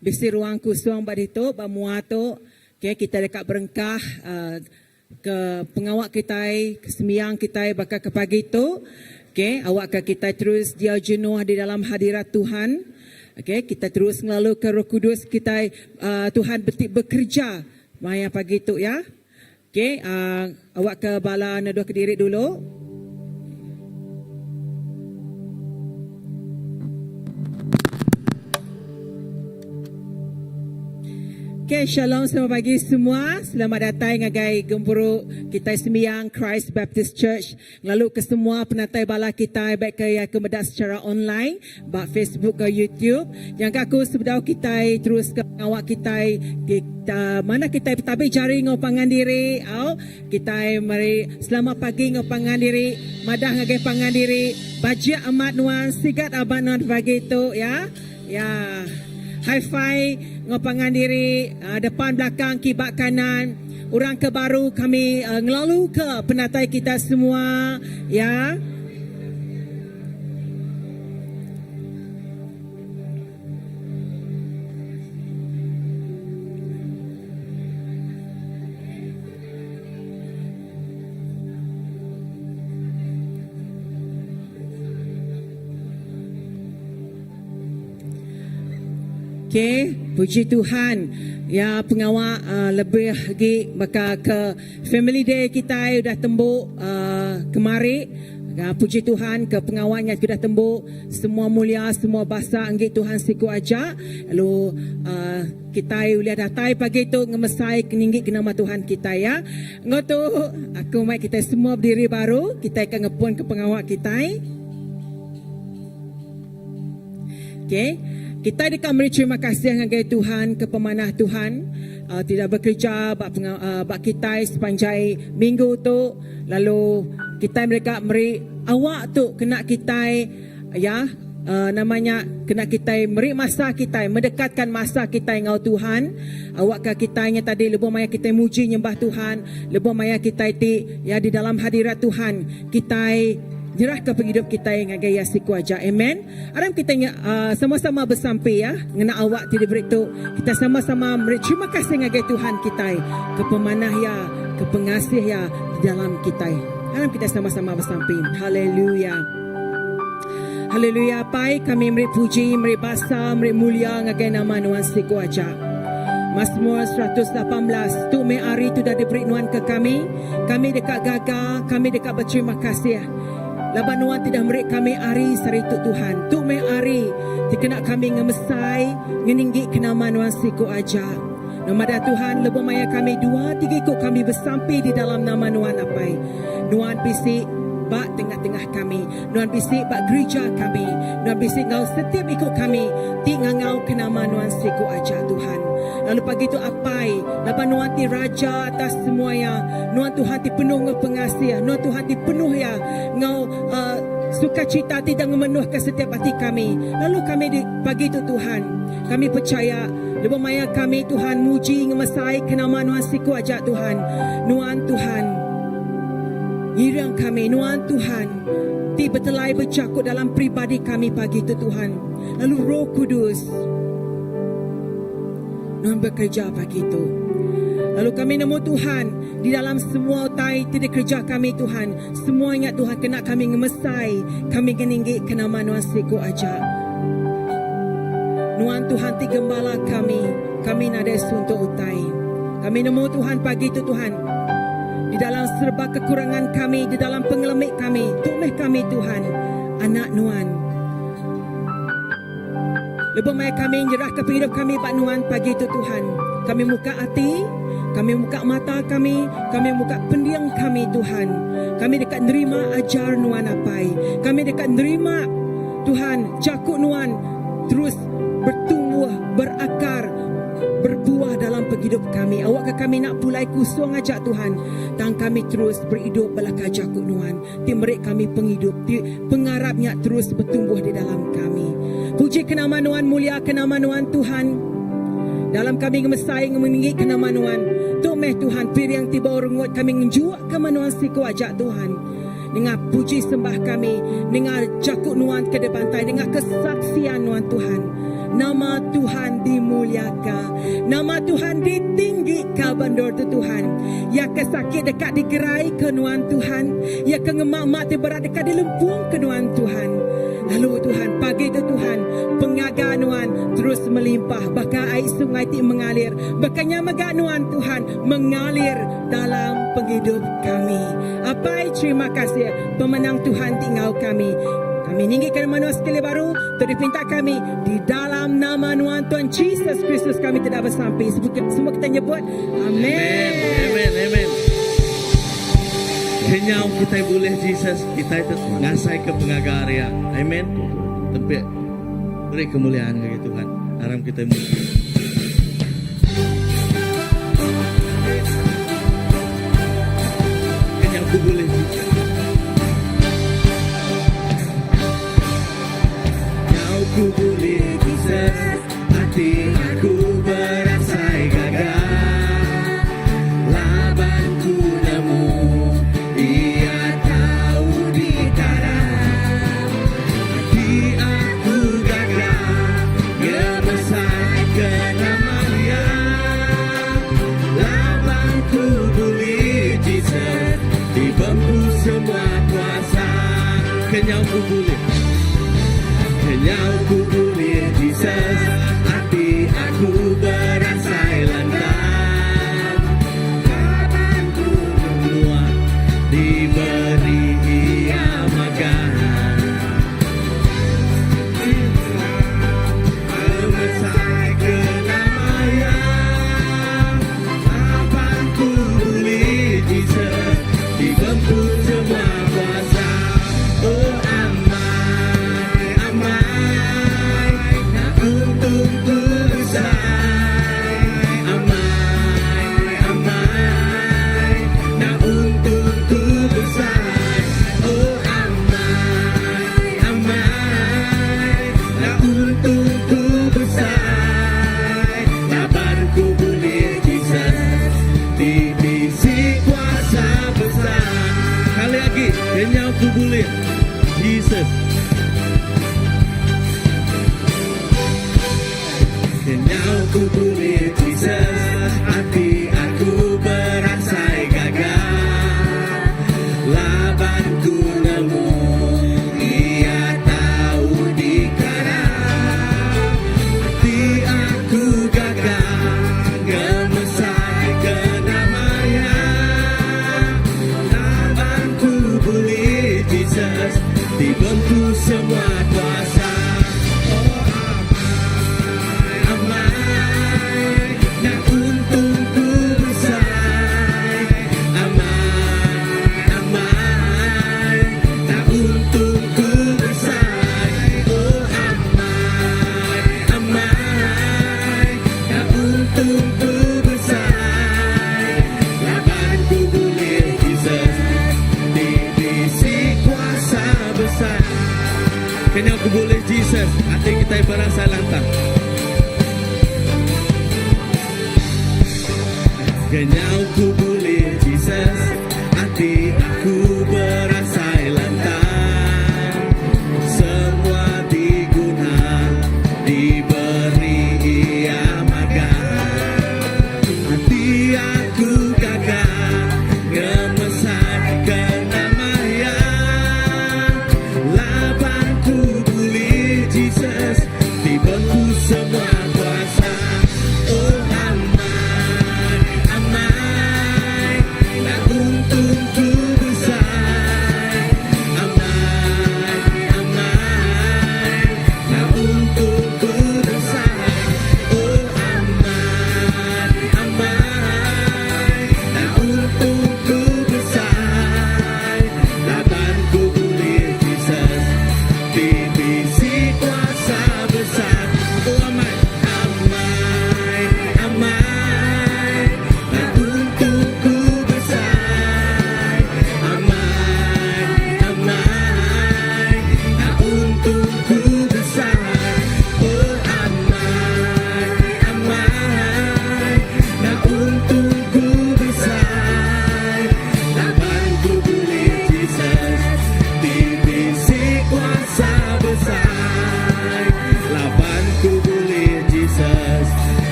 Bisi ruang kusung ba ditu ba mua tu. Okay, kita deka berengkah uh, ke pengawa kitai, ke sembiang kitai baka ke pagi tu. Okay, awakka kitai terus diau jenuh di dalam hadirat Tuhan. Okay, kita terus ngelaluka Roh Kudus kitai uh, Tuhan beti bekerja maya pagi tu ya. Okay, uh, awakka bala neduh kediri dulu. Okay, shalom selamat pagi semua. Selamat datai ngagai gempuru kitai sembiang Christ Baptist Church. Lalu ke semua penatai bala kitai baik ke iya ke meda secara online ba Facebook ke YouTube. Nyangka aku sebedau kitai terus ke pengawa kitai kita mana kitai betabi jari enggau pangan diri au kitai meri selamat pagi enggau pangan diri madah ngagai pangan diri bajik amat nuan sigat amat nuan pagi tu ya. Ya. High five enggau pangan diri depan belakang kiba kanan. Orang ke baru kami ngelaluka penatai kita semua ya. Okay, puji Tuhan. Ya pengawa uh, lebih agi baka ke family day kitai udah tembu uh, kemari. Ya, puji Tuhan ke pengawa nya udah tembu. Semua mulia, semua basa enggi Tuhan siku aja. Lalu uh, kitai ulih datai pagi tu ngemesai keninggi ke nama Tuhan kitai ya. Enggau tu aku mai kitai semua berdiri baru, kitai ke ngepun ke pengawa kitai. Okay. Kitai deka meri terima kasih ngagai Tuhan ke pemanah Tuhan uh, tidak bekerja ba uh, ba kitai sepanjai minggu tu lalu kitai mereka meri awak tu kena kitai ya uh, namanya kena kitai meri masa kitai mendekatkan masa kitai enggau Tuhan awakka kitai nya tadi lebuh maya kitai muji nyembah Tuhan lebuh maya kitai ti ya di dalam hadirat Tuhan kitai nyerahka pengidup kitai ngagai Iya siku aja. Amen. Aram kitai nya uh, sama-sama besampi ya ngena awak ti diberi tu. Kita sama-sama meri terima kasih ngagai Tuhan kitai ke pemanah Iya, ke pengasih Iya di dalam kitai. Aram kita sama-sama besampi. Haleluya. Haleluya Apai kami meri puji, meri basa, meri mulia ngagai nama Nuan siku aja. Mazmur 118 tu meh ari tu dah diberi Nuan ke kami. Kami deka gaga, kami deka beterima kasih laban Nuan ti dah meri kami ari saritu Tuhan. Tu meh ari ti kena kami ngemesai, ngeninggi ke nama Nuan siku aja. Nuan madah Tuhan lebuh maya kami dua tiga iku kami besampi di dalam nama Nuan Apai. Nuan bisi ba tengah-tengah kami. Nuan bisi ba gerija kami. Nuan bisi enggau setiap iku kami ti ngangau ke nama Nuan siku aja Tuhan. Lalu pagi tu Apai, laban Nuan ti Raja atas semua iya, Nuan Tuhan ti penuh enggau pengasih, Nuan Tuhan ti penuh iya enggau uh, sukacita ti dang ngemenuhka setiap ati kami. Lalu kami di pagi tu Tuhan, kami pechaya lebuh maya kami Tuhan muji ngemesai ke nama Nuan siku aja Tuhan. Nuan Tuhan ngiring kami, Nuan Tuhan ti betelai bejaku dalam peribadi kami pagi tu Tuhan. Lalu Roh Kudus Nuan bekerja pagi tu. Lalu kami nemu Tuhan di dalam semua utai ti dikereja kami Tuhan, semua nya Tuhan kena kami ngemesai, kami ngeninggi ke nama Nuan siku aja. Nuan Tuhan ti gembala kami, kami nadai suntuk utai. Kami nemu Tuhan pagi tu Tuhan, di dalam serba kekurangan kami, di dalam pengelemi kami, tu meh kami Tuhan, anak Nuan. Lebuh maya kami nyerahka pengidup kami ba Nuan pagi tu Tuhan, kami muka ati, kami muka mata kami, kami muka pending kami Tuhan. Kami deka nerima ajar Nuan Apai. Kami deka nerima Tuhan jaku Nuan terus bertumbuh, berakar, berbuah dalam pengidup kami. Awakka kami enda pulai kusung aja Tuhan, tang kami terus beridup belaka jaku Nuan. ti meri kami pengidup ti pengarap nya terus betumbuh di dalam kami. Puji ke nama Nuan, mulia ke nama Nuan Tuhan. Dalam kami ngemesai ngemeninggi ke nama Nuan. Tu meh Tuhan piring ti bau rengut kami ngenjuk ke Nuan siku aja Tuhan. Nengah puji sembah kami, nengah jaku Nuan ke dibantai, nengah kesaksian Nuan Tuhan. Nama Tuhan dimuliaka. Nama Tuhan ditinggika ba endur tu Tuhan. Iya ke sakit deka digeraika Nuan Tuhan. Iya ke ngema ma ti berat deka dilempungka Nuan Tuhan. Lalu Tuhan, pagi tu Tuhan, pengaga Nuan terus melimpah baka ai sungai ti mengalir. Baka nya mega Nuan Tuhan mengalir dalam pengidup kami. Apai terima kasih pemenang Tuhan ti enggau kami. Kami ninggika nama Nuan sekali baru tu dipinta kami di dalam nama Nuan Tuhan Jesus Kristus kami ti dah besampi. Semua kita nyebut Amen. Amen. Amen. Kenyau kitai bulih Jesus, kitai tu ngasai ke pengaga ari iya. Amen. Tempik beri kemuliaan ngagai Tuhan. Aram kitai muji. Kenyau ku bulih Jesus. Nyau ku bulih Jesus, ati aku berasai gaga. Laban ku nemu iya tau ditarap. Ati aku gaga ngemesai ke nama iya. Laban ku bulih Jesus ti bempu semua kuasa. Kenyau ku bulih. Kenyau ku bulih Jesus, ati aku berasai lantang. Laban ku menua diberi iya magang. Pemesai ke nama iya. Laban ku bulih Jesus ti bempu semua kuasa. Oh amai, amai, nya untung ku besai. Amai, amai, nya untung ku besai. Oh amai, amai, nya untung ku besai. Laban ku bulih Jesus ti bisi kuasa besai. Kali agi kenyau ku bulih Jesus. Kenyau ku bulih Jesus, ati aku berasai gaga. Laban ku nemu iya tau dikarap. Ati aku gaga ngemesai ke nama iya. Laban ku bulih Jesus ti bempu semua kuasa. Oh amai, amai, nya untung ku besai. Amai, amai, nya untung ku besai. Oh amai, amai, nya untung ku besai. Laban ku bulih Jesus ti bisi kuasa besai. Kenyau ku bulih Jesus, ati kitai berasai lantang. Kenyau ku bulih Jesus, ati aku berasai lantang. Semua diguna diberi iya magang. Ati aku gaga ngemesai ke nama iya. Laban ku bulih Jesus ti bempu semua kuasa. Oh amai, amai, nya untung ku besai.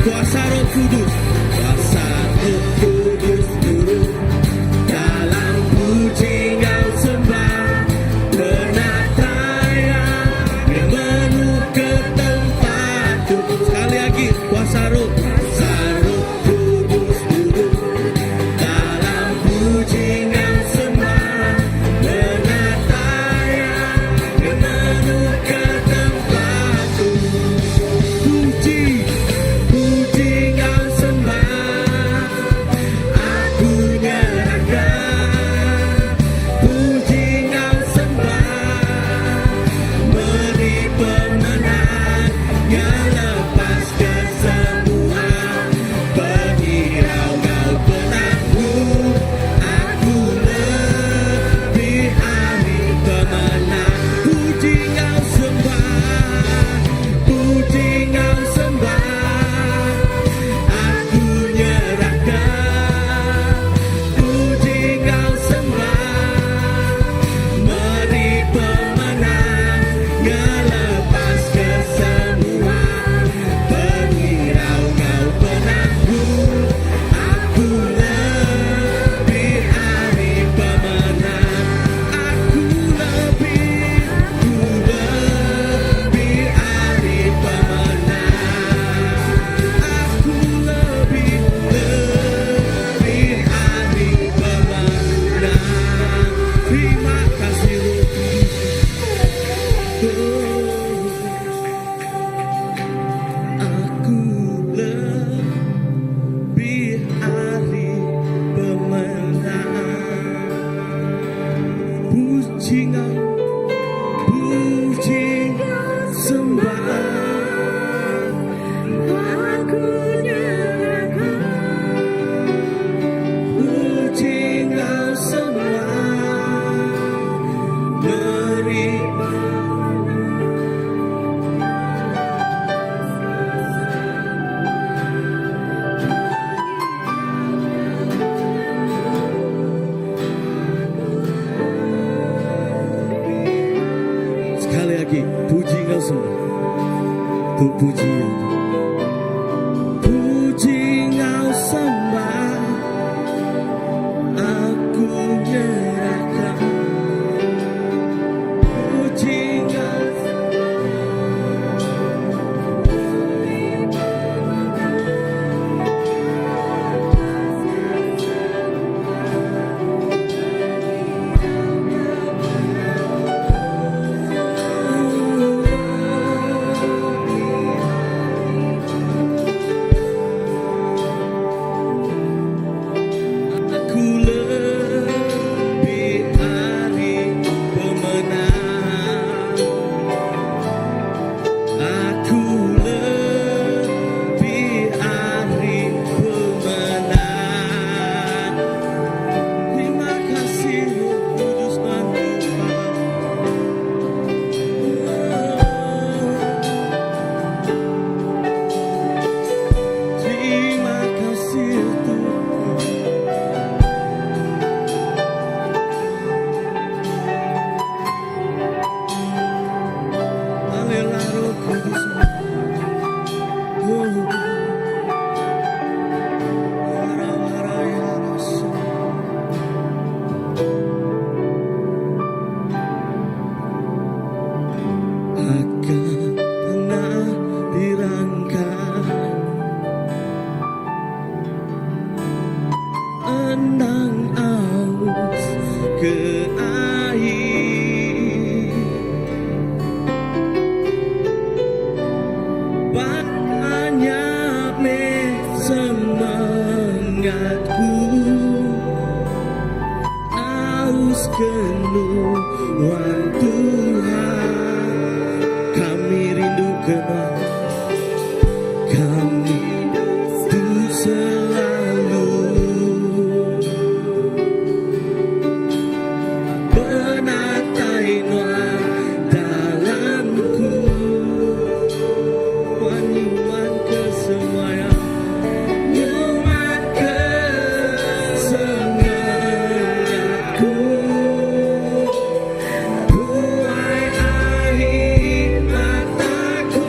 Kuasa Roh Kudus, kuasa Roh Kudus turun dalam puji enggau sembah penatai ngemenuh ke tempat tu. Sekali lagi, kuasa Roh, kuasa Roh Kudus turun dalam puji enggau sembah penatai ngemenuh ke tempat tu. Puji, puji enggau sembah aku nyerahkan. Puji enggau sembah meri pemenang, ngelepas ke semua pengirau enggau penakut. Aku lebih ari pemenang. Puji enggau sembah, puji enggau sembah aku nyerahkan. Puji enggau sembah meri pemenang, ngelepas ke semua pengirau enggau penakut. Aku lebih ari pemenang. Aku lebih, aku lebih ari pemenang. Aku lebih, lebih ari pemenang. Terima kasih Roh Kudus. Aku lebih ari pemenang. Puji enggau, puji sembah Aku nyerahkan. Puji enggau sembah meri. Sekali lagi, puji enggau sembah. Tu puji ya. Puji enggau sembah aku nyerahkan. Puji enggau. Aku lebih ari pemenang. Aku lebih ari pemenang. Terima kasih Roh Kudus dan Tuhan. Terima kasih Tuhan. Haleluya Roh Kudus. Oh. Wara-wara ya Rasul. Akan pernah dirangkai. Endang aus ke air. Banyak me semangatku. Aus kenuan Tuhan. Kami rindu ke Nuan. Kami tu selalu penatai Nuan dalamku. Nuan nyuman ke semuanya. Nyuman ke semangatku. Buai air mataku.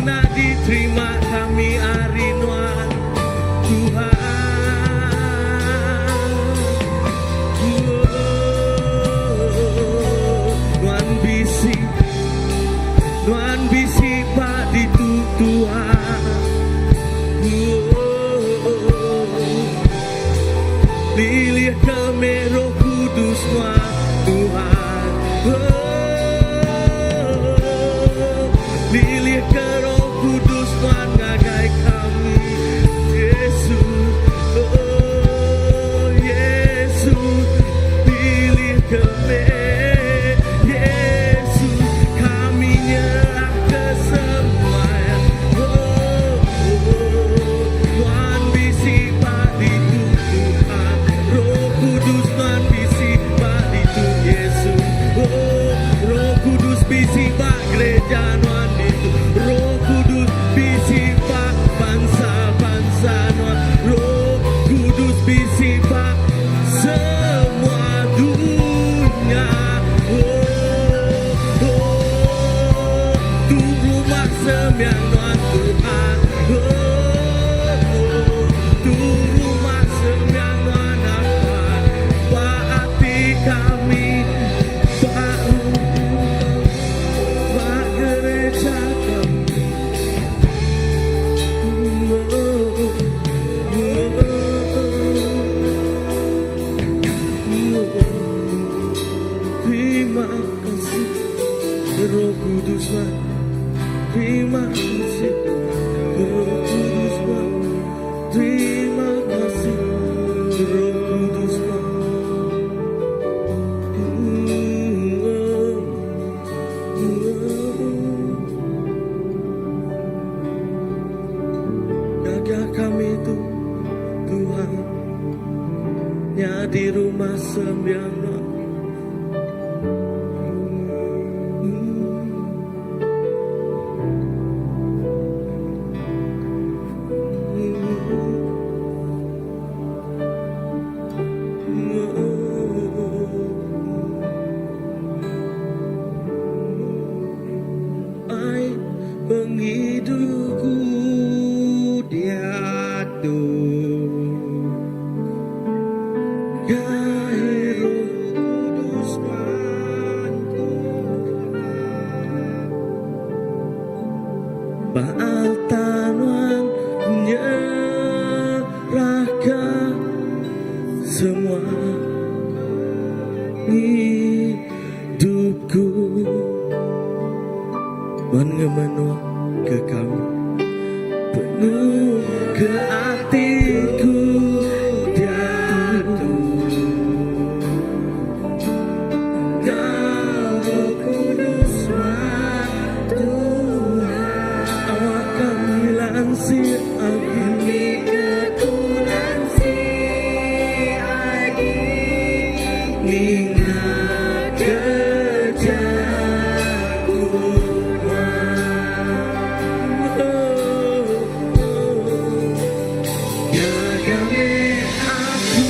Semina diterima kami ari Nuan Tuhan. Oh, Nuan bisi, Nuan bisi ba ditu Tuhan. Oh, Lilih ke meh Roh Kudus Nuan Tuhan. Oh, Lilih ke Roh Kudus Nuan ngagai kami Yesus. Oh, Yesus. Lilih ke meh Yesus. Kami nyerah ke semua. Oh, oh, Nuan bisi ba ditu Tuhan. Roh Kudus Nuan bisi ba ditu Yesus. Oh, Roh Kudus bisi ba gereja Nuan ditu. Roh Kudus bisi ba bansa-bansa Nuan. Roh Kudus bisi ba semua dunya. Oh, oh, tu rumah sembiang Nuan Tuhan. Oh, oh, tu rumah sembiang Nuan Tuhan. Ba ati kami ba ba gereja kami. Oh, oh, oh, Terima kasih Roh Kudus Terima kasih Roh Kudus Terima kasih Roh Kudus. Oh, oh. Jaga kami itu Tuhan Nya di rumah sembiang Nuan. Ai pengidupku diatu Gai Roh Kudus Tuhan Ba altar Nuan nyerahkan semua hidupku. Nuan ngemenua ke kami penuh ke atiku diatu Roh Kudus Tuhan awak kami lansir agi Aku lansir agi Ninga ke jaku Nuan. Oh, oh. Jaga meh aku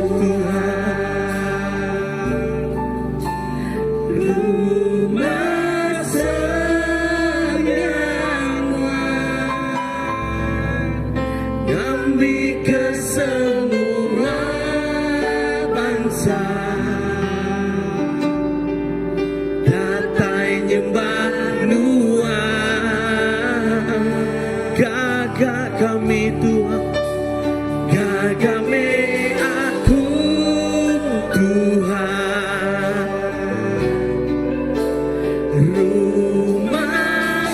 Tuhan Rumah sembiang Nuan Ngambi ke semua bangsa Datai nyembah Nuan. Gaga kami Tuhan, Gaga meh aku Tuhan Rumah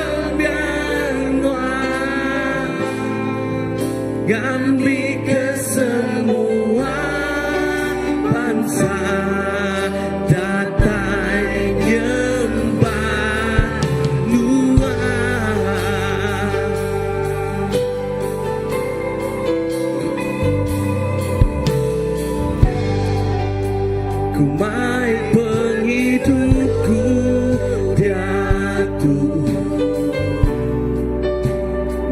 sembiang Nuan Ngambi ke semua bangsa Datai nyembah Nuan. Ku mai pengidupku diatu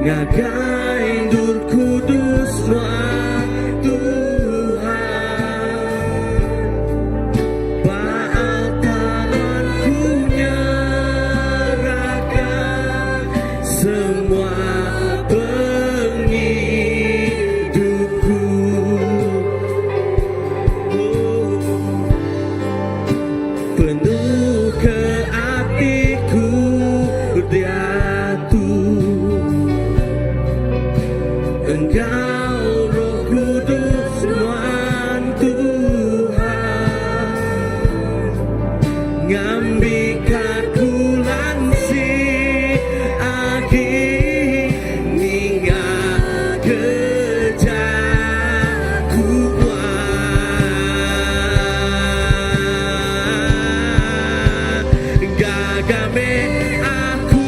Ngagai endur kudus Nuan Tuhan. Ba altar Nuan ku nyerahkan. diatu Enggau Roh Kudus Nuan Tuhan Ngambika ku lansik agi ninga ke jaku Nuan. Gaga meh aku.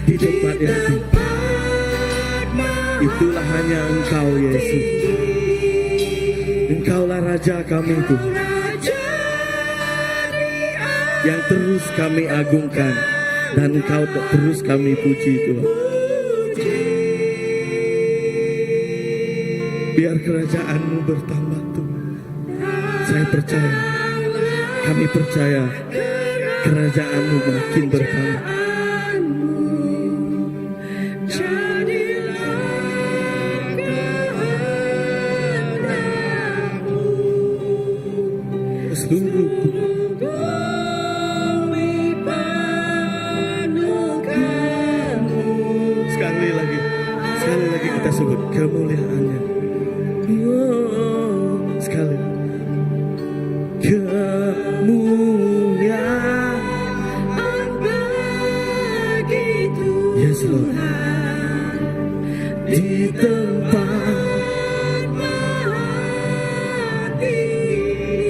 Di tempat yang tinggi. Itulah hanya Engkau Yesus. Engkaulah Raja kami Tuhan. Yang terus kami agungkan dan Engkau terus kami puji Tuhan. Biar kerajaanmu bertambah Tuhan. Saya percaya, kami percaya kerajaanmu makin bertambah. Seluruh Sekali lagi, sekali lagi kita sebut kemuliaannya. Oh, sekali. Kemuliaan Yes, Lord. Di tempat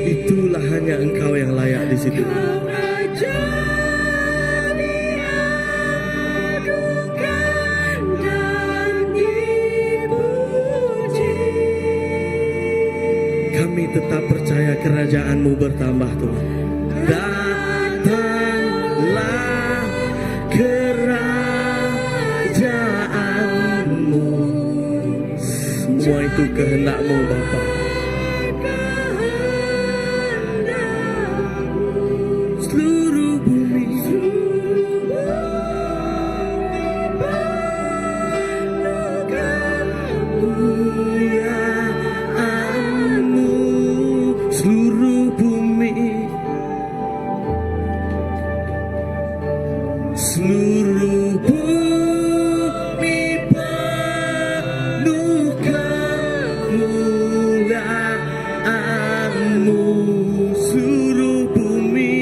itulah hanya Engkau yang layak di situ. Kami tetap percaya kerajaanmu bertambah Tuhan. Datanglah kerajaanmu. Semua itu kehendakmu Bapa. Seluruh bumi kemuliaanmu. Seluruh bumi, seluruh bumi penuh kemuliaanmu. Seluruh bumi,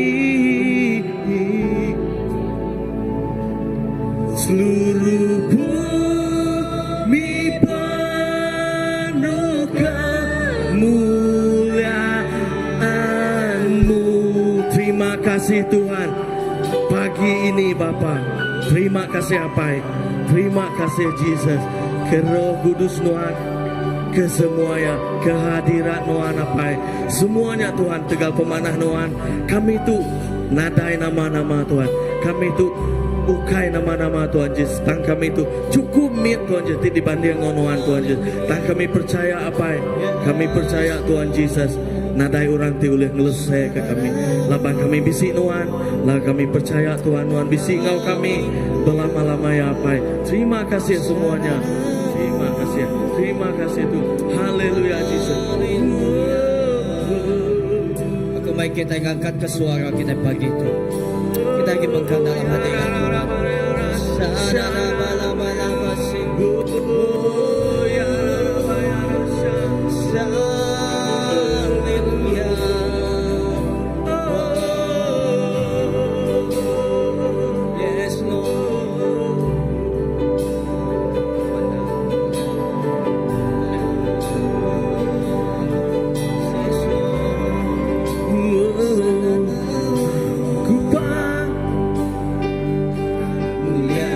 seluruh bumi penuh kemuliaanmu. Terima kasih Tuhan. Pagi ini Bapa, terima kasih Apai, terima kasih Jesus. Ke Roh Kudus Nuan, ke semuanya, kehadirat Nuan Apai. Semuanya Tuhan tegal pemanah Nuan. Kami tu nadai nama-nama Tuhan. Kami tu ukai nama-nama Tuhan Jesus. Tang kami tu cukup mit Tuhan Jesus dibanding dengan Nuan Tuhan Jesus. Tang kami percaya Apai, kami percaya Tuhan Jesus. Nadai orang ti ulih ngelesek ke kami. Laban kami bisi Nuan, lah kami percaya Tuhan Nuan bisi enggau kami belama-lama ya Apai. Terima kasih semuanya. Terima kasih. Terima kasih Tuhan. Haleluya Jesus. Aku mai kita ngangkat ke suara kita pagi tu. Kita lagi mengkang dalam hati Tuhan. Yes, Lord. Yes, Lord. Ku Mulia.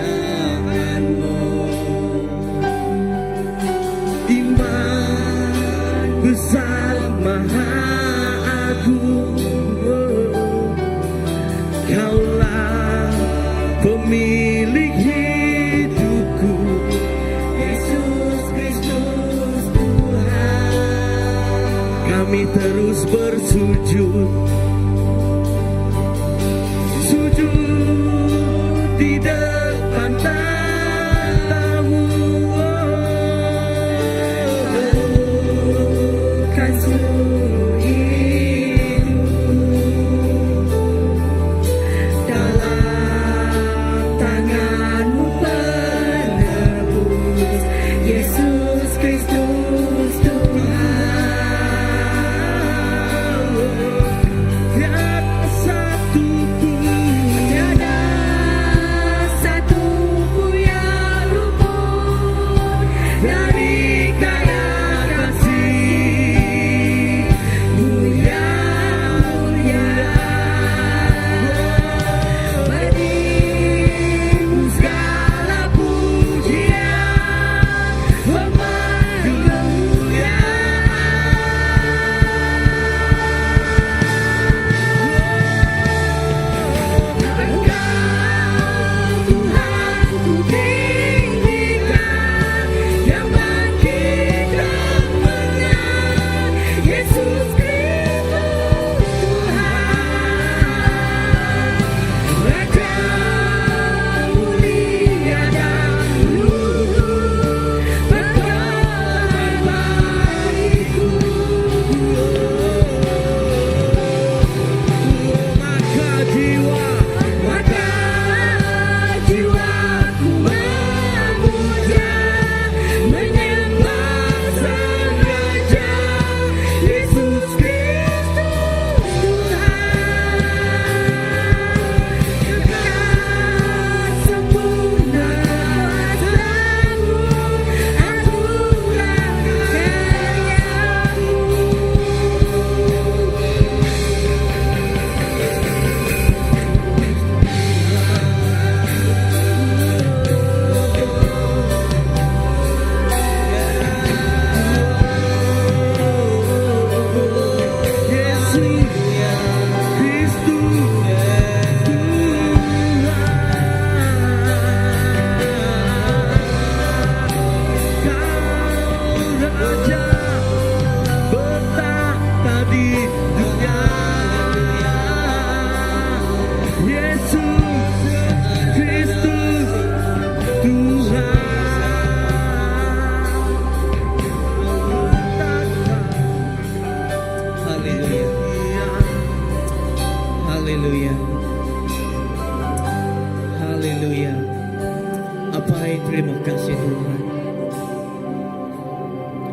Apai terima kasih Tuhan.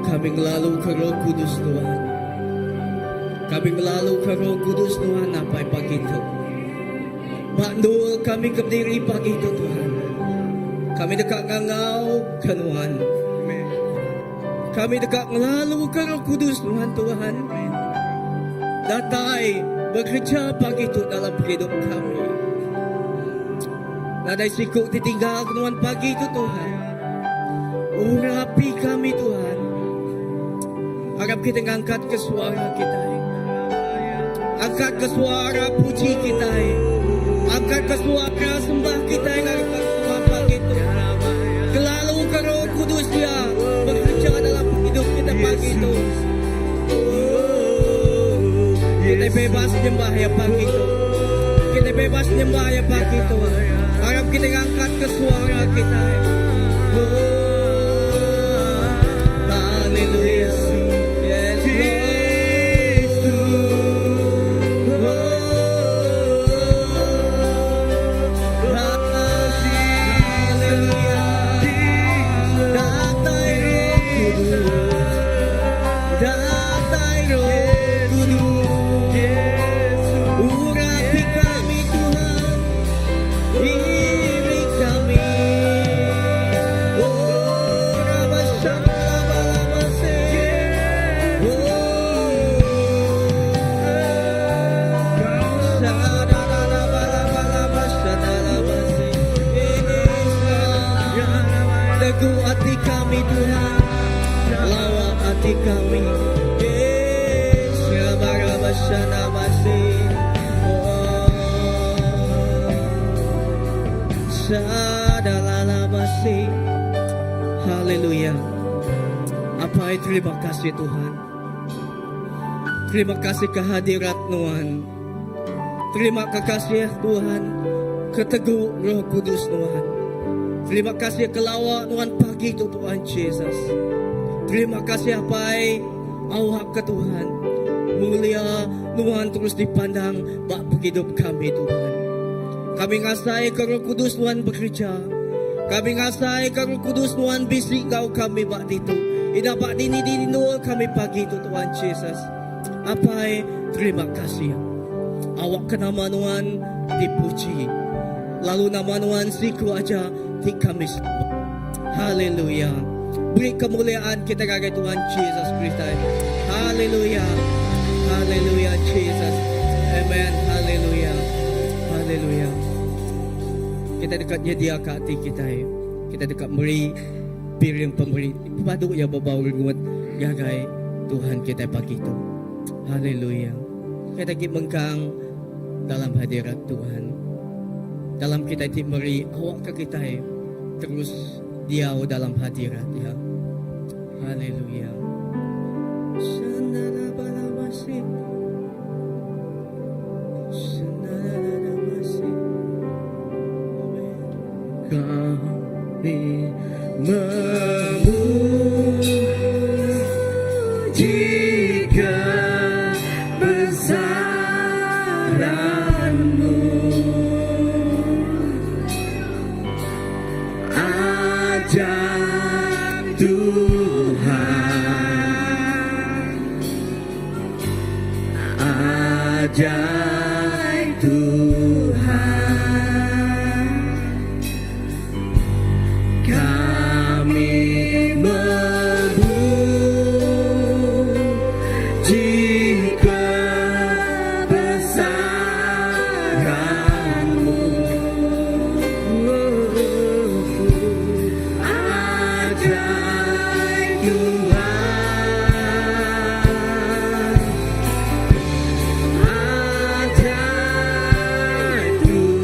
Kami ngelalu ke Roh Kudus Tuhan. Kami ngelalu ke Roh Kudus Tuhan apai pagi tu. Ba endur kami ke bediri pagi tu Tuhan. Kami deka ngangau ke Nuan. Kami deka ngelalu ke Roh Kudus Nuan Tuhan. Datai bekerja pagi tu dalam pengidup kami. Nadai siku ti tinggal ke nuan pagi tu Tuhan. Urapi kami Tuhan. Arap kita ngangkat ke suara kita. Angkat ke suara puji kita. Angkat ke suara sembah kita ngagai Tuhan pagi tu. Kelalu ke Roh Kudus dia bekerja dalam hidup kita pagi tu. Kita bebas nyembah ya pagi tu. Kita bebas nyembah ya pagi tu. Harap kita ngangkat ke suara kita. Oh, haleluya. Yes, Lord. Oh, haleluya. Datai Roh Kudus. Datai Roh Kudus. Urapi kami Tuhan. Iri kami. Oh, Rabashalabase. Oh, Shadadadabalabalabashadalabase. Tegu ati kami Tuhan. Lawa ati kami. Yes, Rabarabashanabase. Oh, Shadalalabase. Haleluya. Apai terima kasih Tuhan. Terima kasih kehadirat Tuhan. Terima kasih Tuhan. Ketegu Roh Kudus Tuhan. Terima kasih kelawa Tuhan pagi itu Tuhan Jesus. Terima kasih Apai awak ke Tuhan. Mulia Tuhan terus dipandang bak penghidup kami Tuhan. Kami ngasai ke Roh Kudus Tuhan bekerja. Kami ngasai ke Roh Kudus Tuhan bisi kau kami bak itu. Ida bak dini dini nur kami pagi itu Tuhan Jesus. Apai terima kasih. Awak ke nama Tuhan dipuji. Lalu nama Tuhan siku aja di kami semua. Haleluya. Beri kemuliaan kita kepada Tuhan Jesus Kristus. Haleluya. Haleluya Jesus. Amen. Haleluya. Haleluya. Kita dekat nyedia ke hati kita. Kita dekat meri piring pemeri padu ya bebau rengut gagai Tuhan kita pagi itu. Haleluya. Kita lagi mengkang dalam hadirat Tuhan. Dalam kita ti meri awak ke kita terus diau dalam hadirat ya. Haleluya. Sanalabalabasi. Sanalabalabasi. Amen. Kami memuji kebesaran-Mu. Ajar Tuhan, ajar Tuhan, kami memuji kebesaran-Mu. Ajar Tuhan, ajar Tuhan.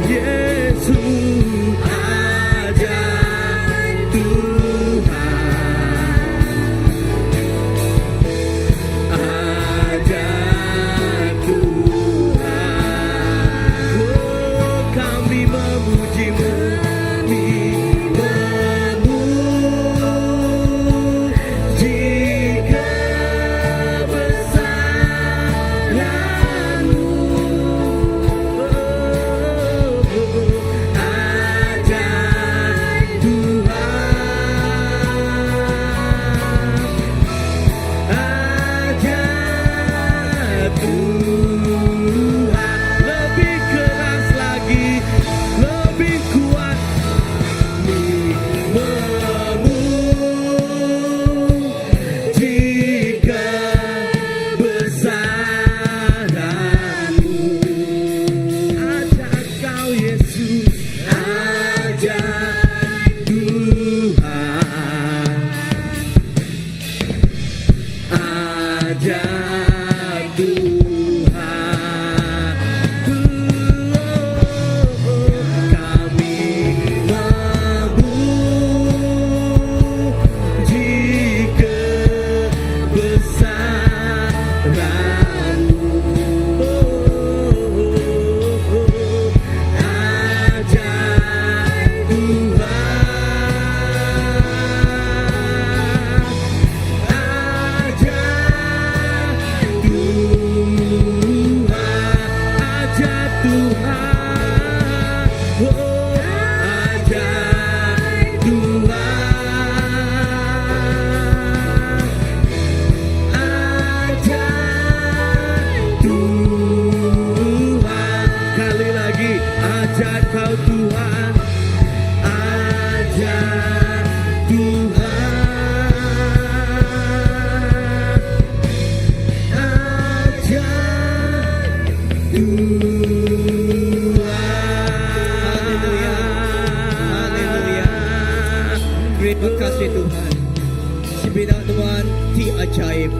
Yesus ajar Tuhan Ajar Tuhan Oh kami memujimu Kami memuji kebesaran-Mu Ajar Tuhan Ajar Tuhan lebih keras lagi, lebih kuat memuji kebesaran-Mu. Ajar Kau Yesus, ajar Tuhan. Ajar Tuhan Kami memuji kebesaran-Mu Ajar Tuhan Ajar Tuhan, ajar Tuhan, oh ajar Tuhan, ajar Tuhan. Kali lagi, ajar Kau Tuhan, ajar Tuhan. Ajar Tuhan. Haleluya. Haleluya. Terima kasih Tuhan. Semina Nuan ti ajaib.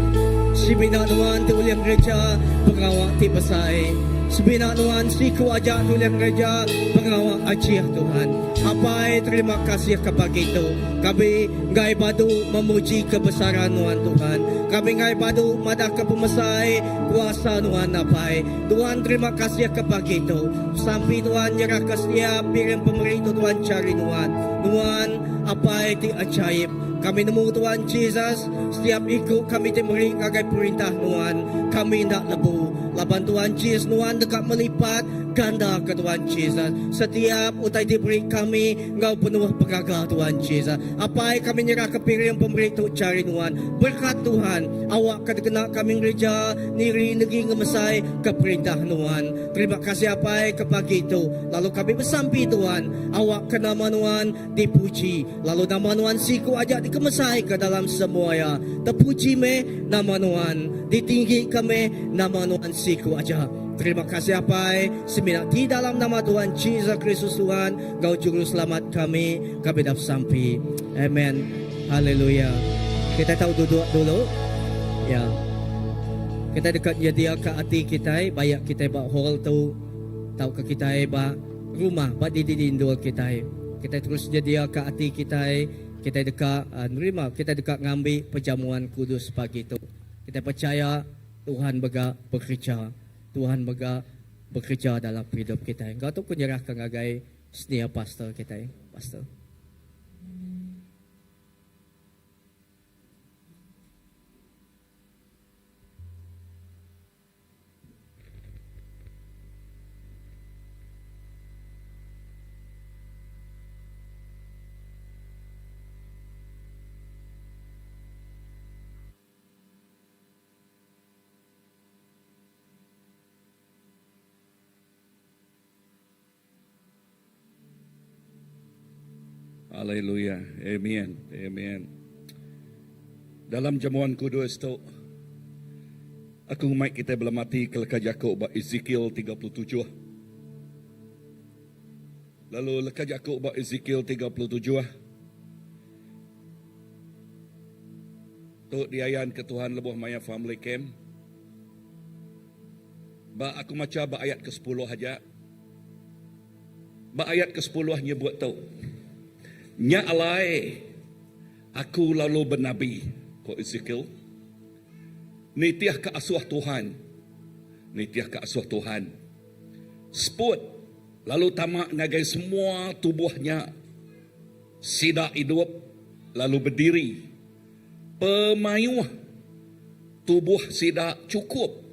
Semina Nuan ti ulih ngereja pengawa ti besai. Semina Nuan siku aja ti ulih ngereja pengawa ajih Tuhan. Apai terima kasih ke pagi tu. Kami enggai badu memuji kebesaran Nuan Tuhan. Kami enggai badu madah ke pemesai kuasa Nuan Apai. Tuhan terima kasih ke pagi tu. Sampi Tuhan nyerah ke setiap piring pemeri tu Tuhan cari Nuan. Nuan Apai ti ajaib. Kami nemu Tuhan Jesus, setiap iku kami ti meri ngagai perintah Nuan, kami enda lebu. Laban Tuhan Jesus Nuan deka melipat ganda ke Tuhan Jesus. Setiap utai diberi kami enggau penuh pegaga Tuhan Jesus. Apai kami nyerah ke piring pemeri tu cari Nuan. Berkat Tuhan, awak ke dikena kami ngereja niri negi ngemesai ke perintah Nuan. Terima kasih Apai ke pagi tu. Lalu kami besampi Tuhan, awak ke nama Nuan dipuji lalu nama Nuan siku aja dikemesaika dalam semua iya. Terpuji meh nama Nuan, ditinggika meh nama Nuan siku aja. Terima kasih Apai, semina ti dalam nama Tuhan Jesus Kristus Tuhan enggau Juruselamat kami, kami dah besampi. Amen. Haleluya. Kitai tau duduk dulu. Ya. Kitai deka nyediaka ati kitai bayak kitai ba hall tu tauka kitai ba Rumah ba didi-didi endur kitai. Kitai terus nyediaka ati kitai, kitai deka nerima, kitai deka ngambi perjamuan kudus pagi tu. Kitai pechaya Tuhan mega bekereja. Tuhan mega bekereja dalam pengidup kitai. Enggau tu ku nyerahka ngagai senior pastor kitai. Pastor. Haleluya. Amen. Amen. Dalam jamuan kudus tu, aku ngemai kitai belemati ke leka jaku ba Ezekiel 37. Lalu leka jaku ba Ezekiel 37 tu diayan ke Tuhan lebuh maya family camp. Ba aku macha ba ayat ke-10 aja. Ba ayat kesepuluh nyebut tu, Nya alai, aku lalu benabi, ku Esekiel, nitihka asuh Tuhan, nitihka asuh Tuhan. Seput lalu tama ngagai semua tubuh nya. Sida idup lalu bediri. Pemayuh tubuh sida chukup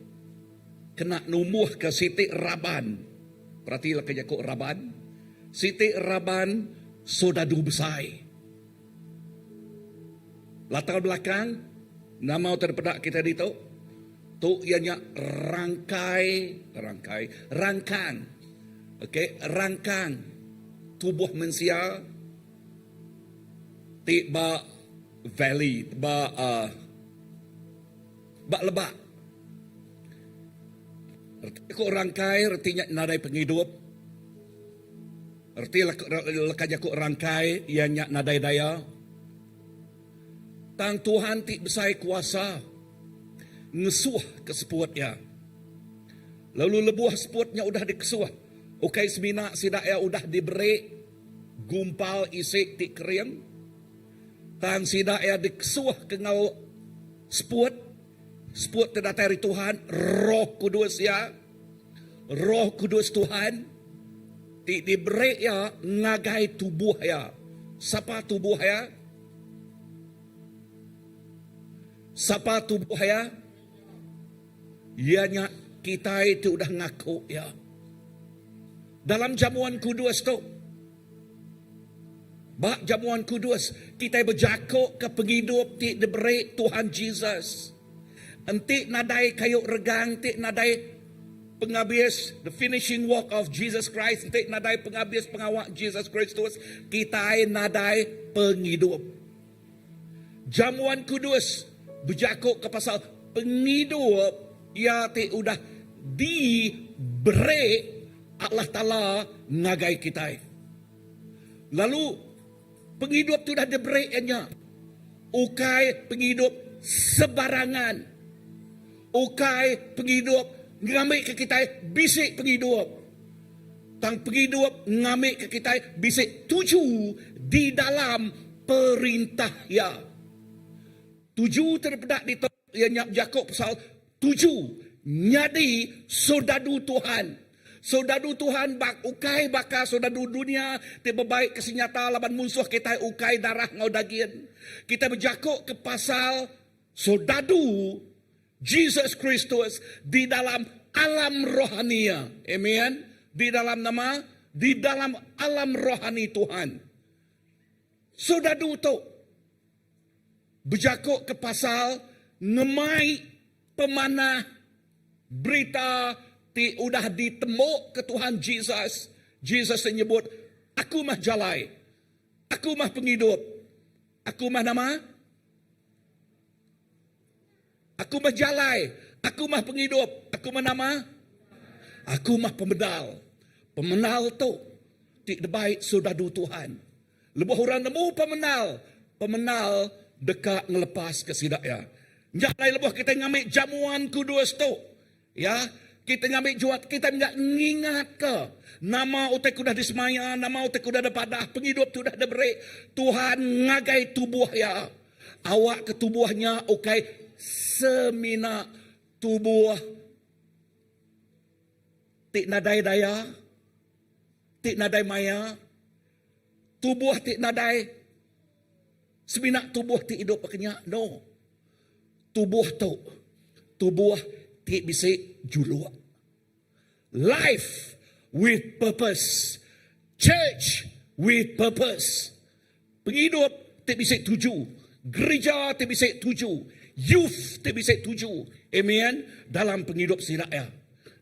kena numbuhka siti raban, perati leka jaku raban, siti raban soldadu besai. Latar belakang nama utai dipeda kitai ditu, tu iya nya rangkai, rangkai, rangkang, okey, rangkang tubuh mensia ti ba valley, ba uhh ba lebak. Reti jaku rangkai reti nya nadai pengidup. Reti leka jaku rangkai iya nya nadai daya. Tang Tuhan ti besai kuasa ngesuh ke seput iya. Lalu lebuh seput nya udah dikesuh, ukai semina sida iya udah diberi gumpal isi ti kering, tang sida iya dikesuh ke enggau seput, seput ti datai ari Tuhan, Roh Kudus iya. Roh Kudus Tuhan ti diberi iya ngagai tubuh iya. Sapa tubuh iya? Sapa tubuh iya? Iya nya kitai ti udah ngaku iya. Dalam jamuan kudus tu, ba jamuan kudus kitai bejaku ke pengidup ti diberi Tuhan Jesus. Enti nadai kayu regang ti nadai pengabis, the finishing work of Jesus Christ, enti nadai pengabis pengawa Jesus Kristus, kitai nadai pengidup. Jamuan Kudus bejaku ke pasal pengidup iya ti udah diberi Allah Taala ngagai kitai. Lalu Pengidup ti udah diberi iya nya ukai pengidup sebarangan. Ukai pengidup ngambika kitai bisi pengidup. Tang pengidup ngambika kitai bisi tuju di dalam perintah Iya. Tuju ti dipeda ditu iya nya bejaku pasal tuju nyadi soldadu Tuhan. Soldadu Tuhan bak ukai baka soldadu dunya ti bebaika senyata laban munsuh kitai ukai darah enggau dagin. Kitai bejaku ke pasal soldadu Jesus Kristus di dalam alam rohani iya. Amen. Di dalam nama? Di dalam alam rohani Tuhan. Soldadu tu bejaku ke pasal ngemai pemanah berita ti udah ditemu ke Tuhan Jesus. Jesus ti nyebut, Aku mah jalai, aku mah pengidup, aku mah nama? Aku mah jalai, aku mah pengidup, aku mah nama? Aku mah pemedal. Pemedal tu ti debai soldadu Tuhan. Lebuh orang nemu pemenal, pemenal deka ngelepaska sida iya. Nya alai lebuh kitai ngambi jamuan kudus tu, ya, kitai ngambi juat, kitai mega ngingatka nama utai ke udah disemaya, nama utai ke udah dipadah, pengidup ti udah diberi Tuhan ngagai tubuh iya. Awakka tubuh nya ukai semina tubuh ti nadai daya, ti nadai maya, Tubuh ti nadai semina tubuh ti idup baka nya. No. Tubuh tu tubuh ti bisi juluk. Life with purpose. Church with purpose. Pengidup ti bisi tuju. Gerija ti bisi tuju. Youth ti bisi tuju. Amen. Dalam pengidup sida iya.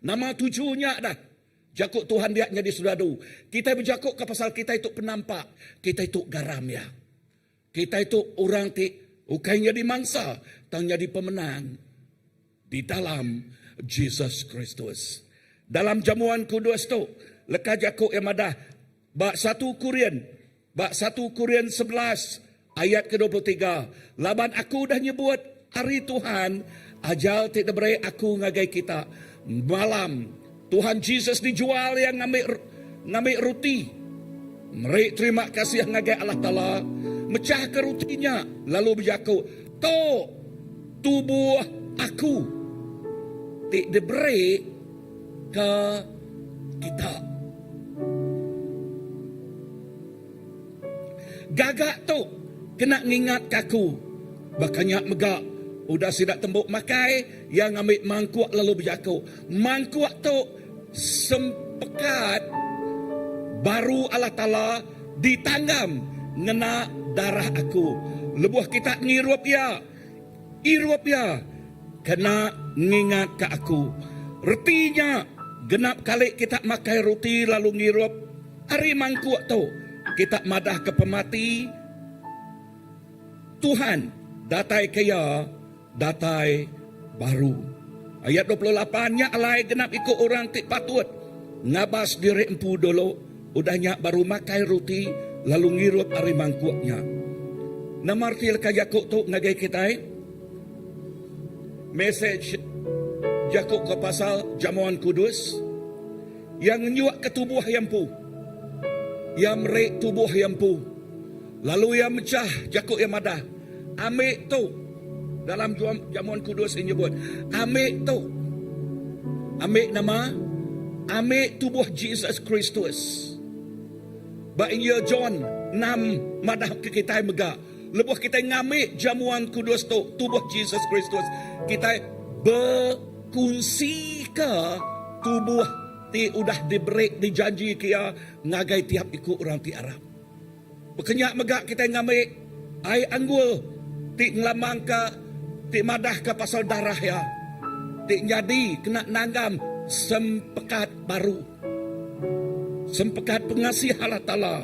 Nama tuju nya dah? Jaku Tuhan dia nyadi soldadu. Kitai bejaku ka pasal kitai tu penampak, kitai tu garam iya. Kitai tu orang ti ukai nyadi mangsa tang nyadi pemenang di dalam Jesus Kristus. Dalam jamuan kudus tu, leka jaku iya madah ba satu Korin, ba satu Korin 11 ayat ke 23, laban aku udah nyebut ari Tuhan ajar ti diberi aku ngagai kita malam Tuhan Jesus dijual iya ngambi. ngambi ruti, meri terima kasih ngagai Allah Taala, mechahka ruti nya lalu bejaku, Tu tubuh aku ti diberi ke kita. Gaga tu kena ngingatka aku. Baka nya mega, udah sida tembu makai, iya ngambi mangkuk lalu bejaku, Mangkuk tu sempekat baru Allah Taala ditanggam ngena darah aku. Lebuh kita ngirup iya, irup iya kena ngingatka aku. Reti nya, genap kali kita makai roti lalu ngirup Ari mangkuk tu, kita madahka pemati Tuhan datai ke Iya datai baru. Ayat 28, Nya alai genap iku orang ti patut ngabas diri empu dulu, udah nya baru makai ruti lalu ngirup ari mangkuk nya. Nama reti leka jaku tu ngagai kitai? Mesej jaku ke pasal Jamuan Kudus. Iya ngenyukka tubuh iya empu. Iya meri tubuh iya empu. Lalu iya mechah jaku iya madah, Ambi tu. Dalam Jamuan Kudus iya nyebut, Ambi tu. Ambi nama? Ambi tubuh Jesus Kristus. Ba Injil John enam madahka kitai mega, lebuh kitai ngambi Jamuan Kudus tu, tubuh Jesus Kristus, kitai be. Kunsika tubuh ti udah diberi dijanjika iya ngagai tiap iku orang ti arap. Baka nya mega kitai ngambi ai anggul ti ngelambangka ti madahka pasal darah iya ti nyadi kena nanggam sempekat baru, sempekat pengasih Allah Taala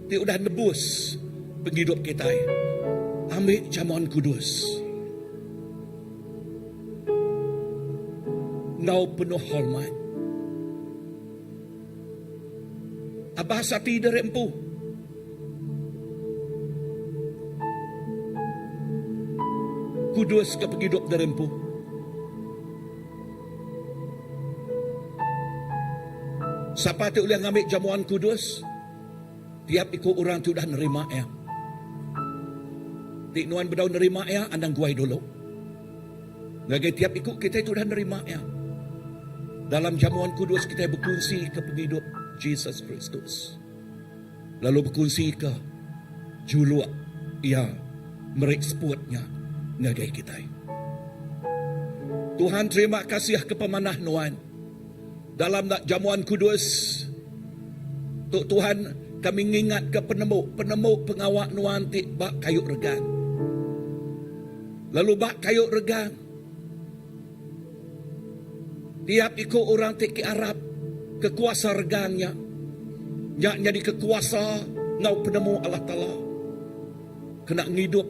ti udah nebus pengidup kitai. Ambi jamuan kudus. Enggau penuh hormat. Abas ati diri empu. Kudus ke pengidup diri empu. Sapa ti ulih ngambi jamuan kudus? Tiap iku orang ti udah nerima iya. Ti nuan bedau nerima iya, anang guai dulu. Ngagai tiap iku kitai ti udah nerima iya. Dalam jamuan kudus kitai bekunsi ke pengidup Jesus Kristus. Lalu bekunsi ke juluk iya meri seput nya ngagai kitai. Tuhan terima kasih ke pemanah nuan. Dalam jamuan kudus tu Tuhan kami ngingatka penemu penemu pengawa nuan ti ba kayu regang. Lalu ba kayu regang tiap iku orang ti kiarap ke kuasa regang nya, nya nyadika kuasa enggau penemu Allah Taala kena ngidup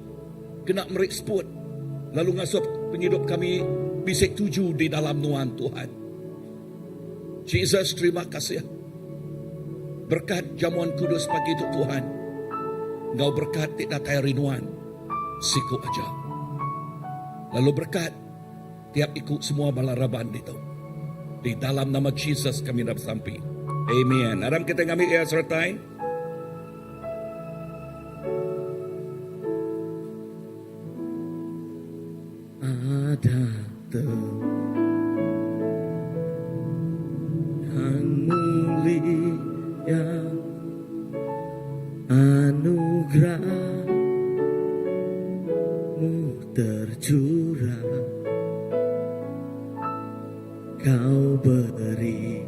kena meri seput lalu ngasuh pengidup kami bisi tuju di dalam nuan Tuhan. Jesus terima kasih berkat jamuan kudus pagi tu Tuhan enggau berkat ti datai ari nuan siku aja. Lalu berkat tiap iku semua bala raban ditu. Di dalam nama Jesus kami enda besampi. Amen. Aram kita ngambi iya sertai. Ada Yang mulia Anugerahmu tercurah Kau berikan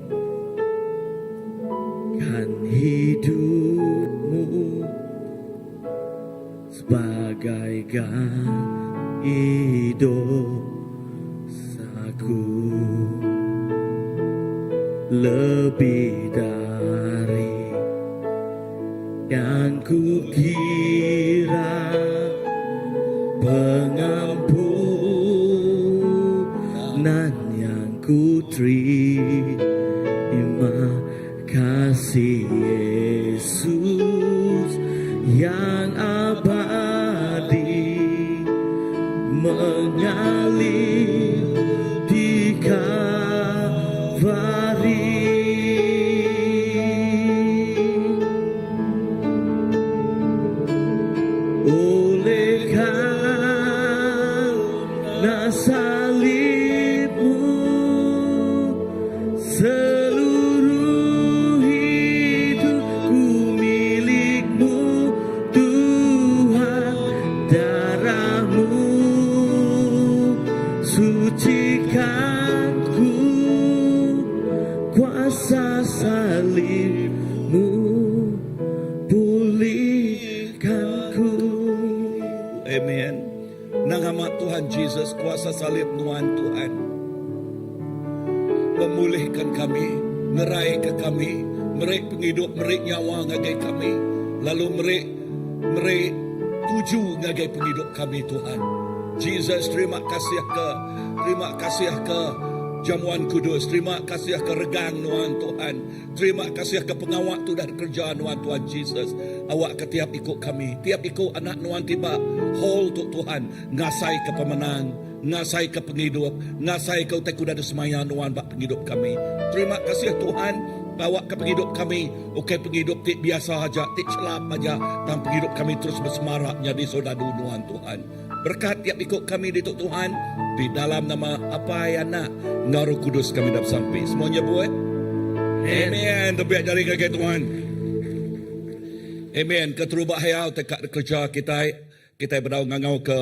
hidupmu Sebagai ganti dosaku Lebih dari yang kukira Pengampunan yang ku terima Kasih Yesus yang abadi mengalir di Kalvari. salibmu pulihkan ku. Amen. Nang amat Tuhan Jesus kuasa salib nuan Tuhan. Memulihkan kami, ngeraika kami, meri pengidup, meri nyawa ngagai kami, lalu meri meri tuju ngagai pengidup kami Tuhan. Jesus terima kasih ke terima kasih ke jamuan kudus, terima kasih ke regang nuan Tuhan. Terima kasih ke pengawa tu dah kerja nuan Tuhan Jesus. Awak ke tiap iku kami, tiap iku anak nuan tiba hall tu Tuhan ngasai ke pemenang, ngasai ke pengidup, ngasai ke utai kuda semaya nuan bak pengidup kami. Terima kasih Tuhan bawa ke pengidup kami, ukai pengidup ti biasa aja, ti celap aja, tang pengidup kami terus bersemarak jadi soldadu nuan Tuhan. Berkat tiap ikut kami di Tuhan, di dalam nama Apai Anak enggau Roh Kudus kami dah sampai. Semuanya buat. Amen. Tebiak jari ngagai Tuhan. Amen. Keterubah hayal tekak kerja kita kita bedau ngangau ke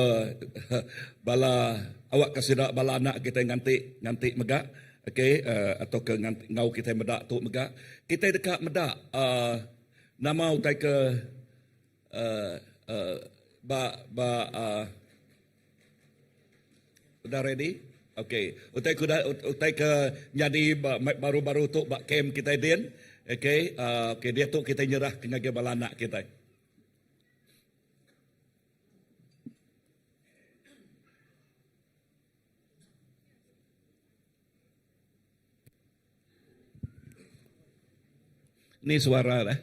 bala awak kasih bala anak kita nganti nganti mega okey uh, atau ke nganti, ngau kita medak tu mega kita dekat medak uh, nama utai ke uh, uh, ba ba uh, udah ready? Okey, utai ku utai ke jadi baru-baru tu ba camp kita din. Okey, uh, okey dia tu kita nyerah ke ngagai bala anak kita. Ni suara dah.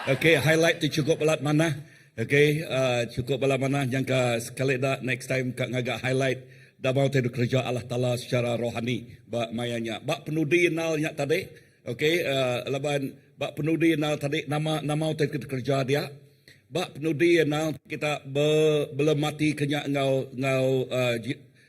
Okay, highlight ti chukup balat manah. Okay, uh, chukup balat manah nyangka sekali da next time ka ngaga highlight da mau ti dikereja Allah Taala secara rohani ba maya nya. Ba penudi nal nya tadi, okay, uh, laban ba penudi nal tadi nama nama utai ti dikereja dia. Ba penudi nal kita be belemati ke nya enggau enggau uh,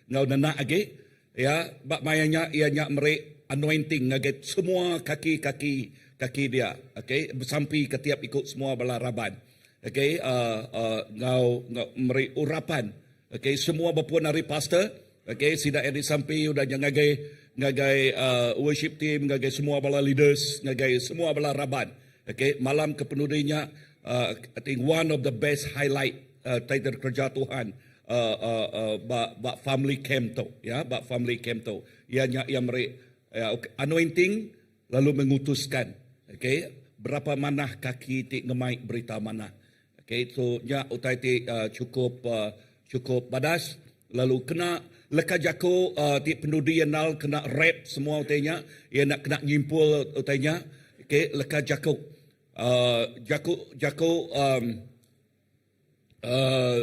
enggau nenak agi. Ya, ba maya nya iya nya meri anointing ngagai semua kaki-kaki kaki dia. Okey, besampi ke tiap iku semua bala raban. Okey, uh, uh, enggau enggau meri urapan. Okey, semua bepun ari pastor. Okey, sida yang disampi udah nya ngagai ngagai uh, worship team, ngagai semua bala leaders, ngagai semua bala raban. Okey, malam ke penudi nya uh, I think one of the best highlight uh, title kerja Tuhan ba ba family camp tu ya ba family camp tu iya nya iya meri ya, anointing lalu mengutuskan okey berapa manah kaki ti ngemai berita manah okey so nya utai ti uh, cukup uh, cukup badas lalu kena leka jaku uh, ti pendudi andal kena rap semua utai nya iya nak kena nyimpul utai nya okey leka jaku uh, jaku jaku um, uh,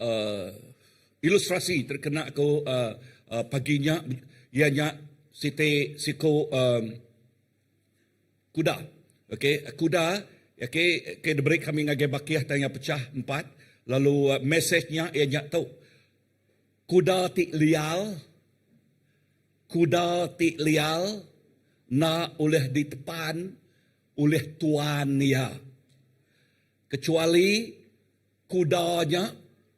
uh, ilustrasi terkena aku uh, uh, pagi nya iya nya siti siku um, kuda. Okey, kuda okey ke diberi kami ngagai bakih tanya pecah empat lalu uh, mesej nya iya nya tu. Kuda ti lial kuda ti lial enda ulih ditepan ulih tuan iya. Kecuali kuda nya,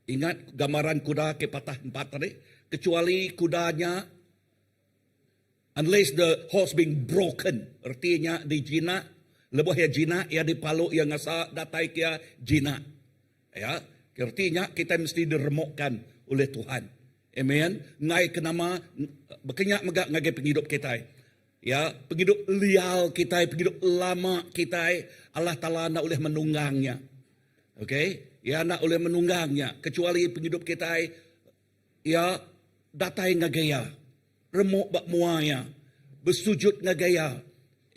ingat gambaran kuda ke patah empat tadi, kecuali kuda nya unless the horse being broken, reti nya dijinak, lebuh iya jinak, iya dipalu iya ngasa datai ke iya jinak. Ya, reti nya kitai mesti diremukkan oleh Tuhan. Amen. Enggai ke nama bekenya mega ngagai pengidup kitai. Ya, pengidup lial kitai, pengidup lama kitai, Allah Taala enda ulih menunggang nya. Okey, iya enda ulih menunggang nya kecuali pengidup kitai iya datai ngagai iya, remuk ba mua iya, besujud ngagai iya.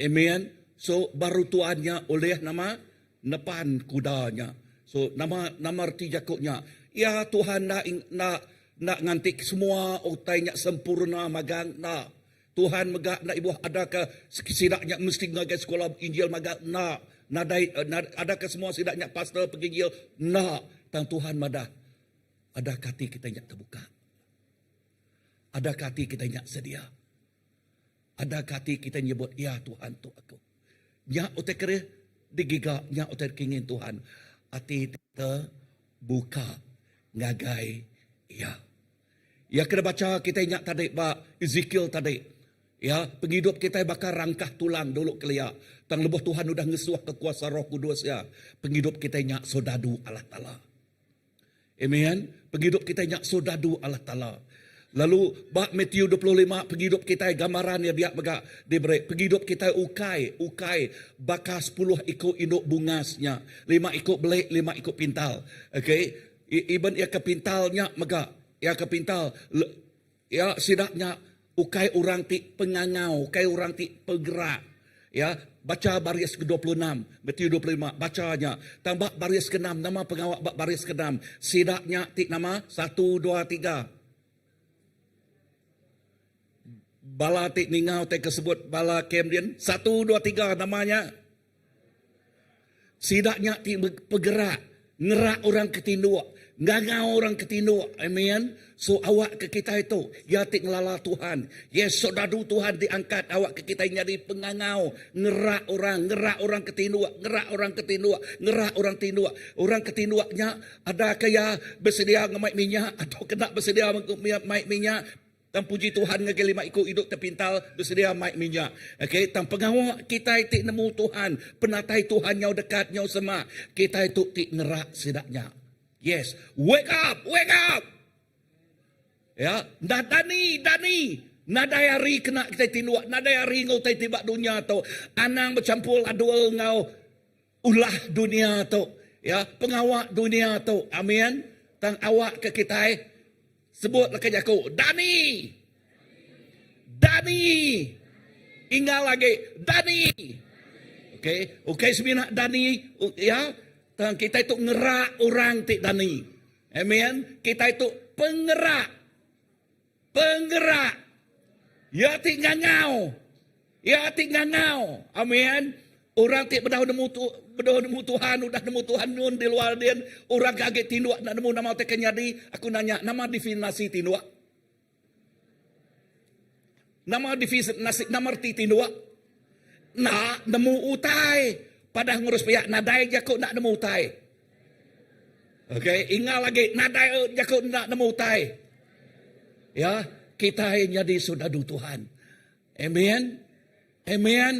Amen. So baru tuan nya ulih nama nepan kuda nya. So nama nama reti jaku nya? Ya Tuhan enda enda enda nganti semua utai nya sempurna magang enda. Tuhan mega enda ibuh ada ke sida nya mesti ngagai sekolah Injil maga enda. Nadai ada ke semua sida nya pastor penginjil enda. Tang Tuhan madah ada ke ati kita nya tebuka. Ada ke ati kita nya sedia. Ada ke ati kita nyebut ya Tuhan tu aku. Nya utai kerih digiga nya utai kingin Tuhan. Ati terbuka ngagai iya. Iya kena bacha kitai nya tadi ba Ezekiel tadi. Ya, pengidup kitai baka rangkah tulang dulu kelia. Tang lebuh Tuhan udah ngesuhka kuasa Roh Kudus iya, pengidup kitai nya soldadu Allah Taala. Amen. Pengidup kitai nya soldadu Allah Taala. Lalu ba Matthew 25 pengidup kitai gambaran iya dia mega diberi. Pengidup kitai ukai ukai baka 10 iku indu bungas nya. Lima iku beli, lima iku pintal. Okay. Even iya ke pintal nya mega, iya ke pintal iya sida nya ukai orang ti pengangau, ukai orang ti pegerak. Ya, bacha baris ke 26, Matthew 25, bacha nya. Tang ba baris ke enam, nama pengawa ba baris ke enam? Sida nya ti nama? Satu, dua, tiga. Bala ti ninga utai ke sebut bala kem din, satu, dua, tiga nama nya. Sida nya ti pegerak, ngerak orang ke tinduk, ngangau orang ke tinduk. Amen. So awak ke kitai tu, iya ti ngelala Tuhan. Yes, soldadu Tuhan diangkat awak ke kitai nyadi pengangau, ngerak orang, ngerak orang ke tinduk, ngerak orang ke tinduk, ngerak orang tinduk. Orang ke tinduk nya ada ke iya besedia ngemai minyak atau kena besedia mai minyak. Tang puji Tuhan ngagai lima iku idup tepintal besedia mai minyak. Okey, tang pengawa kitai ti nemu Tuhan, penatai Tuhan nyau dekat nyau semak, kitai tu ti ngerak sida nya. Yes, wake up, wake up. Ya, enda dani, dani. Nadai hari kena kitai tinduk, nadai hari enggau utai ti ba dunya tu. Anang bechampur adul enggau ulah dunya tu. Ya, pengawa dunya tu. Amin. Tang awak ke kitai Sebut leka jaku, Dani! Dani! Inggal agi, Dani! Okey, ukai semina dani ya, tang kitai tu ngerak orang ti dani. Amen. Kitai tu pengerak. Penggerak. Iya ti ngangau. Iya ti ngangau. Amen. Orang ti bedau nemu tu, bedau nemu Tuhan, udah nemu Tuhan nyun di luar din, orang ke agi tinduk enda nemu nama utai ke nyadi, aku nanya nama definasi tinduk? Nama definasi nama reti tinduk? Enda nemu utai. Padah ngurus piak nadai jaku enda nemu utai. Okey, ingal agi nadai jaku enda nemu utai. Ya, kitai nyadi soldadu Tuhan. Amen. Amen.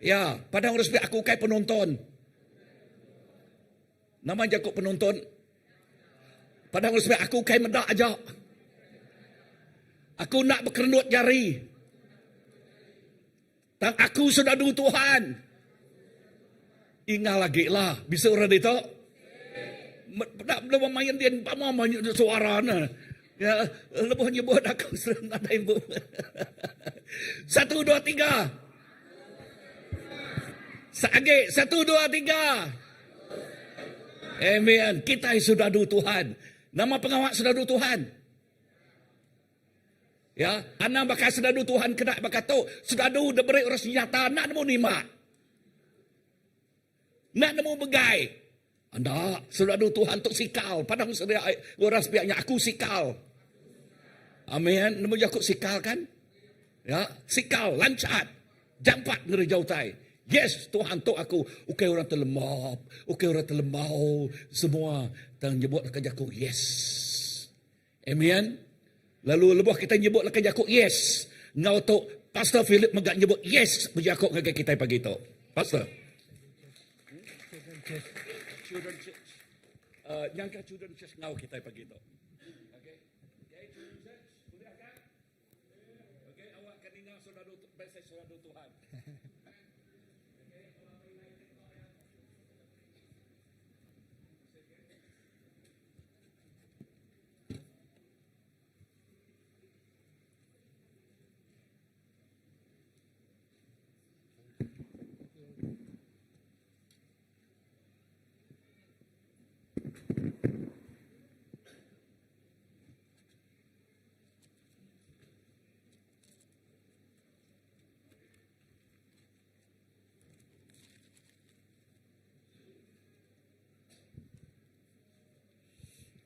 Ya, pada urus aku ukai penonton. Nama jaku penonton? Pada urus aku ukai meda aja. Aku nak bekerendut jari. Tang aku soldadu Tuhan. Ingal agi lah. Bisa orang ditu? Peda belum main dia pama suara ne. Ya, lebuh nyebut aku nadai empu. Satu, dua, tiga. Agi, satu, dua, tiga. Amen. Kita soldadu Tuhan. Nama pengawa soldadu Tuhan? Ya, anang baka sedadu Tuhan kena baka tu. Sedadu diberi orang senyata enda nemu nimbak. Enda nemu begai. Enda, sedadu Tuhan tu sikal. Padang sedia orang sepiak nya aku sikal. Amin. Nemu jaku sikal kan? Ya, sikal, lancat. Jampat ngereja utai. Yes, Tuhan tu aku. Ukai orang terlembab, ukai orang terlembau. Semua tang nyebut leka jaku yes. Amen. Lalu lebuh kitai nyebut leka jaku yes, enggau tu Pastor Philip mega nyebut yes bejaku ngagai kitai pagi tu. Pastor. Children Church. Uh, nyangka Children Church enggau kitai pagi tu. Okay. Okay, Children Church, boleh kan? Okay, awak kan ninga saudara message saudara Tuhan. Okay, awak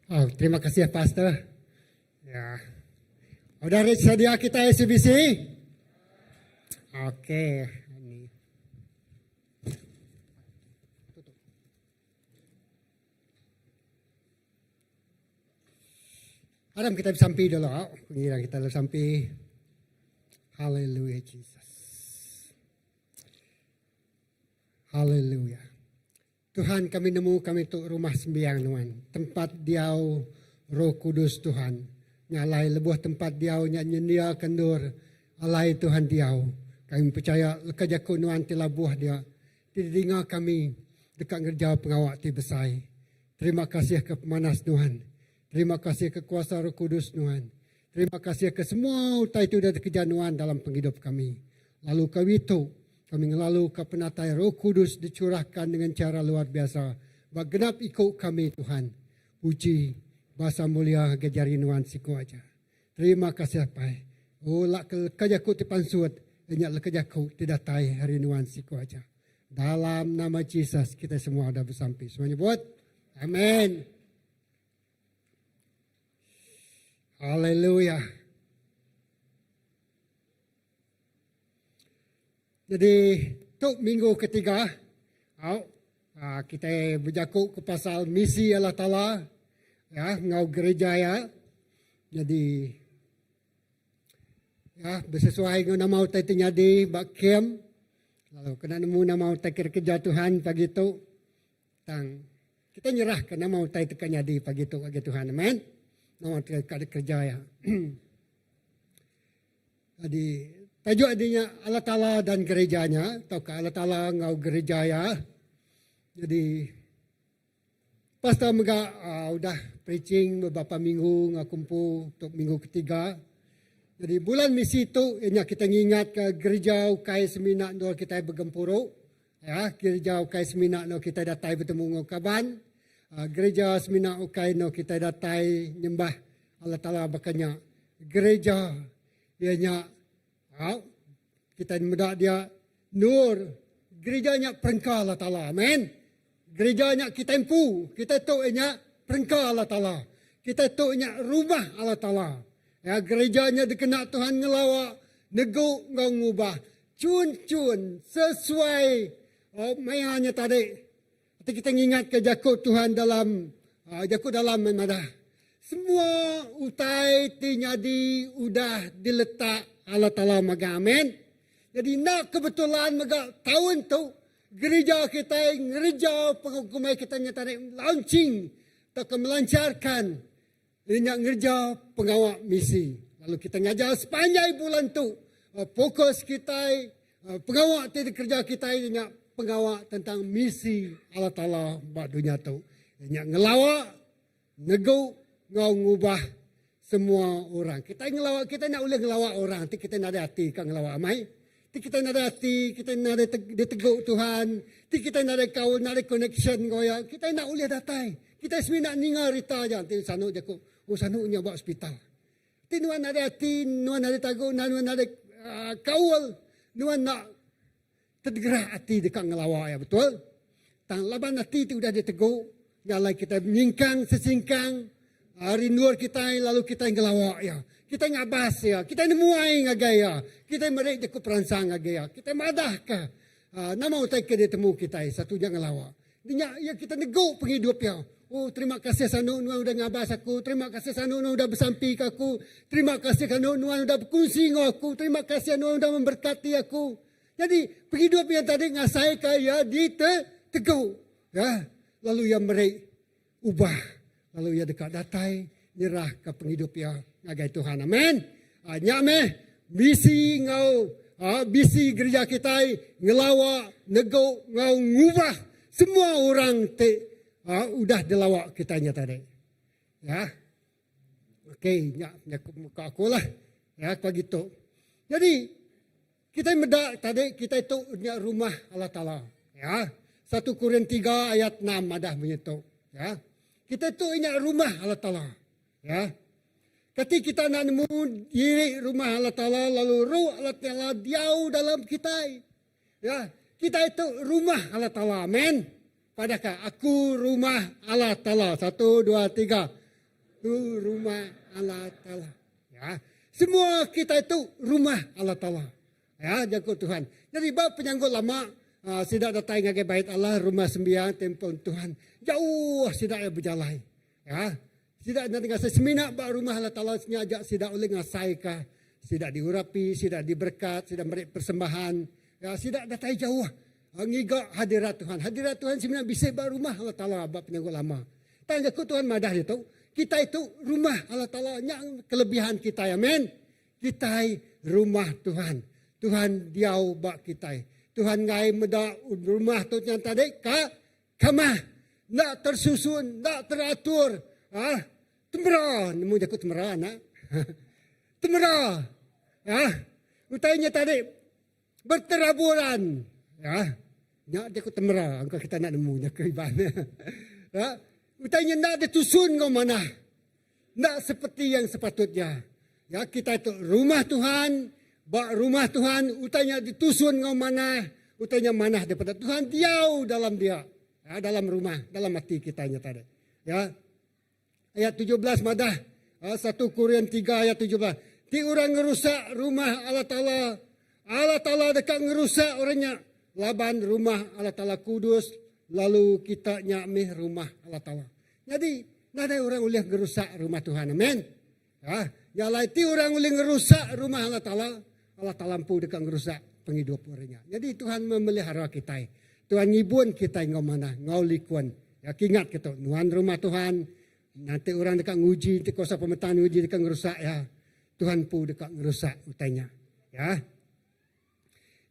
Oh, terima kasih Pastor. Ya. Udah ready sedia kita SCBC? Okey. Ini. Aram kita bersampi dulu. Pengira kita bersampi. Hallelujah Jesus. Hallelujah. Tuhan kami nemu kami tu rumah sembiang nuan, tempat diau Roh Kudus Tuhan. Nya alai lebuh tempat diau nya nyendiaka endur alai Tuhan diau. Kami pechaya leka jaku nuan ti labuh dia ti didinga kami deka ngereja pengawa ti besai. Terima kasih ke pemanas nuan. Terima kasih ke kuasa Roh Kudus nuan. Terima kasih ke semua utai ti udah dikereja nuan dalam pengidup kami. Lalu kami tu, kami ngelaluka penatai Roh Kudus dicurahkan dengan chara luar biasa ba genap iku kami Tuhan. Puji, basa mulia ngagai jari nuan siku aja. Terima kasih Apai. Oh lak ke leka jaku ti pansut iya nya leka jaku ti datai ari nuan siku aja. Dalam nama Jesus kitai semua udah besampi. Semua nyebut Amen. Haleluya. Jadi tu minggu ketiga au ah, kita bejaku ke pasal misi Allah Taala ya ngau gereja ya. Jadi ya bersesuai dengan nama utai ti nyadi ba kem lalu kena nemu nama utai kerja Tuhan pagi tu Tang, kitai nyerahka nama utai ti ka nyadi pagi tu ngagai Tuhan. Amen. Nama utai ka dikereja iya. Jadi, tajuk adi nya Allah Taala dan gerejanya tauka Allah Taala enggau gereja iya. Jadi, pastor mega uh, udah preaching beberapa minggu enggau kumpu untuk minggu ketiga. Jadi bulan misi tu ianya kita ngingatka gereja ukai semina endur kitai begempuru. Ya, gereja ukai semina no kita datai betemu enggau kaban. Ah, gereja semina ukai no kita datai nyembah Allah Taala baka nya. Gereja iya nya au kita meda dia nur gereja nya perengka Allah Taala. Amen. Gereja nya kita empu. Kita tu nya perengka Allah Taala. Kita tu nya rumah Allah Taala. Ya, gereja nya dikena Tuhan ngelawa, negu enggau ngubah. Chun-chun sesuai oh, maya nya tadi. Ati kita ngingatka jaku Tuhan dalam uh, jaku dalam madah. Semua utai ti nyadi udah diletak Allah Taala mega. Amin. Jadi enda kebetulan mega taun tu gereja kitai ngereja pengumai kita nya tadi launching tauka melancharkan Iya nya ngereja pengawa misi. Lalu kita ngajar sepanjai bulan tu fokus kitai pengawa ti dikereja kitai iya nya pengawa tentang misi Allah Taala ba dunya tu. Iya nya ngelawa, negu enggau ngubah semua orang. Kitai ngelawa kitai enda ulih ngelawa orang ti kitai nadai ati ka ngelawa amai. Ti kitai nadai ati, kitai nadai ditegu Tuhan, ti kitai nadai kaul, nadai connection enggau iya, kitai enda ulih datai. Kitai semina ninga rita aja enti sanu jaku, oh sanu nya ba hospital. Ti nuan nadai ati, nuan nadai tagu, nuan nadai uh, kaul, nuan enda tergerak ati deka ngelawa iya, betul? Tang laban ati ti udah ditegu, nya alai kitai nyingkang sesingkang ari endur kitai lalu kitai ngelawa iya. Kitai ngabas iya, kitai nemuai ngagai iya, kitai meri jaku peransang ngagai iya, kitai madahka uh, nama utai ke ditemu kitai satu nya ngelawa. Nya iya kita negu pengidup iya. Oh terima kasih sanu nuan udah ngabas aku, terima kasih sanu nuan udah besampi ke aku, terima kasih sanu nuan udah bekunsi enggau aku, terima kasih nuan udah memberkati aku. Jadi pengidup iya tadi ngasaika iya ditegu. Ya, lalu iya meri ubah. Lalu iya deka datai nyerahka pengidup iya ngagai Tuhan. Amen. Ha, nya meh misi enggau ha, misi gereja kitai ngelawa, negu enggau ngubah semua orang ti ha, udah dilawa kitai nya tadi. Ya. Okey, nya muka aku lah. Ya, pagi tu. Jadi, Kitai meda tadi kitai tu nya rumah Allah Taala. Ya. 1 Korin 3 ayat 6 madah munyi tu. Ya. Kitai tu nya rumah Allah Taala. Ya. Kati kita nak nemu diri rumah Allah Taala lalu roh Allah Taala diau dalam kitai. Ya. Kitai tu rumah Allah Taala. Amen. Padahka aku rumah Allah Taala. Satu, dua, tiga. Tu rumah Allah Taala. Ya. Semua kita itu rumah Allah Taala. Ya, jaku Tuhan. Jadi ba penyanggut lama uh, sida datai ngagai bait Allah, rumah sembiang temple Tuhan. Jauh sida ya berjalai. Ya. Sida nanti ngasai semina ba rumah Allah Taala sengaja sida oleh ngasai ka sida diurapi, sida diberkat, sida meri persembahan. Ya, sida datai jauh uh, ngiga hadirat Tuhan. Hadirat Tuhan semina bisi ba rumah Allah Taala ba penyanggut lama. Tang jaku Tuhan madah ditu, kitai tu rumah Allah Taala nya kelebihan kitai. Amen. Kitai rumah Tuhan. Tuhan diau ba kitai. Tuhan ngai meda rumah tu nya tadi ka kamah. Enda tersusun, enda teratur. Ah, temera, nemu jaku temera anak. temera. Ah, utai nya tadi Berteraburan. Ya. Nya jaku temera engka kita enda nemu jaku Iban. Ya. Utai nya enda ditusun enggau manah. Enda seperti yang sepatutnya. Ya, kita tu rumah Tuhan, ba rumah Tuhan utai nya ditusun enggau manah, utai nya manah daripada Tuhan diau dalam dia. Ya, dalam rumah, dalam ati kita nya tadi. Ya. Ayat 17 madah, 1 Korin 3 ayat 17. Ti orang ngerusak rumah Allah Taala, Allah Taala deka ngerusak orang nya laban rumah Allah Taala kudus lalu kita nya mih rumah Allah Taala. Jadi nadai orang ulih ngerusak rumah Tuhan. Amen. Ha, nya alai ti orang ulih ngerusak rumah Allah Taala, Allah Taala empu deka ngerusak pengidup orang nya. Jadi Tuhan memelihara kitai. Tuhan ngibun kitai enggau manah, enggau likun. Ya, kingat ke tu, nuan rumah Tuhan, nanti orang deka nguji, nanti kuasa pemetang nguji deka ngerusak ya. Tuhan empu deka ngerusak utai nya. Ya.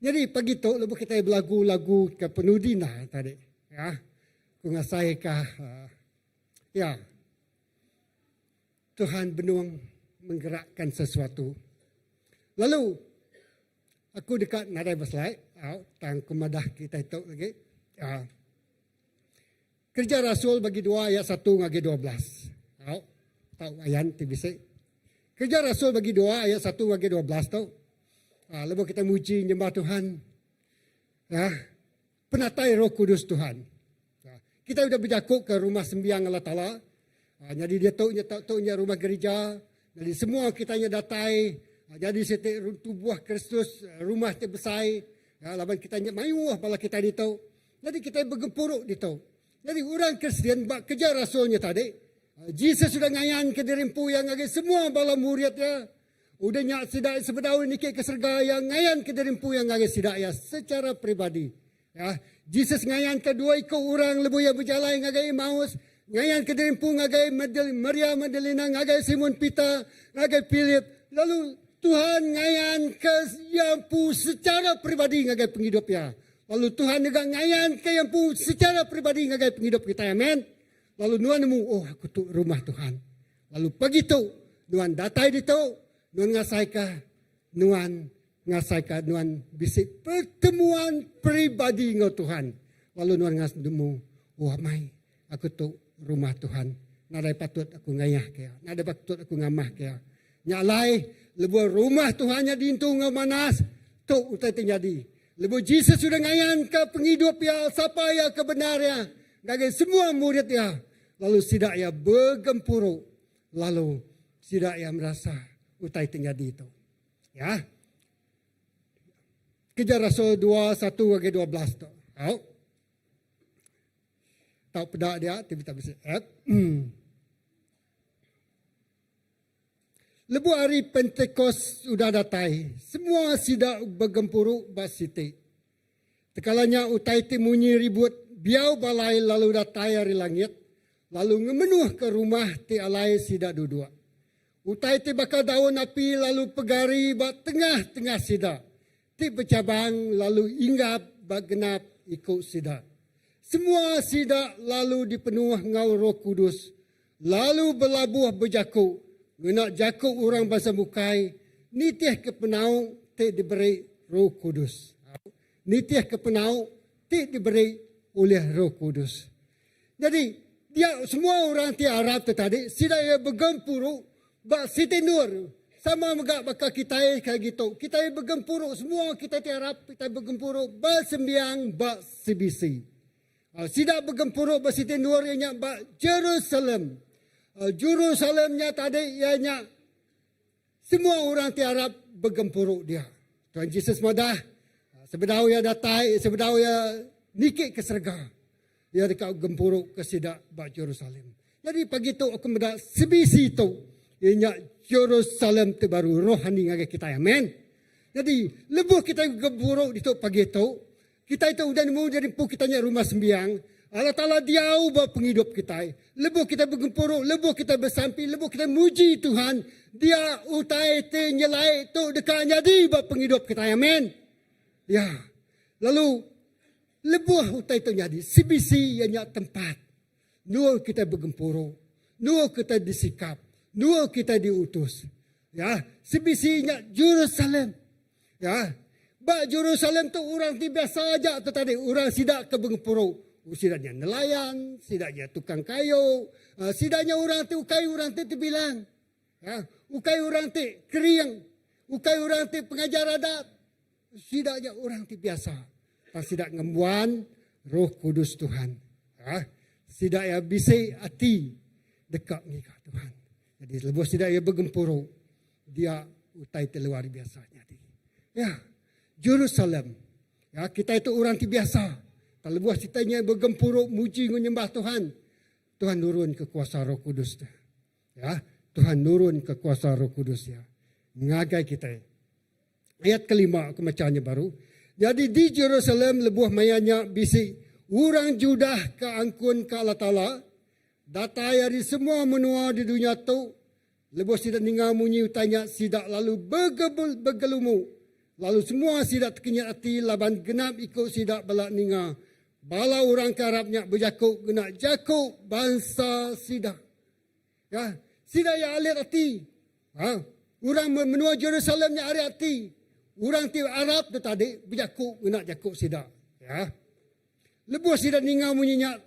Jadi pagi tu lebuh kitai belagu-lagu ke penudi nah tadi. Ya. Ku ngasai ka uh, ya. Tuhan benung menggerakkan sesuatu. Lalu. Aku deka nadai beselai au tang ku madah kitai tu lagi. Uh, Kerja Rasul bagi dua ayat satu ngagai 12. Au tau ayan ti bisi. Kerja Rasul bagi dua ayat satu ngagai 12 tu. Uh, lebuh kita muji nyembah Tuhan. Uh, penatai Roh Kudus Tuhan. Uh, kita udah bejaku ke rumah sembiang Allah Taala. Uh, jadi dia tu nya tu nya rumah gereja. Jadi semua kita nya datai uh, jadi siti tubuh Kristus rumah ti besai. Uh, laban kita nya mayuh bala kita ditu. Jadi kita begempuru ditu. Jadi orang Kristian bak kerja rasulnya tadi, Jesus sudah ngayan ke diri empu yang ngagai semua bala murid ya. Udah nya sida sebedau niki ke serga yang ngayan ke diri empu yang ngagai sida ya secara peribadi. Ya, Jesus ngayan ke dua iku orang lebuh ia berjalai ngagai Emmaus, ngayan ke diri empu ngagai Maria Magdalena, ngagai Simon Peter, ngagai Philip. Lalu Tuhan ngayan ke ia empu secara peribadi ngagai penghidup ia. Lalu Tuhan juga ngayan ke ia empu secara peribadi ngagai penghidup kita. Amen. Lalu nuan nemu, oh aku tu rumah Tuhan. Lalu pagi tu, nuan datai di tu, nuan ngasai ke nuan ngasai ke nuan bisi pertemuan peribadi enggau Tuhan. Lalu nuan ngas nemu, oh amai, aku tu rumah Tuhan. Nadai patut aku ngayah ke iya. Nadai patut aku ngamah ke iya. Nya alai, lebuh rumah Tuhan nya diintu enggau manas, tu utai ti nyadi. Lebuh Jesus sudah ngayanka pengidup iya, sapa iya ke bendar iya, ngagai semua murid iya, lalu sida iya begempuru, lalu sida iya merasa utai ti nyadi tu. Ya. Keja Rasul 2, 1 ngagai 12 tu. Au. Tau peda dia, ti tak bisi app. Hmm. Lebuh hari Pentikos udah datai, semua sida begempuru ba siti. Tekala nya utai ti munyi ribut biau balai lalu datai ari langit, lalu ngemenuhka rumah ti alai sida duduk. Utai ti baka daun api lalu pegari ba tengah-tengah sida, ti bechabang lalu inggap ba genap iku sida. Semua sida lalu dipenuh enggau Roh Kudus, lalu belabuh bejaku ngena jaku orang bansa bukai nitihka penau ti diberi Roh Kudus. Nitihka penau ti diberi ulih Roh Kudus. Jadi, dia semua orang ti arap tu tadi, sida iya begempuru ba siti endur. Sama mega baka kitai ke gitu. Kitai begempuru, semua kitai ti arap, kitai begempuru besembiang ba CBC. Sida begempuru ba siti endur iya nya ba Jerusalem. Jerusalem nya tadi iya nya Semua orang ti arap begempuru dia. Tuhan Jesus madah, sebedau iya datai, sebedau iya niki ke serega, iya deka gempuru ke sida ba Jerusalem. Jadi pagi tu aku meda CBC tu, iya nya Jerusalem ti baru rohani ngagai kitai. Amen. Jadi lebuh kitai begempuru ditu pagi tu, Kitai tu udah nemu jadi empu kitai nya rumah sembiang. Allah Taala diau ba pengidup kitai. Lebuh kitai begempuru, lebuh kitai besampi, lebuh kitai muji Tuhan, dia utai ti nyelai tu deka nyadi ba pengidup kitai. Amen. Ya. Lalu lebuh utai tu nyadi, CBC iya nya tempat endur kitai begempuru, endur kitai disikap, endur kitai diutus. Ya, CBC nya Jerusalem. Ya. Ba Jerusalem tu orang ti biasa aja tu tadi, orang sida ke begempuru. Sida nya nelayan, sida nya tukang kayu, ah, sida nya orang ti ukai orang ti tebilang. Ya, ukai orang ti kering, ukai orang ti pengajar adat. Sida nya orang ti biasa. Tang sida ngembuan Roh Kudus Tuhan. Ya, sida ya bisi ati deka ngiga Tuhan. Jadi lebuh sida ya begempuru, dia utai ti luar biasa nyadi. Ya, Jerusalem. Ya, kita itu orang ti biasa. Tang lebuh kita nya begempuru muji enggau nyembah Tuhan, Tuhan nurun ke kuasa Roh Kudus tu. Ya, Tuhan nurun ke kuasa Roh Kudus ya ngagai kita. Ayat kelima aku maca nya baru. Jadi di Jerusalem lebuh maya nya bisi orang Judah ke angkun ke Allah Taala datai ari semua menua di dunya tu. Lebuh sida ninga munyi utai nya sida lalu begelumu. Lalu semua sida tekenyit ati laban genap iku sida bela ninga bala orang ke arap nya bejaku ngena jaku bansa sida. Ya, sida iya alit ati. Ha, orang menua Jerusalem nya alit ati. Orang ti Arab tu tadi bejaku ngena jaku sida. Ya. Lebuh sida ninga munyi nya,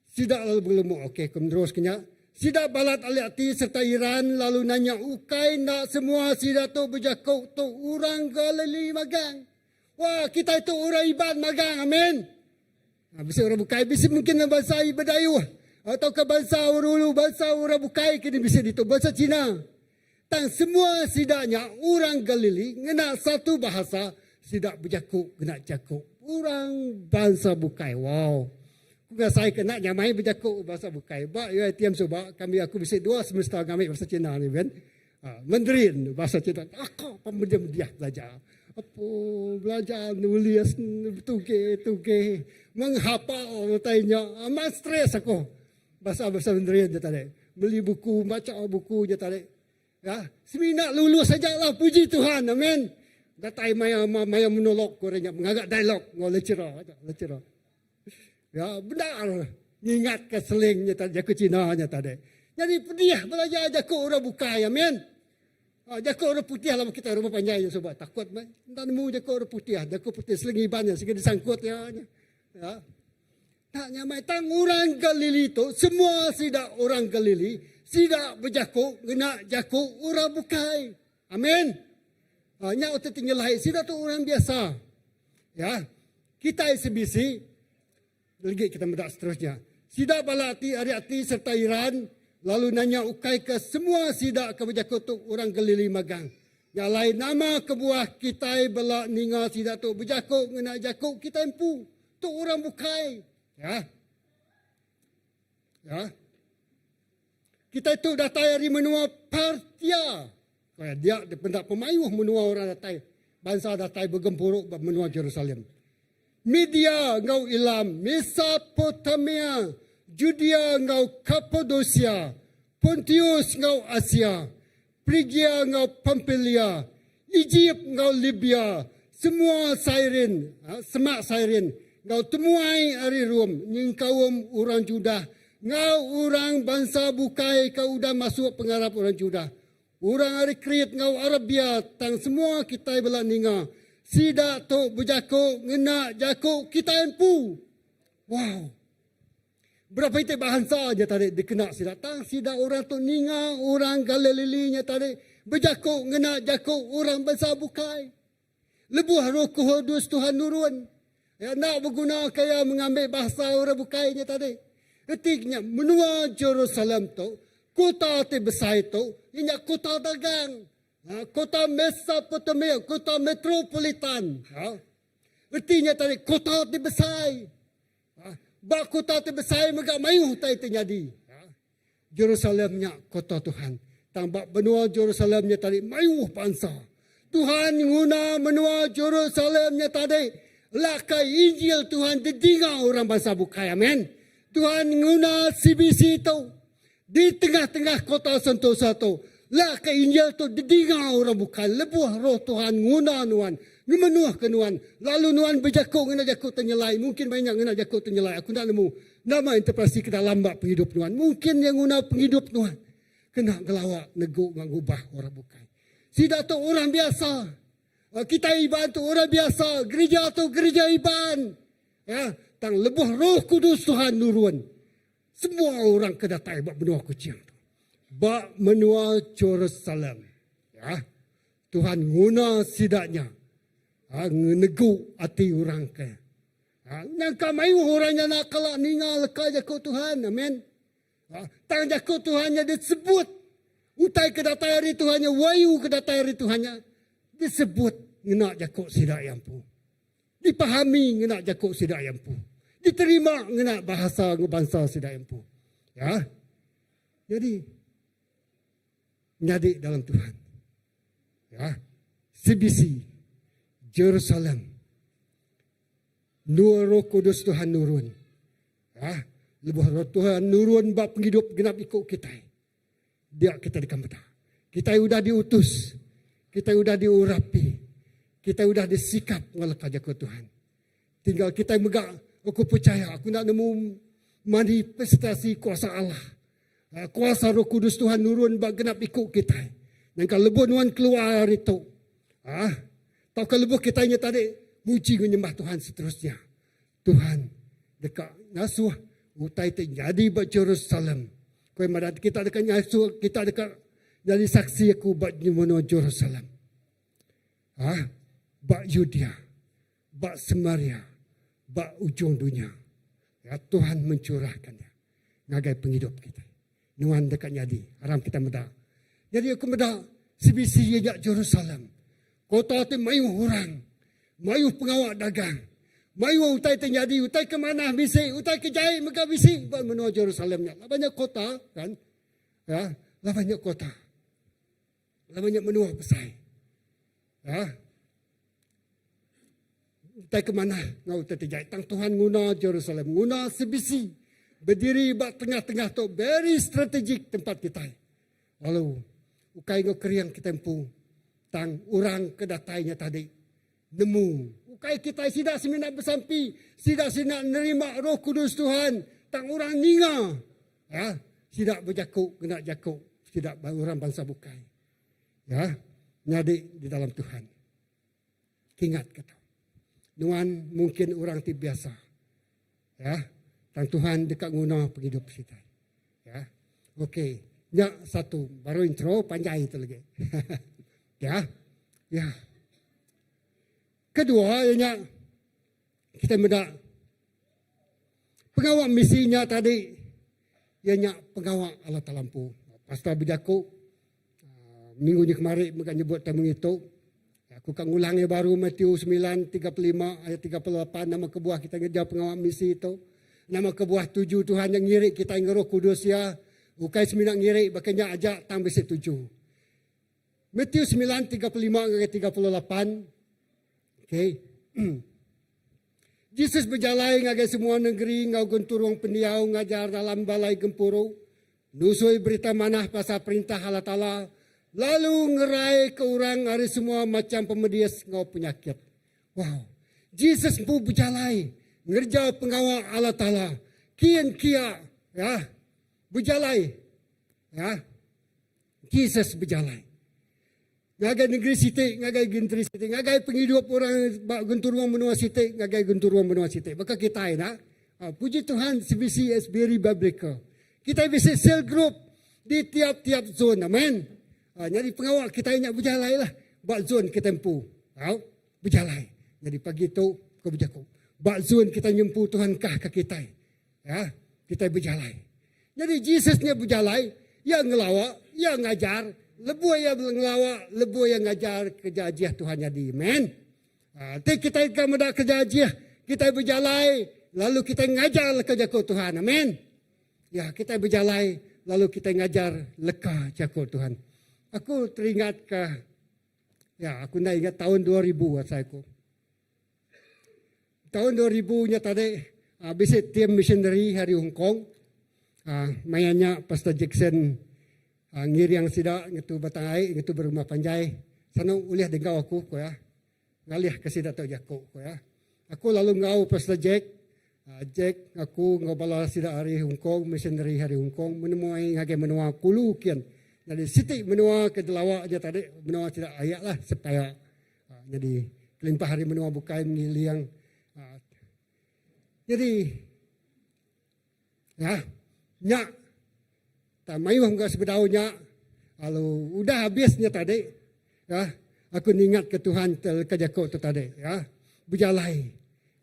sida lalu begelumu. Okey, ku meneruska nya. Sida balat alik ati sereta iran lalu nanya, Ukai enda semua sida tu bejaku tu orang Galili magang? Wah, kitai tu orang Iban magang. Amin. Ha, bisi orang bukai, bisi mungkin bangsa Bidayuh atau ke bangsa Urulu, bangsa orang bukai kini bisi ditu, bangsa Cina. Tang semua sida nya orang Galili ngena satu bahasa, sida bejaku ngena jaku orang bangsa bukai. Wow. Ku ngasai ke enda nyamai bejaku bahasa bukai. Ba UiTM suba kami aku bisi dua semester ngambi bahasa Cina ni kan. Ha, Mandarin bahasa Cina. Aku pemediah-mediah belajar. Apo belajar nulis tuge-tuge menghafal utai nya. Amat stres aku. Bahasa-bahasa Mandarin je tadi. Beli buku, baca buku je tadi. Ya, semina lulus saja lah puji Tuhan. Amin. Datai maya maya monolog ko nya mengaga dialog ngau lecturer lecturer. Ya, bendar ngingatka seling nya tadi, jaku Cina nya tadi. Jadi pedih belajar jaku orang bukai, amin. Ha, jaku orang putih lama kita rumah panjai nya suba takut mai. Enda nemu jaku orang putih, jaku putih seling Iban nya sigi disangkut ya nya. Ya. Tak nyamai tang orang Galili tu semua sida orang Galili sida bejaku ngena jaku orang bukai. Amin. Ha, nya utai ti nyelai sida tu orang biasa. Ya. Kitai sebisi legi kita meda seterusnya. Sida bala ati ari ati serta iran lalu nanya ukai ke semua sida ke bejaku tu orang Galili magang. Nya alai nama kebuah kitai bela ninga sida tu bejaku ngena jaku kitai empu tu orang bukai. Ya. Ya. Kitai tu datai ari menua Partia. Kaya dia dipenda pemayuh menua orang datai, bansa datai begempuru ba menua Jerusalem. Media enggau Elam, Mesopotamia, Judea enggau Kapadosia, Pontius enggau Asia, Prigia enggau Pampilia, Ejip enggau Libya, semua Sairin, semak Sairin, enggau temuai ari Rom, nyengkaum orang Judah enggau orang bansa bukai ke udah masuk pengarap orang Judah. Orang ari Krit enggau Arabia tang semua kitai bela ninga sida tu bejaku ngena jaku kitai empu. Wow! Berapa iti bahansa nya tadi dikena sida tang sida orang tu ninga orang Galilili nya tadi bejaku ngena jaku orang bansa bukai. Lebuh Roh Kudus Tuhan nurun, ya enda beguna ke iya mengambil bahasa orang bukai nya tadi. Reti nya menua Jerusalem tu, kota ti besai tu, iya nya kota dagang, ha, kota Mesopotamia, kota metropolitan. Ha. Reti nya tadi kota ti besai. Ha. Ba kota ti besai mega mayuh utai ti nyadi. Ha. Jerusalem nya kota Tuhan. Tang ba benua Jerusalem nya tadi mayuh bansa. Tuhan nguna menua Jerusalem nya tadi lakai Injil Tuhan didinga orang bansa bukai. Amen. Tuhan nguna CBC tu di tengah-tengah kota Sentosa tu lakai Injil tu didinga orang bukai lebuh roh Tuhan nguna nuan ngemenuhka nuan lalu nuan bejaku ngena jaku ti nyelai mungkin maya nya ngena jaku ti nyelai aku enda nemu Nama interpelasi ke dalam ba pengidup nuan? Mungkin iya nguna pengidup nuan kena ngelawa, negu enggau ngubah orang bukai. Sida tu orang biasa. Kitai Iban tu orang biasa. Gerija tu gerija Iban. Ya, tang lebuh Roh Kudus Tuhan nurun, semua orang ke datai ba menua Kuching tu, ba menua Jerusalem, ya, Tuhan nguna sida nya negu ati orang ke Ha, nyangka mayuh orang nya nak kala ninga leka jaku Tuhan. Amen. Ha, tang jaku Tuhan nya disebut. Utai ke datai ari Tuhan nya, wayu ke datai ari Tuhan nya, disebut ngena jaku sida iya empu. Dipahami ngena jaku sida iya empu. Diterima ngena bahasa enggau bansa sida iya empu. Ya. Jadi, nyadi dalam Tuhan. Ya. CBC, Jerusalem. Endur Roh Kudus Tuhan nurun. Ya. Lebuh Roh Tuhan nurun ba pengidup genap iku kitai. Dia kita deka meda. Kitai udah diutus. Kitai udah diurapi. Kitai udah disikap enggau leka jaku Tuhan. Tinggal kitai mega aku percaya aku enda nemu manifestasi kuasa Allah. Ah, kuasa Roh Kudus Tuhan nurun ba genap iku kitai. Nyangka lebuh nuan keluar ari tu. Ah,. Tauka lebuh kitai nya tadi muji enggau nyembah Tuhan seterusnya. Tuhan deka ngasuh utai ti nyadi ba Jerusalem. Ku iya madah, kita deka ngasuh, kita deka nyadi saksi aku ba menua Jerusalem. Ha? Ba Yudea, ba Samaria, ba ujung dunya. Ya, Tuhan mencurahkan dia ngagai pengidup kita. Nuan deka nyadi. Aram kita meda. Jadi aku meda CBC iya nya Jerusalem. Kota ti mayuh orang. Mayuh pengawa dagang. Mayuh utai ti nyadi, utai ke manah bisi, utai ke jai mega bisi ba menua Jerusalem nya. Laban nya kota kan. Ya, laban nya kota. Laban nya menua besai. Ya. Utai ke manah enggau utai ti jai. Tang Tuhan nguna Jerusalem, nguna CBC bediri ba tengah-tengah tu very strategic tempat kitai. Lalu ukai enggau kering kitai empu tang orang ke datai nya tadi nemu ukai kitai sida semina besampi, sida semina nerima Roh Kudus Tuhan tang orang ninga ya sida bejaku ngena jaku sida orang bansa bukai. Ya, nyadi di dalam Tuhan. Kingat ke tu. Nuan mungkin orang ti biasa. Ya, tang Tuhan deka nguna pengidup kita. Ya. Okey, nya satu baru intro panjai itu lagi. ya. Ya. Kedua iya nya kita meda pengawa misi nya tadi iya nya pengawa Allah Taala empu. Pastor bejaku Minggu nya kemari mega nyebut tai munyi tu. Aku ka ngulang iya baru Matthew 9, 35 ayat 38 nama kebuah kita ngereja pengawa misi tu. Nama kebuah tuju Tuhan nya ngiri kitai enggau Roh Kudus iya. Ukai semina ngiri baka nya aja tang bisi tuju. Matthew 9, 35 ngagai 38. Okay. Jesus bejalai ngagai semua negeri enggau genturung pendiau ngajar dalam balai gempuru. Nusui berita manah pasal Perintah Allah Taala, lalu ngeraika orang ari semua macham pemedis enggau penyakit. Wow! Jesus empu bejalai ngereja pengawa Allah Taala kin kia, ya. Bejalai, ya. Jesus bejalai ngagai negeri siti, ngagai genteri siti, ngagai pengidup orang ba genturung menua siti, ngagai genturung menua siti. Baka kitai enda. Ha, puji Tuhan CBC is very biblical. Kitai bisi cell group di tiap-tiap zone. Amen. Ha, nyadi pengawa kitai nya bejalai lah ba zone kitai empu. Ha, bejalai. Nyadi pagi tu ku bejaku. Ba zone kitai nyempu Tuhan kah ke kitai. Ya, kitai bejalai. Nyadi Jesus nya bejalai, iya ngelawa, iya ngajar, lebuh iya ngelawa, lebuh iya ngajar kereja ajih Tuhan nyadi. Amen. Ha, enti kitai ka meda kereja ajih, kitai bejalai lalu kitai ngajar leka jaku Tuhan. Amen. Ya, kitai bejalai lalu kitai ngajar leka jaku Tuhan. Aku teringat ke ya, aku enda ingat taun 2000 asai aku. Taun 2000 nya tadi bisi tim missionary ari Hong Kong. Maya nya Pastor Jackson ngiring sida ngetu Batang Ai ngetu ba rumah panjai. Sanu ulih denggau aku ku iya. Ngalih ke sida tu jaku ku iya. Aku lalu enggau Pastor Jack. Jack aku enggau bala sida ari Hong Kong missionary ari Hong Kong menemuai ngagai menua Kulu kin. Nyadi siti menua ke dilawa nya tadi menua sida aya lah sepaya. Nyadi kelimpah ari menua bukai ngiling nyadi ya nya tak mayuh mega sebedau nya lalu udah habis nya tadi ya aku ningat ke Tuhan ke jaku tu tadi ya bejalai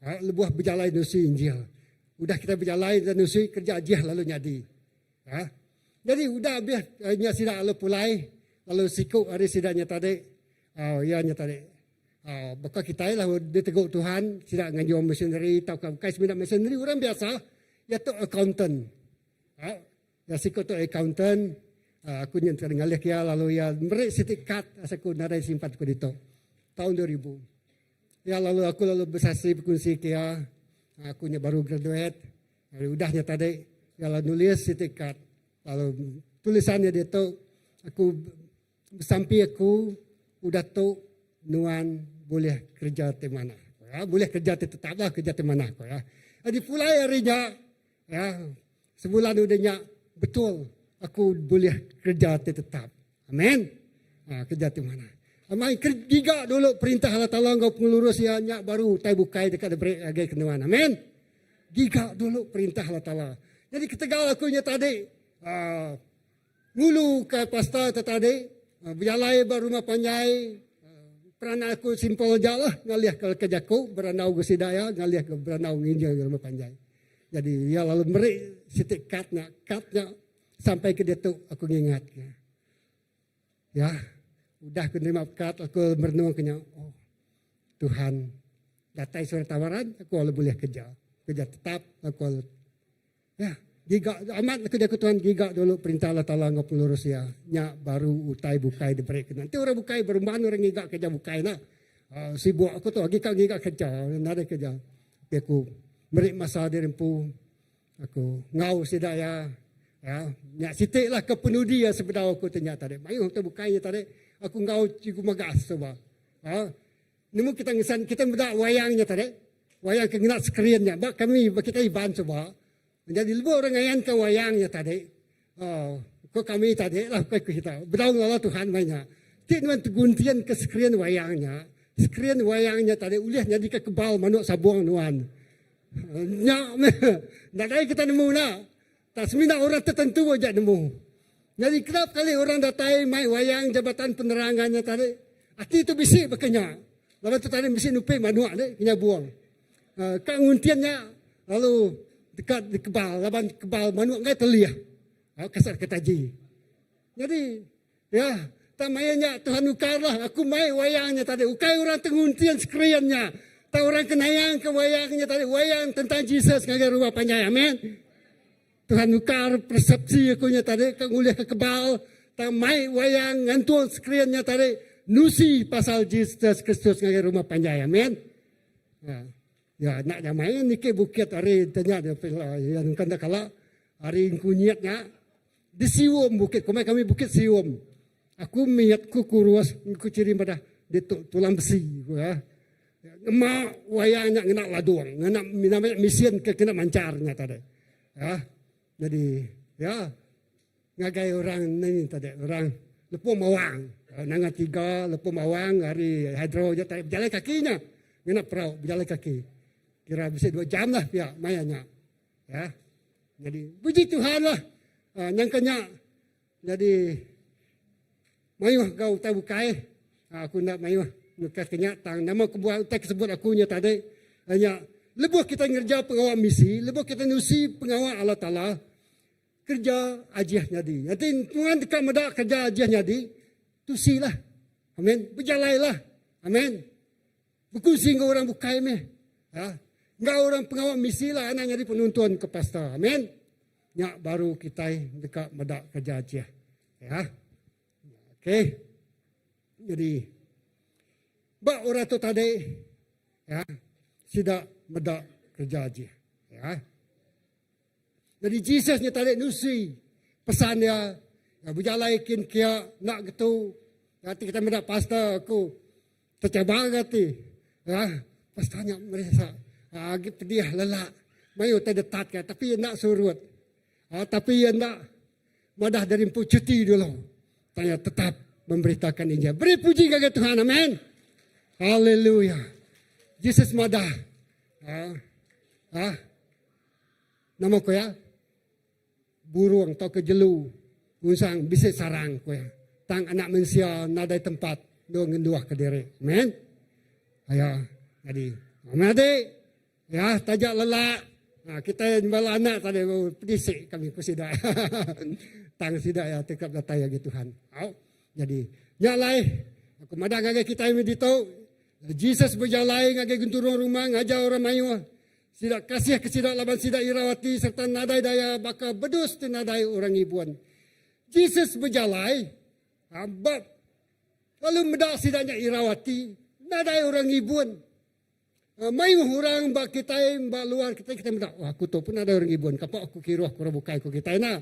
ya, lebuh bejalai nusi Injil udah kita bejalai dan nusi kerja ajih lalu nyadi ya jadi udah habis nya sida lalu pulai lalu siku ari sida nya tadi Au iya nya tadi. Au baka kitai lah ditegu Tuhan sida nganjung missionary tauka bukai semina missionary orang biasa iya tu accountant. Au iya siku tu accountant aku nyin tadi ngalih ke iya lalu iya meri siti kad asal ku nadai simpan ku ditu taun 2000. Iya lalu aku lalu besaksi bekunsi ke iya aku nya baru graduate lalu udah nya tadi iya lalu nulis siti kad lalu tulisan iya ditu aku Besampi aku udah tu nuan bulih kereja ti manah. Ya, bulih kereja ti tetap lah, kereja ti manah ko ya. Jadi pulai hari nya, ya, sebulan udah nya betul aku bulih kereja ti tetap. Amen. Ha, kereja ti manah. Amai giga dulu perintah Allah Taala enggau pengelurus iya nya baru utai bukai deka diberi ngagai ke nuan. Amen. Giga dulu perintah Allah Taala. Jadi ketegal aku nya tadi uh, ngulu ke pastor tu tadi uh, bejalai ba rumah panjai uh, peranan aku simple aja lah ngalih ke leka jaku berandau ke sida iya ngalih ke berandau nginjil ke rumah panjai. Jadi iya lalu meri siti kad nya, kad nya sampai ke diatu aku ngingat ke. Ya, udah aku nerima kad aku merenung ke nya. Oh, Tuhan datai surat tawaran aku lalu boleh kerja. Kerja tetap aku lalu ya, giga amat aku jaku Tuhan giga dulu perintah Allah Taala enggau pengelurus iya. Nya baru utai bukai diberi ke nanti orang bukai berumban orang ngiga kerja bukai nah. Uh, sibuk aku tu agi ka ngiga kerja, nadai kerja. Tapi aku meri masa diri empu aku enggau sida iya ya nya siti lah ke penudi iya sebedau aku ti nya tadi mayuh utai bukai nya tadi aku enggau cikgu magas suba ha nemu kita ngesan kita meda wayang nya tadi wayang ke ngena skrin nya ba kami ba kita Iban suba jadi lebuh orang ngayan ke wayang nya tadi oh ko kami tadi lah ko kita bedau ngelala Tuhan meh nya ti nuan tegunting ke skrin wayang nya skrin wayang nya tadi ulih nyadika kebal manuk sabung nuan. Nya meh. Nadai kita nemu enda. Tak semina orang tertentu aja nemu. Nyadi kerap kali orang datai mai wayang Jabatan Penerangan nya tadi, ati tu bisi baka nya. Laban tu tadi bisi nupi manuk nya kena buang. Uh, ka nguntin nya lalu deka dikebal laban kebal manuk enggai telih. Uh, kasar ke taji. Nyadi ya tak maya nya Tuhan nukar lah aku mai wayang nya tadi ukai orang tenguntin skrin nya tak orang kenayang ke wayang nya tadi wayang tentang Jesus ngagai rumah panjai amin Tuhan nukar persepsi aku nya tadi ke ngulih ke kebal tak mai wayang ngantung skrin nya tadi nusi pasal Jesus Kristus ngagai rumah panjai amin ya ya nak nyamai niki bukit ari tanya dia yang kan dak kala ari kunyit nya Di Sium bukit kumbai kami bukit Sium. Aku miyat ku kurus ku ciri madah ditu tulang besi ku ya. Ngema wayang nya ngena ladung ngena nama nya mesin ke kena manchar nya tadi. Ya. Jadi ya ngagai orang ni tadi orang Lepung Mawang Nanga Tiga Lepung Mawang ari hidro nya tadi bejalai kaki nya ngena perau bejalai kaki. Kira bisi dua jam lah pia maya nya. Ya. Jadi puji Tuhan lah. Uh, nyangka nya jadi mayuh gau utai bukai. Uh, aku nak mayuh nukas ke nya tang nama kebuah utai kesebut aku nya tadi hanya lebuh kita ngerja pengawa misi, lebuh kita nusi pengawa Allah Taala, kerja ajih nyadi. Jadi Tuhan deka meda kerja ajih nyadi, tusilah. Amin. Berjalailah. Amin. Bekunsi enggau orang bukai meh. Ha? Enggau orang pengawa misi lah anang nyadi penuntun ke pastor. Amin. Nya baru kitai deka meda kerja ajih. Ya. Okey. Jadi ba orang tu tadi ya sida meda kerja ajih. Ya. Jadi Jesus nya tadi nusi pesan dia ya, berjalai kin kia nak getu. Nanti kita meda pastor aku Tecabar ga ati. Ya, pasal nya meresa. Agi pedih lelak. Mayuh utai detat ka tapi iya enda surut. Ha, tapi iya enda madah dari empu cuti dulu. Tang iya tetap memberitakan Injil. Beri puji ngagai Tuhan. Amen. Haleluya. Jesus madah. Ha, ha, nama ko ya? Burung tauka jelu ngunsang bisi sarang, ku iya. Tang anak mensia nadai tempat endur ngenduhka diri. Amen. Aya nyadi. Amen adi. Ya, taja lelak. Ha, kitai bala anak tadi pedisi kami ku sida. Tang sida ya tekap datai agi Tuhan. Au. Jadi, nya alai aku madah ngagai kitai meh ditu. Jesus bejalai ngagai genturung rumah ngajar orang mayuh. Sida kasih ke sida laban sida irau ati sereta nadai daya baka bedus ti nadai orang ngibun. Jesus bejalai ba lalu meda sida nya irau ati, nadai orang ngibun. Mayuh orang ba kitai ba luar kitai kitai meda, oh aku tu pun nadai orang ngibun, kapa aku kiruh ke orang bukai ku kitai enda.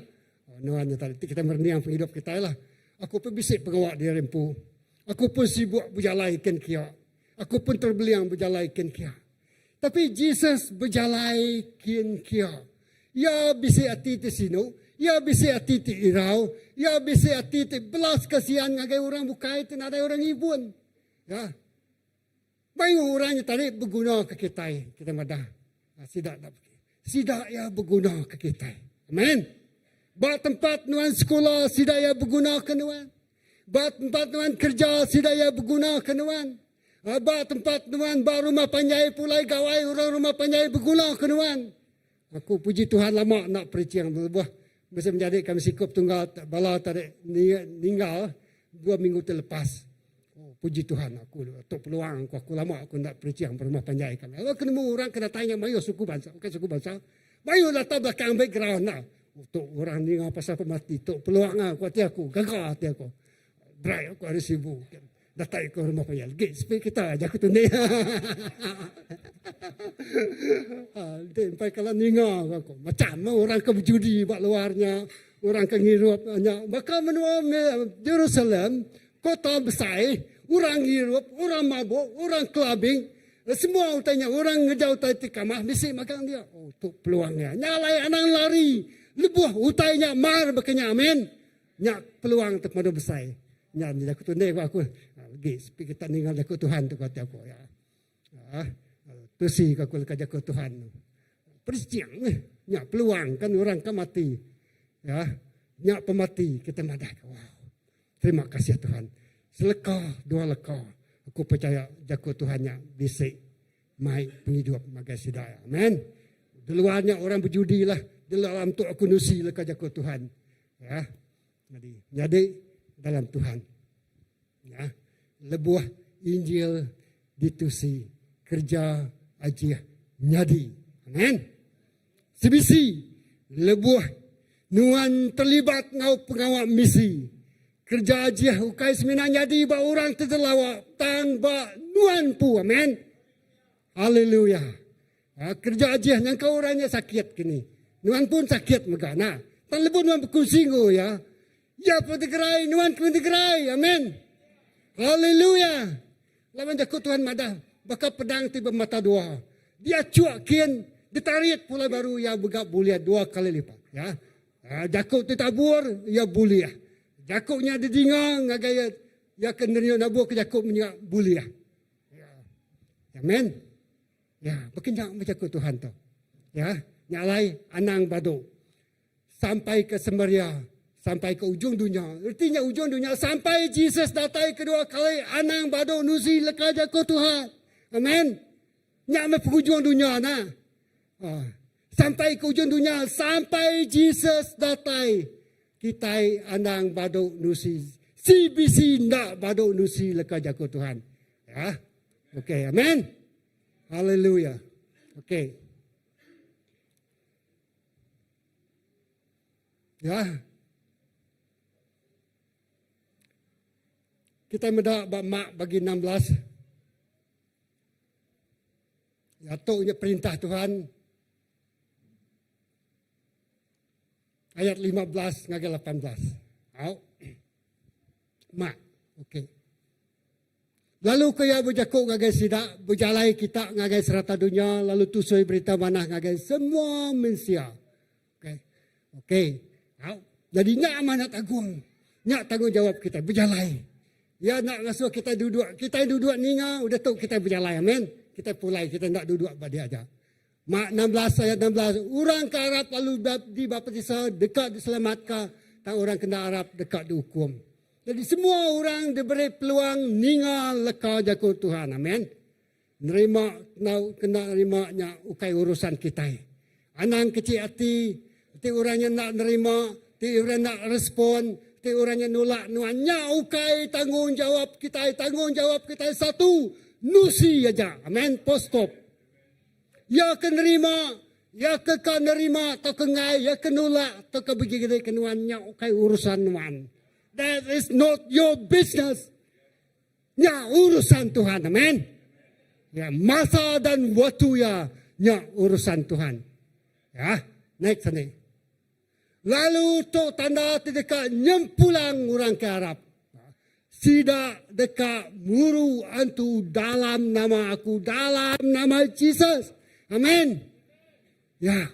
Nuan nya tadi ti kitai merening pengidup kitai lah. Aku pun bisi pengawa diri empu. Aku pun sibuk bejalai kin kia. Aku pun terbeliang bejalai kin kia. Tapi Jesus bejalai kin kia. Iya bisi ati ti sinu, iya bisi ati ti irau, iya bisi ati ti belas kasihan ngagai orang bukai ti nadai orang ngibun. Ya. Mayuh orang nya tadi beguna ke kitai, kita madah. Ha, sida enda Sida iya beguna ke kitai. Amen. Ba tempat nuan sekula, sida iya beguna ke nuan. Ba tempat nuan kerja, sida iya beguna ke nuan. Ha, ba tempat nuan ba rumah panjai pulai gawai, orang rumah panjai beguna ke nuan. Aku puji Tuhan lama enda preaching lebuh bisi menyadi kami sikup tunggal bala tadi ninggal dua minggu ti lepas. Oh, puji Tuhan aku tu peluang aku, aku lama aku enda preaching ba rumah panjai kami. Lalu aku nemu orang ke datai nya mayuh suku bansa, bukan suku bansa. Mayuh latar belakang background enda. Oh, tu orang ninga pasal pemati tu peluang aku ati aku, gaga ati aku. Drive aku ari Sibu. Datai ke rumah panjai. Legi sepi kita aja aku tundi. Ha, enti empai kala ninga aku. Macam orang ke berjudi ba luar nya, orang ke ngirup nya. Baka menua Jerusalem, kota besai, orang ngirup, orang mabuk, orang clubbing, semua utai nya, orang ngereja utai ti kamah bisi magang dia. Oh, tu peluang iya. Nya alai anang lari lebuh utai nya mar baka nya. Amin. Nya peluang ti pemadu besai. Nya jaku tu ndai ku aku. Legi sepi kita ninga jaku Tuhan tu ku ati aku ya. Ha tusi ku aku leka jaku Tuhan tu. Pericing meh nya peluang kan orang ka mati. Ya nya pemati kita madah ka wow. Terima kasih Tuhan. Seleka dua leka aku percaya jaku Tuhan nya bisi mai pengidup ngagai sida. Amen. Di luar nya orang berjudi lah. Di dalam tu aku nusi leka jaku Tuhan. Ya. Jadi, jadi dalam Tuhan. Ya. Lebuh Injil ditusi kerja ajih nyadi. Amen. CBC lebuh nuan terlibat ngau pengawa misi. Kerja ajih ukai semina nyadi ba orang ti telawa tang ba nuan pu. Amen. Haleluya. Ha, kerja ajih nyangka orang nya sakit kini. Nuan pun sakit mega nah. Tang lebuh nuan bekunsi enggau iya, iya pun tegerai, nuan pun tegerai. Amen. Haleluya. Laban jaku Tuhan madah baka pedang ti bemata dua. Dia cuk kin, ditarit pulai baru iya mega bulih dua kali lipat. Ya. Ha, jaku ti tabur iya bulih. Jaku nya didinga ngagai iya, iya ke nerima nabur ke jaku menya bulih. Ya. Amen. Ya, bekenya meh jaku Tuhan tu. Ya, nya alai anang badu sampai ke Samaria, sampai ke ujung dunya. Reti nya ujung dunya sampai Jesus datai kedua kali anang badu nusi leka jaku Tuhan. Amen. Nya meh pengujung dunya nah. Ha. Sampai ke ujung dunya sampai Jesus datai kitai anang badu nusi CBC enda badu nusi leka jaku Tuhan. Ya. Okey, amen. Haleluya. Okey. Ya. Kita meda ba mak bagi 16. Ya tu nya perintah Tuhan. Ayat 15 ngagai 18. Au. Mak. Okey. Lalu ku iya bejaku ngagai sida, Bejalai kita ngagai serata dunya lalu tusui berita manah ngagai semua mensia. Okey. Okey. Au. Jadi nya amanat agung. Nya tanggungjawab kita bejalai. Iya enda ngasuh kita duduk. Kita duduk ninga udah tu kita bejalai. Amen. Kita pulai kita enda duduk ba dia aja. Mak 16 ayat 16 orang ke arap lalu dibaptisa deka diselamatka tang orang ke enda arap deka diukum. Jadi semua orang diberi peluang ninga leka jaku Tuhan. Amen. Nerima enggau kena nerima nya ukai urusan kitai. Anang kecil ati ti orang nya enda nerima, ti orang enda respon, ti orang nya nulak nuan nya ukai tanggungjawab kitai. Tanggungjawab kitai satu, nusi aja. Amen. Post stop. Iya ke nerima, iya ke ka nerima tauka enggai, iya ke nulak tauka begigeri ke nuan nya ukai urusan nuan. That is not your business. Nya urusan Tuhan. Amen. Ya, masa dan waktu ya nya urusan Tuhan. Ya, next ni. Lalu tu tanda ti deka nyempulang orang ke arap. Sida deka muru antu dalam nama aku, dalam nama Jesus. Amen. Ya.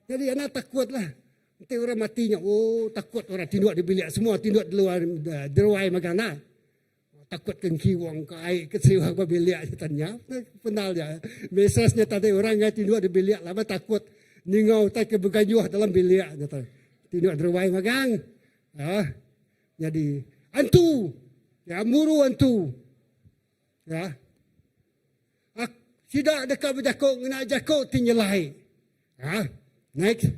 Jadi anak takut lah. Enti orang mati nya, oh takut orang tinduk di bilik semua tinduk di luar deruai magang nah. Takut ke engkiwong ke ai ke siwa ba bilik nya tadi nya. Penal nya. Mesej nya tadi orang ngai tinduk di bilik laban takut ninga utai ke begayuh dalam bilik nya tadi. Tinduk deruai magang. Ha. Jadi antu. Ya muru antu. Ya. Ak, sida deka bejaku ngena jaku ti nyelai. Ha. Next.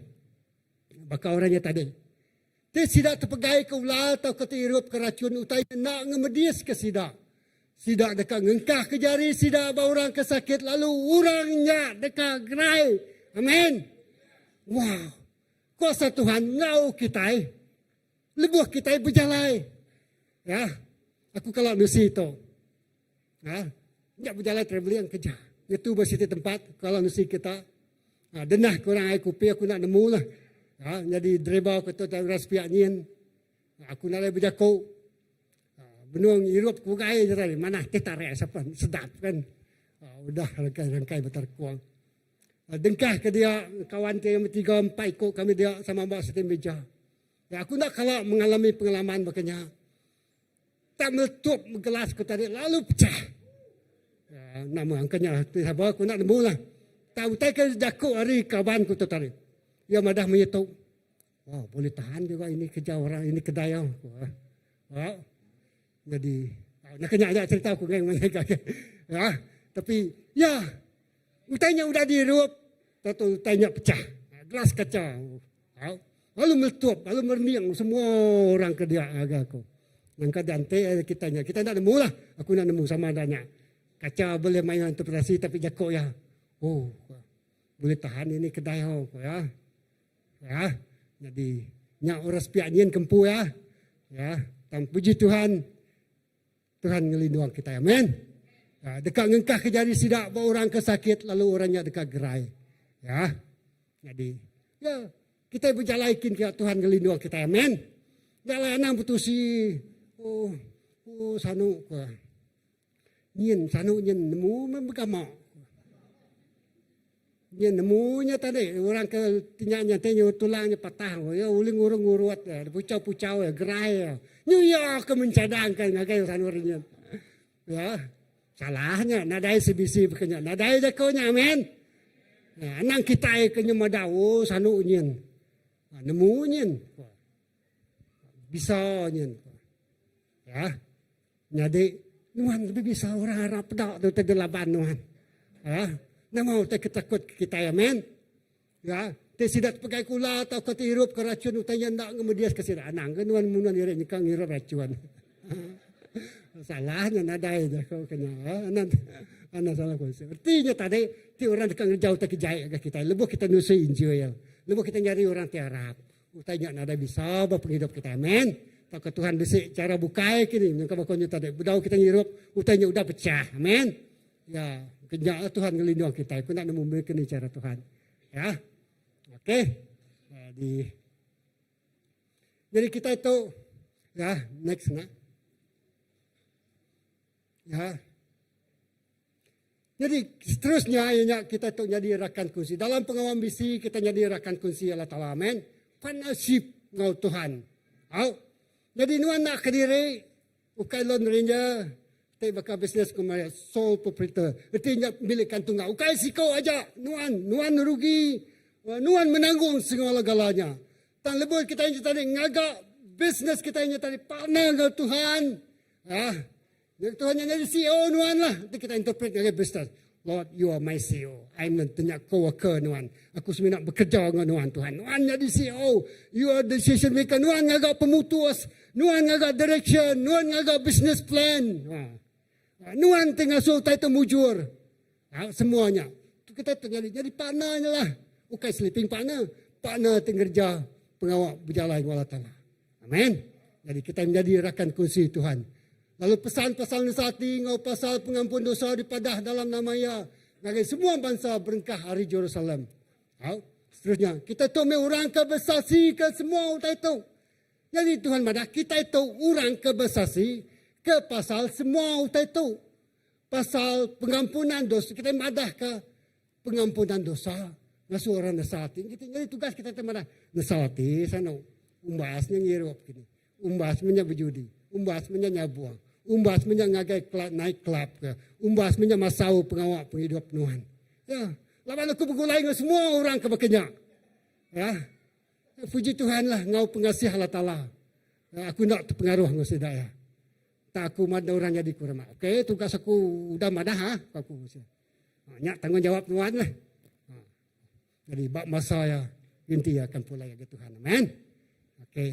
Baka orang nya tadi. Ti sida tepegai ke ular tauka teirup ke rachun utai enda ngemediska sida. Sida deka ngengkahka jari sida ba orang ke sakit lalu orang nya deka gerai. Amen. Wow. Kuasa Tuhan enggau kitai lebuh kitai bejalai. Ya. Aku kala nusi tu. Ha? Nya bejalai travelling keja. Ngetu ba siti tempat kalau nusi kita. Ha, denah kurang ai kopi aku nak nemu lah. Ha, jadi driver aku tu tak orang sepiak nyin. Ha, aku nak berjaku. Ha, benung irup ku gai je tadi. Mana teh tarik siapa sedap kan. Ha, udah rangkai-rangkai berterkuang. Ha, dengkah ke dia kawan ke yang tiga empat ikut kami dia sama bawa siti meja. Ya, aku nak kala mengalami pengalaman bakanya. Tak meletup gelas ku tadi lalu pecah. Ya, nama angka nya ti saba ku nak nemu lah. Tak utai ke jaku ari kaban ku tu tadi. Ya madah munyi tu. Wow, boleh tahan juga ini kerja orang ini kedai oh. Ha. Jadi, nak kena aja cerita aku ngai mana Ya, tapi ya utainya udah dirup, tentu utainya pecah. Gelas kaca. Ha. Lalu meletup, lalu merening semua orang ke dia ngagai aku. Nangka dianti eh, kita nya. Kita nak nemu lah. Aku nak nemu sama ada nya. Kaca boleh main interpretasi tapi jako ya. Oh, boleh tahan ini kedai ho ya. Ya. Jadi nya orang sepiak nyin kempu ya. Ya, tang puji Tuhan. Tuhan ngelindung kita. Amen. Ya, deka ngengkah ke jari sida ba orang ke sakit lalu orang nya deka gerai. Ya. Jadi, ya kita berjalai kin ke Tuhan ngelindung kita. Amen. Jalai anang betusi. Oh, oh sanu ke. Nyin sanu nyin nemu begama. Nya nemu nya tadi orang ke tinya nya ti nya tulang nya patah ya ulih ngurut-ngurut ya puchau-puchau ya gerai ya. Nya iya ke mencadangkan ngagai orang orang nya. Ya. Salah nya nadai CBC baka nya. Nadai jako nya amen. Ya, anang kitai ke nya madah oh sanu nyin. Ha, nemu nyin. Bisa nyin. Ya. Nyadi, nuan lebih bisa orang arap peda tu utai delaban nuan. Ha? Nama utai ke takut ke kitai, amen? Ya, ti sida tepegai kula tauka ti irup ke racun utai nya enda ngemedis ke sida. Anang ke nuan mun nuan iri nyekang ngirup racun. Salah nya nadai jaku ke nya. Ha? Anang anang salah konsep. Reti nya tadi ti orang deka ngereja utai ke jai ngagai kitai lebuh kita nusui Injil, lebuh kita nyari orang ti arap. Utai nya nadai bisa ba pengidup kitai. Amen. Tauka Tuhan bisi chara bukai kini nyangka baka nya tadi. Bedau kita ngirup, utai nya udah pecah. Amen. Ya, ke nya lah Tuhan ngelindung kitai. Aku enda nemu meh kini chara Tuhan. Ya. Okey. Jadi Jadi kitai tu ya, next nak. Ya. Jadi seterusnya iya nya kita tu nyadi rakan kunsi. Dalam pengawa misi kita nyadi rakan kunsi Allah Taala. Amen. Partnership enggau Tuhan. Au. Jadi nuan nak kediri ukai lone ranger ti baka bisnes ku maya sole proprietor. Reti nya milik tunggal. Ukai siko aja nuan, nuan rugi, nuan menanggung segala-galanya. Tang lebuh kita nya tadi ngaga bisnes kita nya tadi partner enggau Tuhan. Ah, Nya Tuhan nya nyadi CEO nuan lah. Enti kita interpret ngagai business. Lord, you are my CEO. I'm nya co-worker nuan. Aku semina bekerja enggau nuan Tuhan. Nuan nyadi CEO. You are decision maker. Nuan ngaga pemutus. Nuan ngaga direction. Nuan ngaga business plan. Ha. Nuan ti ngasuh utai tu mujur. Ha, semua nya. Tu kita tu nyadi jadi partner nya lah. Ukai sleeping partner. Partner ti ngereja pengawa bejalai enggau Allah Taala. Amen. Jadi kita menjadi rakan kunsi Tuhan. Lalu pesan pasal nesa ati enggau pasal pengampun dosa dipadah dalam nama iya ngagai semua bansa berengkah ari Jerusalem. Au, seterusnya, kita tu meh orang ke besaksi ke semua utai tu. Jadi Tuhan madah kita tu orang ke besaksi ke pasal semua utai tu. Pasal pengampunan dosa, kita madah ke pengampunan dosa ngasuh orang nesal ati. Kita jadi tugas kita tu madah nesal ati sanu. Umbas nya ngirup kini. Umbas menya berjudi. Umbas menya nyabuang. Umbas menya ngagai club night club ke. Umbas menya masau pengawa pengidup nuan. Ya. Laban aku begulai enggau semua orang ke baka nya. Ya. Puji Tuhan lah enggau pengasih Allah Taala. Aku enda terpengaruh enggau sida ya. Tak aku madah orang jadi ku rama. Okey, tugas aku udah madah ha, ku aku. Ha, nya tanggungjawab nuan lah. Ha. Jadi bak masa ya inti akan pulai ke Tuhan. Amen. Okey.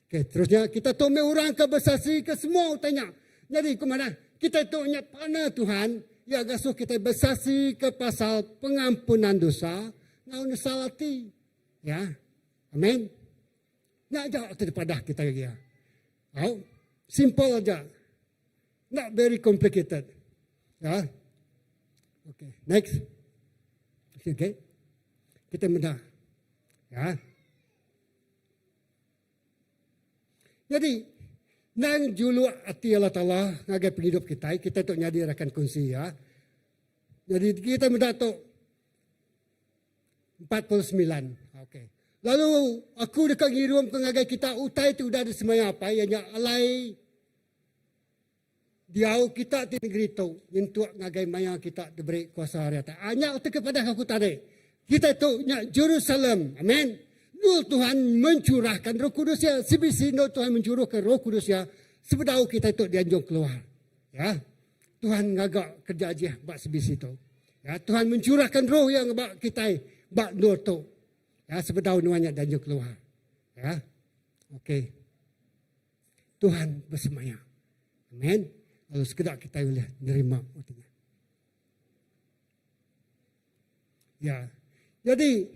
Okey, terusnya kita tu me orang ke bersaksi ke semua utanya. Jadi ku madah, kita tu nya pana Tuhan ya gasuh kita bersaksi ke pasal pengampunan dosa ngau nesal ati. Ya. Amen. Nya aja ti dipadah kitai agi iya. Au, simple aja. Not very complicated. Ya. Okay, next. Okay, okay. Kita meda. Ya. Jadi, nang juluk ati Allah Taala ngagai pengidup kitai, kitai tu nyadi rakan kunsi ya. Jadi kita meda tu 49. Okey. Lalu aku deka ngirumka ngagai kita utai ti udah disemaya Apai, iya nya alai diau kita ti negeri tu nyentuk ngagai maya kita diberi kuasa ari atas. Ah, nya utai ke padah aku tadi. Kita tu nya Jerusalem. Amen. Nul Tuhan mencurahkan Roh Kudus ya. CBC nul Tuhan mencurahkan Roh Kudus ya. Sebedau kita tu dianjung keluar. Ya. Tuhan ngaga kerja ajih ba CBC tu. Ya, Tuhan mencurahkan roh yang ba kitai ba endur tu. Ya, sebedau nuan nya danjung keluar. Ya. Okey. Tuhan bersemaya. Amen. Lalu sekeda kitai ulih nerima utai nya. Ya. Jadi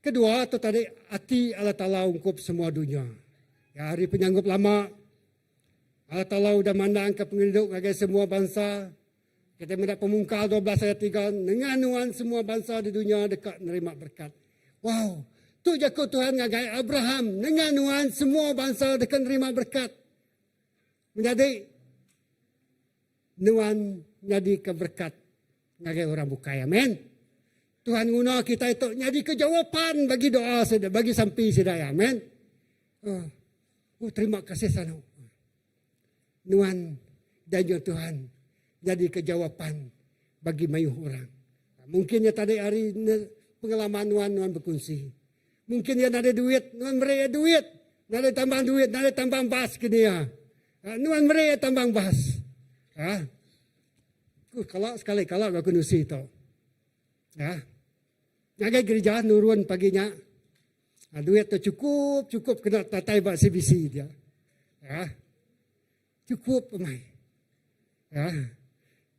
kedua tu tadi ati Allah Taala ungkup semua dunya. Ya, hari penyanggup lama Allah Taala udah mandang ke pengerindu ngagai semua bansa. Kita meda pemungkal 12 ayat 3 nengah nuan semua bansa di dunya deka nerima berkat. Wow, tu jaku Tuhan ngagai Abraham nengah nuan semua bansa deka nerima berkat. Menyadi nuan nyadika berkat ngagai orang bukai. Amen. Tuhan nguna kitai tu nyadika jawapan bagi doa sida, bagi sampi sida. Amen. Oh, oh terima kasih sanu. Nuan janji Tuhan nyadika jawapan bagi mayuh orang. Mungkin ya tadi hari pengalaman nuan nuan berkongsi. Mungkin ya nada duit, nuan beri ya duit. Nada tambang duit, nada tambang bas ke dia. Ha, nuan beri ya tambang bas. Ha? Kalau sekali kalau aku nusi tu. Ha? Ngagai gereja nurun paginya. Ha, duit tu cukup, cukup kena tatai ba CBC dia. Ha? Cukup pemai. Ha?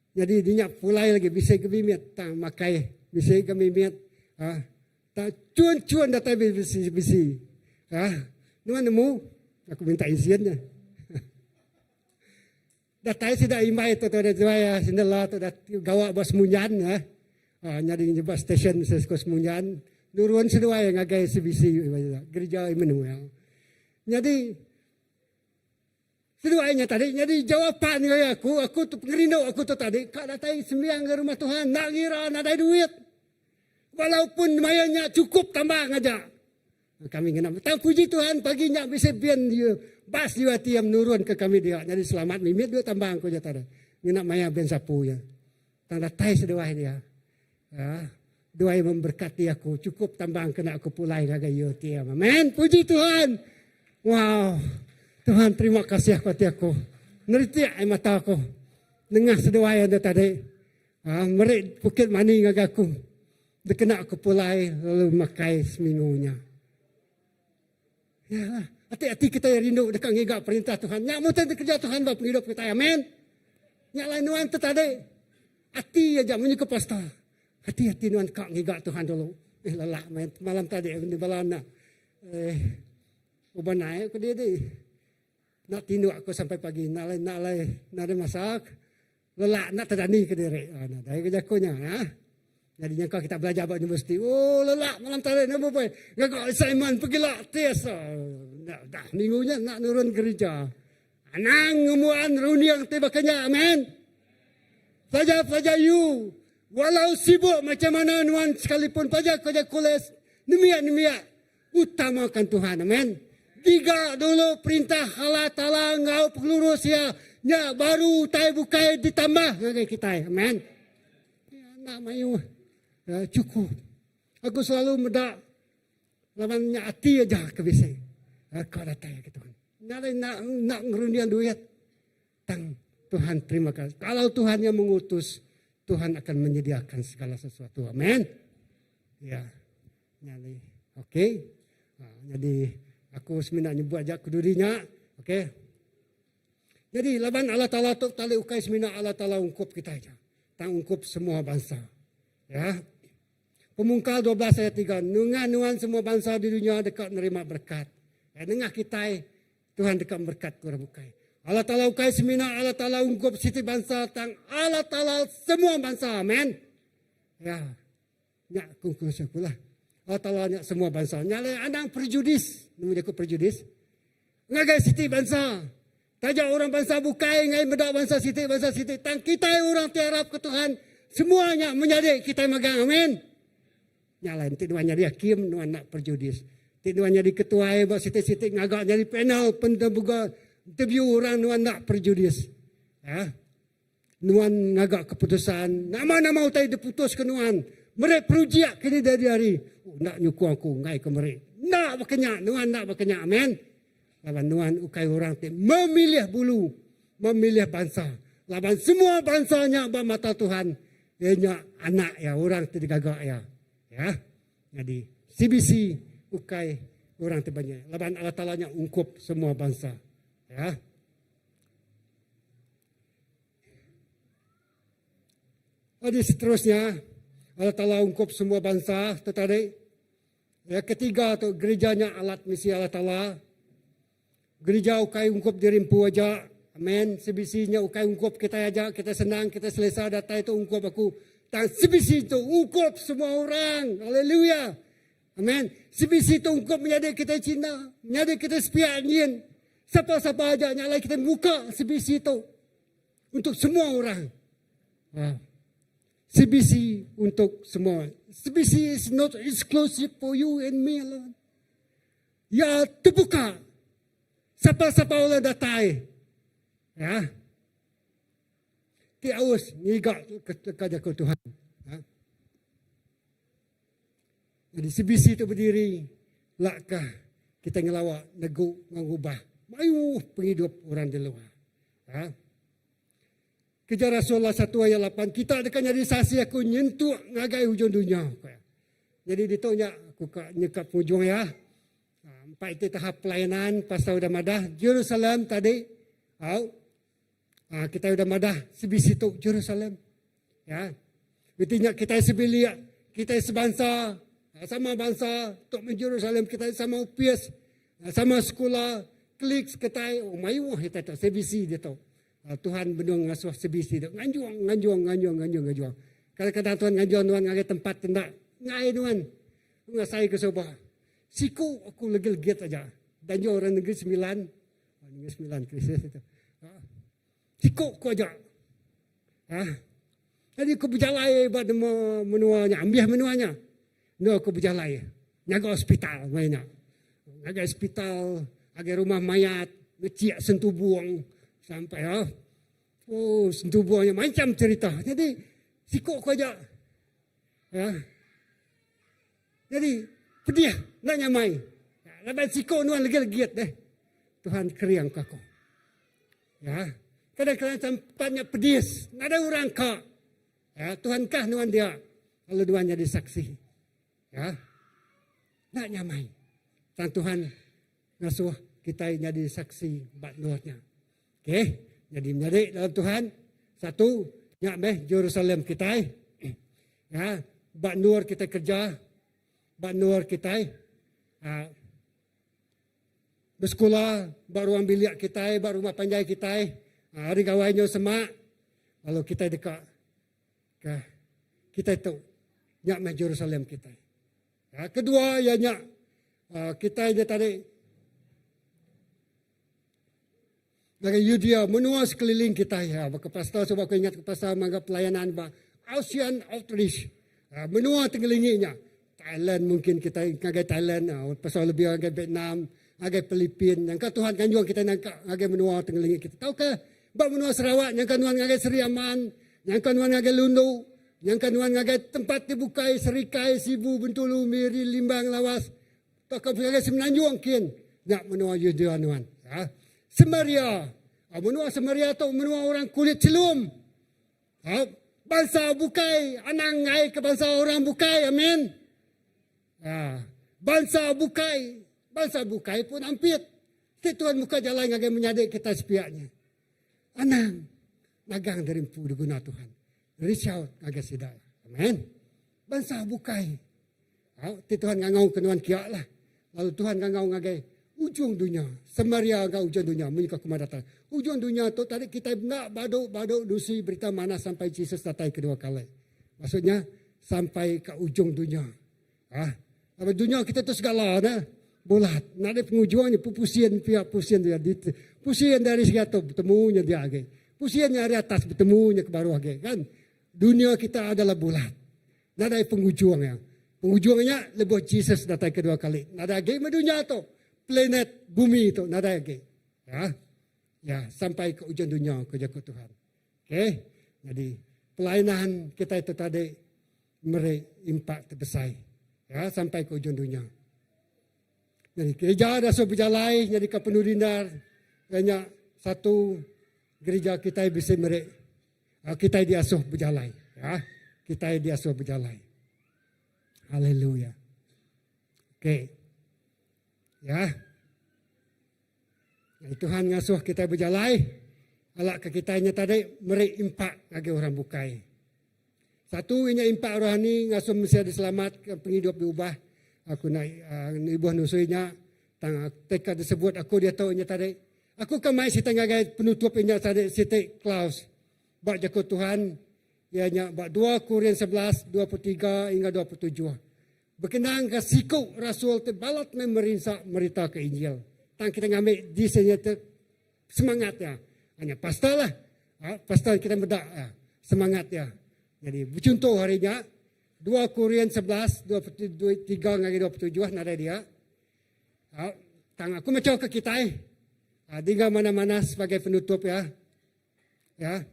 Jadi dia pulai lagi bisa ke bimit tang makai bisa ke bimit. Ha? Tak cuan-cuan datai CBC. Ha? Nuan nemu aku minta izinnya. Datai sida imbai tu tu tuai ya sindela tu dah gawa ba Semunjan ya. Ha, nyadi nyebut stesen Sesko Semunjan nurun seduai ngagai CBC gereja Emmanuel. Nyadi seduai nya tadi nyadi jawapan ngagai aku aku tu pengerindu aku tu tadi ka datai sembiang ke rumah Tuhan enda ngira nadai duit. Walaupun maya nya cukup tambah ngaja. Kami ngena tang puji Tuhan pagi nya bisi bin dia bas UiTM nurun ke kami dia jadi selamat mimit dua tambang ko jata ngena maya bin sapu ya. Tang datai seduai dia. Ya. Duai memberkati aku cukup tambang kena aku pulai ngagai UiTM. Amen. Puji Tuhan. Wow. Tuhan terima kasih aku ati aku. Neritik ai mata aku. Nengah seduai anda tadi. Ha, meri bukit mani ngagai aku. Dikena aku pulai lalu makai seminggu nya. Ya lah. Ati-ati kita yang rindu deka ngiga perintah Tuhan. Nya mutai kerja Tuhan ba pengidup kita. Amen. Nya lai nuan tu tadi. Ati aja munyi ke pastor. Hati-hati nuan ka ngiga Tuhan dulu. Eh lelak main malam tadi di bala anak. Eh uban naik ke dia di. Nak tinduk aku sampai pagi. Nak lai nak lai nak ada masak. Lelak nak tedani ke diri. Ha, nadai ke jaku nya. Ha? Jadi nyangka kita belajar ba universiti. Oh, lelak malam tadi nama boy. Ngaga assignment pergi lah test. Dah, dah minggunya nak nurun gereja. Anang ngemuan runding ti baka nya. Amen. Pelajar-pelajar you. Walau sibuk macam mana nuan sekalipun pelajar kerja kulis. Nemiak-nemiak. Utamakan Tuhan. Amen. Giga dulu perintah Allah Taala enggau pengelurus Iya, nya baru utai bukai ditambah ngagai kitai. Amen. Enda mayuh chukup. Aku selalu meda laban nya ati aja ke bisi ka datai ke Tuhan. Nadai enda enda ngerunding duit. Tang Tuhan terima kasih. Kalau Tuhan yang mengutus, Tuhan akan menyediakan segala sesuatu. Amen. Ya. Nyadi. Okey. Ha, jadi aku semina nyebut aja keduri nya. Okey. Jadi laban Allah Taala tu tali ukai semina Allah Taala ungkup kita aja. Tang ungkup semua bangsa. Ya. Pemungkal 12 ayat 3. Nengah nuan semua bangsa di dunia deka nerima berkat. Ya, nengah kitai Tuhan deka merekatka orang bukai. Allah Taala ukai semina Allah Taala ungkup siti bansa tang Allah Taala semua bansa. Amen. Ya. Nya konklusi aku lah. Allah Taala nya semua bansa. Nya alai anang prejudis. Nemu jaku prejudis? Ngagai siti bansa. Taja orang bansa bukai ngai meda bansa siti bansa siti tang kitai orang ti arap ke Tuhan semua nya menyadi kitai magang. Amen. Nya alai enti nuan nyadi hakim nuan enda prejudis. Enti nuan nyadi ketuai ba siti-siti ngaga nyadi panel pentebuga interview orang nuan enda prejudis. Ha? Nuan ngaga keputusan nama-nama utai diputuska nuan meri perujik kini dadi hari. Oh, enda nyukung aku enggai ke meri. Enda baka nya nuan enda baka nya. Amen. Laban nuan ukai orang ti memilih bulu, memilih bansa. Laban semua bansa nya ba mata Tuhan iya nya anak iya, orang ti digaga iya. Ya. Nyadi CBC ukai orang ti banyak. Laban Allah Taala nya ungkup semua bansa. Ya. Jadi seterusnya Allah Taala ungkup semua bansa tu tadi. Yang ketiga tu gereja nya alat misi Allah Taala. Gerija ukai ungkup diri empu aja. Amen. CBC nya ukai ungkup kitai aja, kitai senang, kitai selesa datai tu ungkup aku. Tang CBC tu ungkup semua orang. Haleluya. Amen. CBC tu ungkup menyadi kitai Cina, menyadi kitai sepiak nyin. Sapa-sapa aja nya alai kitai muka CBC tu untuk semua orang. Wow. CBC untuk semua. CBC is not exclusive for you and me alone. Ya tebuka. Sapa-sapa orang datai. Ya. Ti aus ngiga ke jaku Tuhan. Ya. Jadi CBC tu berdiri lakkah kita ngelawa negu ngubah mayuh pengidup orang di luar. Ya. Keja Rasul Allah 1 ayat 8, kita deka nyadi saksi aku nyentuk ngagai ujung dunya. Jadi ditu nya aku ka nyekap pengujung iya. Ha, empat iti tahap pelayanan pasal udah madah Jerusalem tadi. Au. Ha, kita udah madah CBC tu Jerusalem. Ya. Reti nya kita sebilik, kita sebansa, ha, sama bansa, tok men Jerusalem kita sama upis, ha, sama sekolah, klik seketai, oh mayuh kita tu CBC dia tu. Tuhan benung ngasuh sebisi tu nganjung nganjung nganjung nganjung nganjung. Kadang-kadang Tuhan nganjung nuan ngagai tempat ti enda ngai nuan ngasai ke suba. Siku aku legit-legit aja. Danjung orang Negeri Sembilan, Negeri Sembilan krisis itu. Siku ku aja. Ha? Jadi aku bejalai ba nemu menua nya, ambih menua nya. Endur aku bejalai nyaga hospital maya nya. Ngagai hospital, agai rumah mayat, ngecik sentubung sampai ha. Oh, sentubung nya macam cerita. Jadi siku ku aja. Ha. Jadi pedih enda nyamai. Laban siku nuan legit-legit deh. Tuhan kering ke aku. Ya. Kadang-kadang tempat nya pedis, nadai orang ka. Ya, Tuhan kah nuan dia lalu nuan nyadi saksi. Ya. Enda nyamai. Tang Tuhan ngasuh kitai nyadi saksi ba endur nya. Okey, nyadi menyadi dalam Tuhan, satu nya meh Jerusalem kitai. Ya, ba endur kitai kerja, ba endur kitai uh, besekula ba ruang bilik kitai, ba rumah panjai kitai, hari gawai nyau semak, lalu kitai deka ke kitai tu nya meh Jerusalem kitai. Ha, kedua iya nya kitai nya tadi ngagai Yudea menua sekeliling kitai. Ha, baka pastor suba aku ingat ke pasal mangga pelayanan ba ASEAN Outreach. Ha, menua ti ngelingi nya. Thailand mungkin kitai ngagai Thailand, ha, pasal lebih ngagai Vietnam. ngagai Pelipin nyangka Tuhan nganjung kita nangka ngagai menua ti ngelingi kita tauka ba menua Sarawak nyangka nuan ngagai Sri Aman nyangka nuan ngagai Lundu nyangka nuan ngagai tempat ti bukai Serikai Sibu Bentulu Miri Limbang Lawas tauka ngagai Semenanjung kin nya menua Yudea nuan. Ha Samaria menua Samaria tu menua orang kulit chelum. Ha bansa bukai anang ngai ke bansa orang bukai amin. Ha, bansa bukai, bansa bukai pun ampit. Ti Tuhan muka jalai ngagai menyadi kita sepiak nya. Anang nagang diri empu diguna Tuhan. Reach out ngagai sida. Amen. Bansa bukai. Ha, ti Tuhan ngangau ke nuan kia lah. Lalu Tuhan ngangau ngagai ujung dunya. Samaria enggau ujung dunya. Munyi ke aku madah tadi. Ujung dunya tu tadi kita enda badu-badu nusi berita manah sampai Jesus datai kedua kali. Maksudnya sampai ke ujung dunya. Ah, apa dunya kita tu segala dah bulat. Nak ada pengujungnya pusin pihak pusin dia di pusin dari segi tu bertemunya dia lagi. Pusin dari atas bertemunya ke bawah lagi kan. Dunia kita adalah bulat. Nadai pengujungnya. Pengujungnya lebuh Jesus datai kedua kali. Nadai lagi meh dunya tu. Planet bumi tu nadai lagi. Ya. Ya, sampai ke ujung dunya ku jaku Tuhan. Okey. Jadi pelayanan kita itu tadi meri impak ti besai ya sampai ke ujung dunya. Jadi gereja dah suruh berjalai jadi ke penuh dindar iya satu gereja kita bisa meri ah, kita diasuh berjalai ya. Kita diasuh berjalai. Haleluya. Okey. Ya. Jadi Tuhan ngasuh kita bejalai alak ke kita nya tadi meri impak ngagai orang bukai. Satu inya impak rohani ngasuh mensia diselamat ke pengidup diubah. Aku nak uh, ibuh nusui nya tang teka disebut aku diatu inya tadi. Aku ke mai siti ngagai penutup inya tadi siti Klaus. Ba jaku Tuhan iya nya ba 2 Korin 11 23 hingga 27. Bekenangka siku rasul ti balat meh merinsa meritaka Injil. Tang kita ngambi di sini tu semangat iya. Hanya pastor lah. Ha, pastor kita meda ya, semangat iya. Jadi bechunto hari nya 2 Korin 11 23 ngagai 27 nadai dia. Ha, tang aku macha ke kitai. Ha, dinga mana-mana sebagai penutup ya. Ya.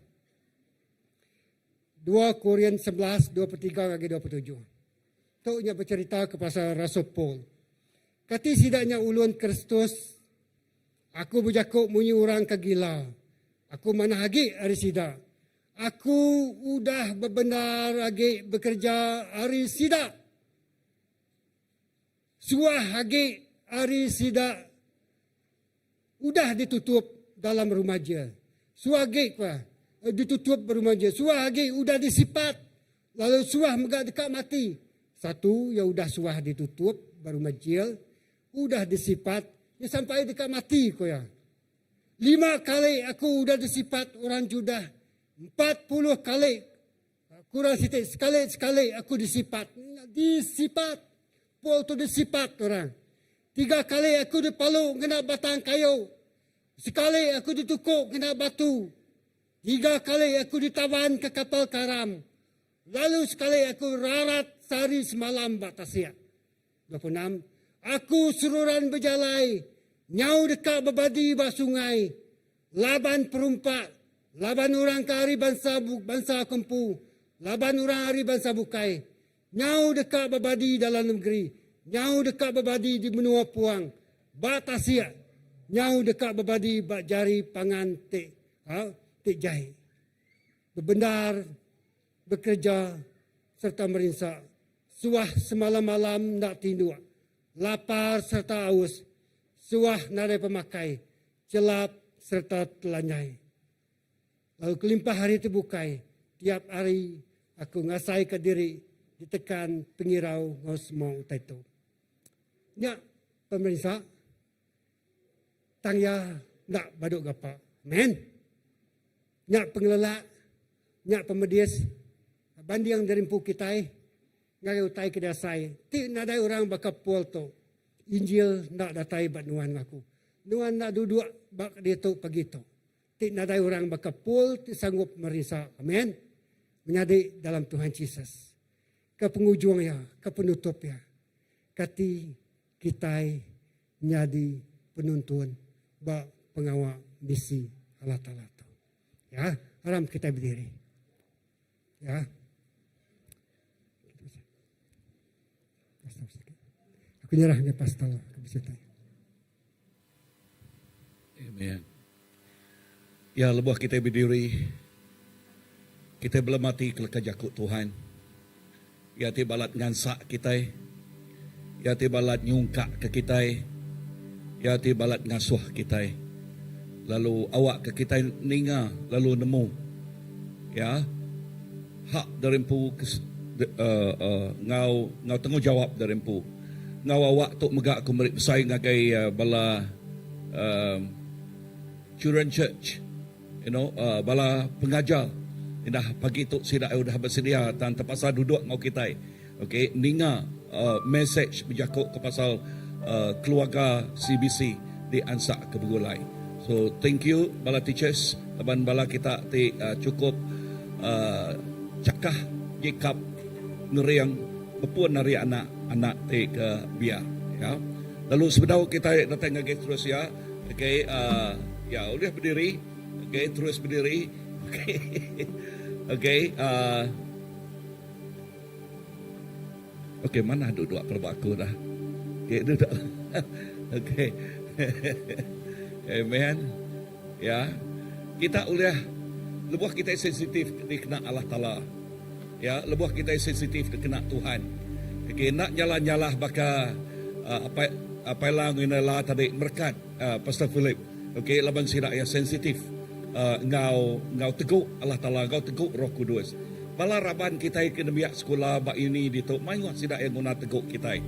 2 Korin 11 23 ngagai 27. Tu nya becerita ke pasal Rasul Paul. Kati sidaknya ulun Kristus, aku bejaku munyi orang ke gila. Aku manah agi ari sida. Aku udah bebendar agi bekerja ari sida. Suah agi ari sida udah ditutup dalam rumah jil. Suah agi pa ditutup ba rumah jil. Suah agi udah disipat lalu suah mega deka mati. Satu iya udah suah ditutup ba rumah jil, udah disipat nya sampai deka mati ku iya. Lima kali aku udah disipat orang Judah, 40 kali kurang siti sekali-sekali aku disipat. Disipat. Paul tu disipat orang. Tiga kali aku dipalu ngena batang kayu. Sekali aku ditukuk ngena batu. Tiga kali aku ditawan ke kapal karam. Lalu sekali aku rarat sehari semalam ba tasik. 26. Aku seruran bejalai, nyau deka bebadi ba sungai, laban perumpak, laban orang ke ari bansa bansa aku empu, laban orang ari bansa bukai. Nyau deka bebadi dalam negeri, nyau deka bebadi di menua puang, ba tasik, nyau deka bebadi ba jari pangan ti ha, ti jai. Bebendar bekereja sereta merinsa, suah semalam-malam enda tinduk, lapar sereta aus, suah nadai pemakai, chelap sereta telanyai. Lalu kelimpah hari ti bukai, tiap hari aku ngasaika diri ditekan pengirau enggau semua utai tu. Nya pemerinsa tang iya enda badu gapa. Amen. Nya pengelelak, nya pemedis banding diri empu kitai ngagai utai ke diasai ti nadai orang baka Paul tu. Injil enda datai ba nuan enggau aku. Nuan enda duduk ba ditu pagi tu. Ti nadai orang baka Paul ti sanggup merinsa. Amen. Menyadi dalam Tuhan Jesus. Ke pengujung iya, ke penutup iya. Kati kitai nyadi. penuntun ba pengawa misi Allah Taala tu. Ya, aram kitai bediri. Ya. Aku nyerah ngagai pastor ke bisi utai. Amen. Ya lebuh kitai bediri kitai belemati ke leka jaku Tuhan. Iya ti balat ngansak kitai. Iya ti balat nyungkak ke kitai. Iya ti balat ngasuh kitai. Lalu awak ke kitai ninga lalu nemu ya hak diri empu enggau enggau tanggungjawab diri empu. Enggau awak tu mega aku meri besai ngagai bala children church you know bala pengajar indah pagi tu sida udah besedia tang tepaksa duduk enggau kitai okay ninga message bejaku ke pasal keluarga CBC di ansak ke begulai. So thank you bala teachers laban bala kita ti chukup chakah nyikap ngering bepun ari anak anak ti ke biak ya. Lalu sebedau kitai datai ngagai terus iya okay ya ulih bediri okay terus bediri okay okay uhh okay manah duduk pelaba aku dah okay duduk okay amen ya kita ulih lebuh kitai sensitif dikena Allah Taala ya lebuh kitai sensitif dikena Tuhan okay enda nyalah-nyalah baka apai apai la enggau indai la tadi merekat Pastor Philip okay laban sida iya sensitif enggau enggau tegu Allah Taala enggau tegu Roh Kudus. Bala raban kitai ke nembiak sekula ba uni ditu mayuh sida iya nguna tegu kitai.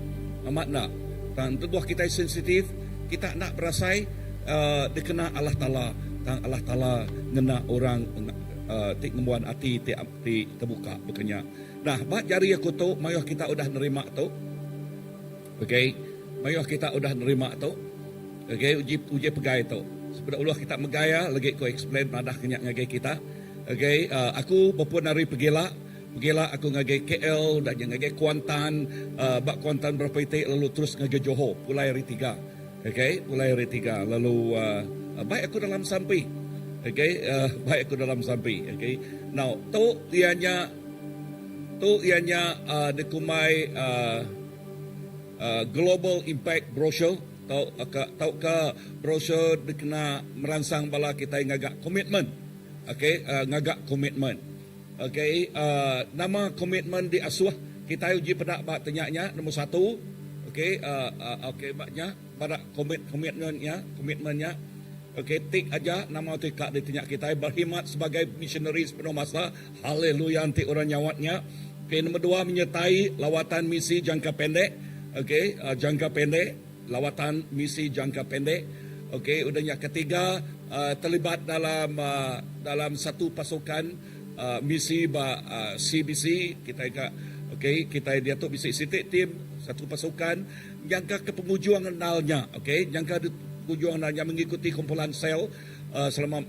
Amat enda? Tang lebuh kitai sensitif, kita enda berasai dikena Allah Taala tang Allah Taala ngena orang ti ngembuan ati ti ti tebuka baka nya. Nah ba jari aku tu mayuh kita udah nerima tu. Okay mayuh kita udah nerima tu. Okay uji uji pegai tu. Sepeda uluh kita megai iya lagi ku explain madah ke nya ngagai kita. Okay aku bepun ari pegila pegila aku ngagai KL udah nya ngagai Kuantan ba Kuantan berapa iti lalu terus ngagai Johor pulai hari tiga. Okay pulai hari tiga lalu bai aku dalam sampi. Okay bai aku dalam sampi. Okay now tu iya nya tu iya nya dikumbai Global Impact Brochure tauka tauka brochure dikena meransang bala kitai ngaga komitmen. Okay ngaga komitmen. Okay nama komitmen diasuh kitai uji peda ba tanya nya nombor satu okay okay ba nya pada komit komitmen nya komitmen nya okay tik aja nama ti ka ditanya kitai berkhidmat sebagai missionary sepenuh masa haleluya enti orang nyawat nya. Okay nombor dua menyertai lawatan misi jangka pendek okay jangka pendek lawatan misi jangka pendek okay udah nya ketiga terlibat dalam dalam satu pasukan misi ba CBC kitai ka okay kitai diatu bisi siti team satu pasukan jangka ke pengujung endal nya okay jangka pengujung endal nya mengikuti kumpulan sel selama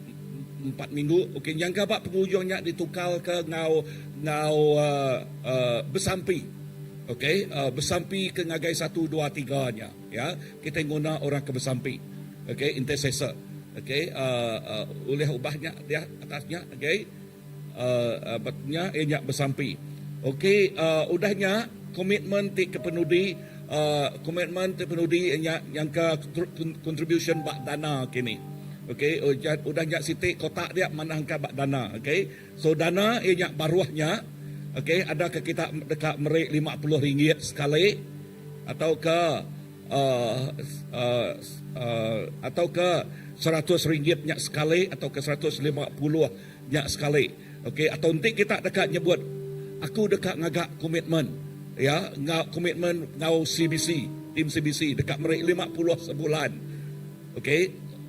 empat minggu okey nyangka ba pengujung nya ditukar ke enggau enggau besampi okey besampi ke ngagai satu dua tiga nya ya kitai nguna orang ke besampi okey intercessor okey ulih ubah nya dia atas nya okey nya iya nya besampi okey udah nya komitmen ti kepenudi komitmen ti penudi iya nya nyangka contribution ba dana kini okey udah nya siti kotak dia mandangka ba dana okey so dana iya nya baruh nya okey ada ke kita deka meri 50 ringgit sekali atau ke atau ke 100 ringgit nya sekali atau ke 150 Nya sekali. Okey atau enti kita deka nyebut aku deka ngaga komitmen ya enggau komitmen enggau CBC, tim CBC deka meri 50 sebulan. Okey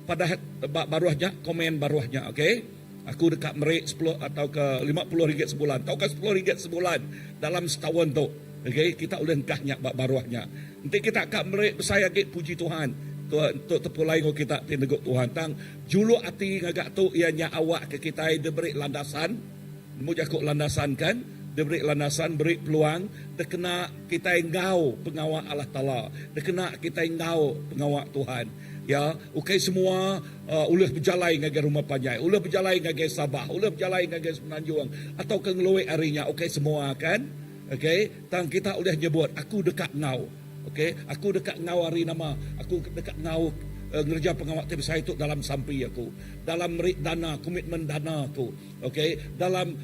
padah ba baruh nya komen baruh nya okey. Aku deka meri sepuluh atau ke 50 ringgit sebulan tauka sepuluh ringgit sebulan dalam setaun tu. Okey kita ulih engkah nya ba baruh nya. Enti kita ka meri besai agi puji Tuhan. Tu tepulai enggau kita ti negu Tuhan tang Juluk ati ngaga tu iya nya awakka kitai diberi landasan, nemu jaku landasan kan? Diberi landasan beri peluang dikena kitai enggau pengawa Allah Taala, dikena kitai enggau pengawa Tuhan. Ya, ukai semua ulih bejalai ngagai rumah panjai, ulih bejalai ngagai Sabah, ulih bejalai ngagai Semenanjung atauka ngelui ari nya ukai semua kan. Okey, tang kita ulih nyebut aku deka enggau. Okey, aku deka enggau ari nama, aku deka enggau ngereja pengawa ti besai tu dalam sampi aku, dalam meri dana, komitmen dana aku. Ok dalam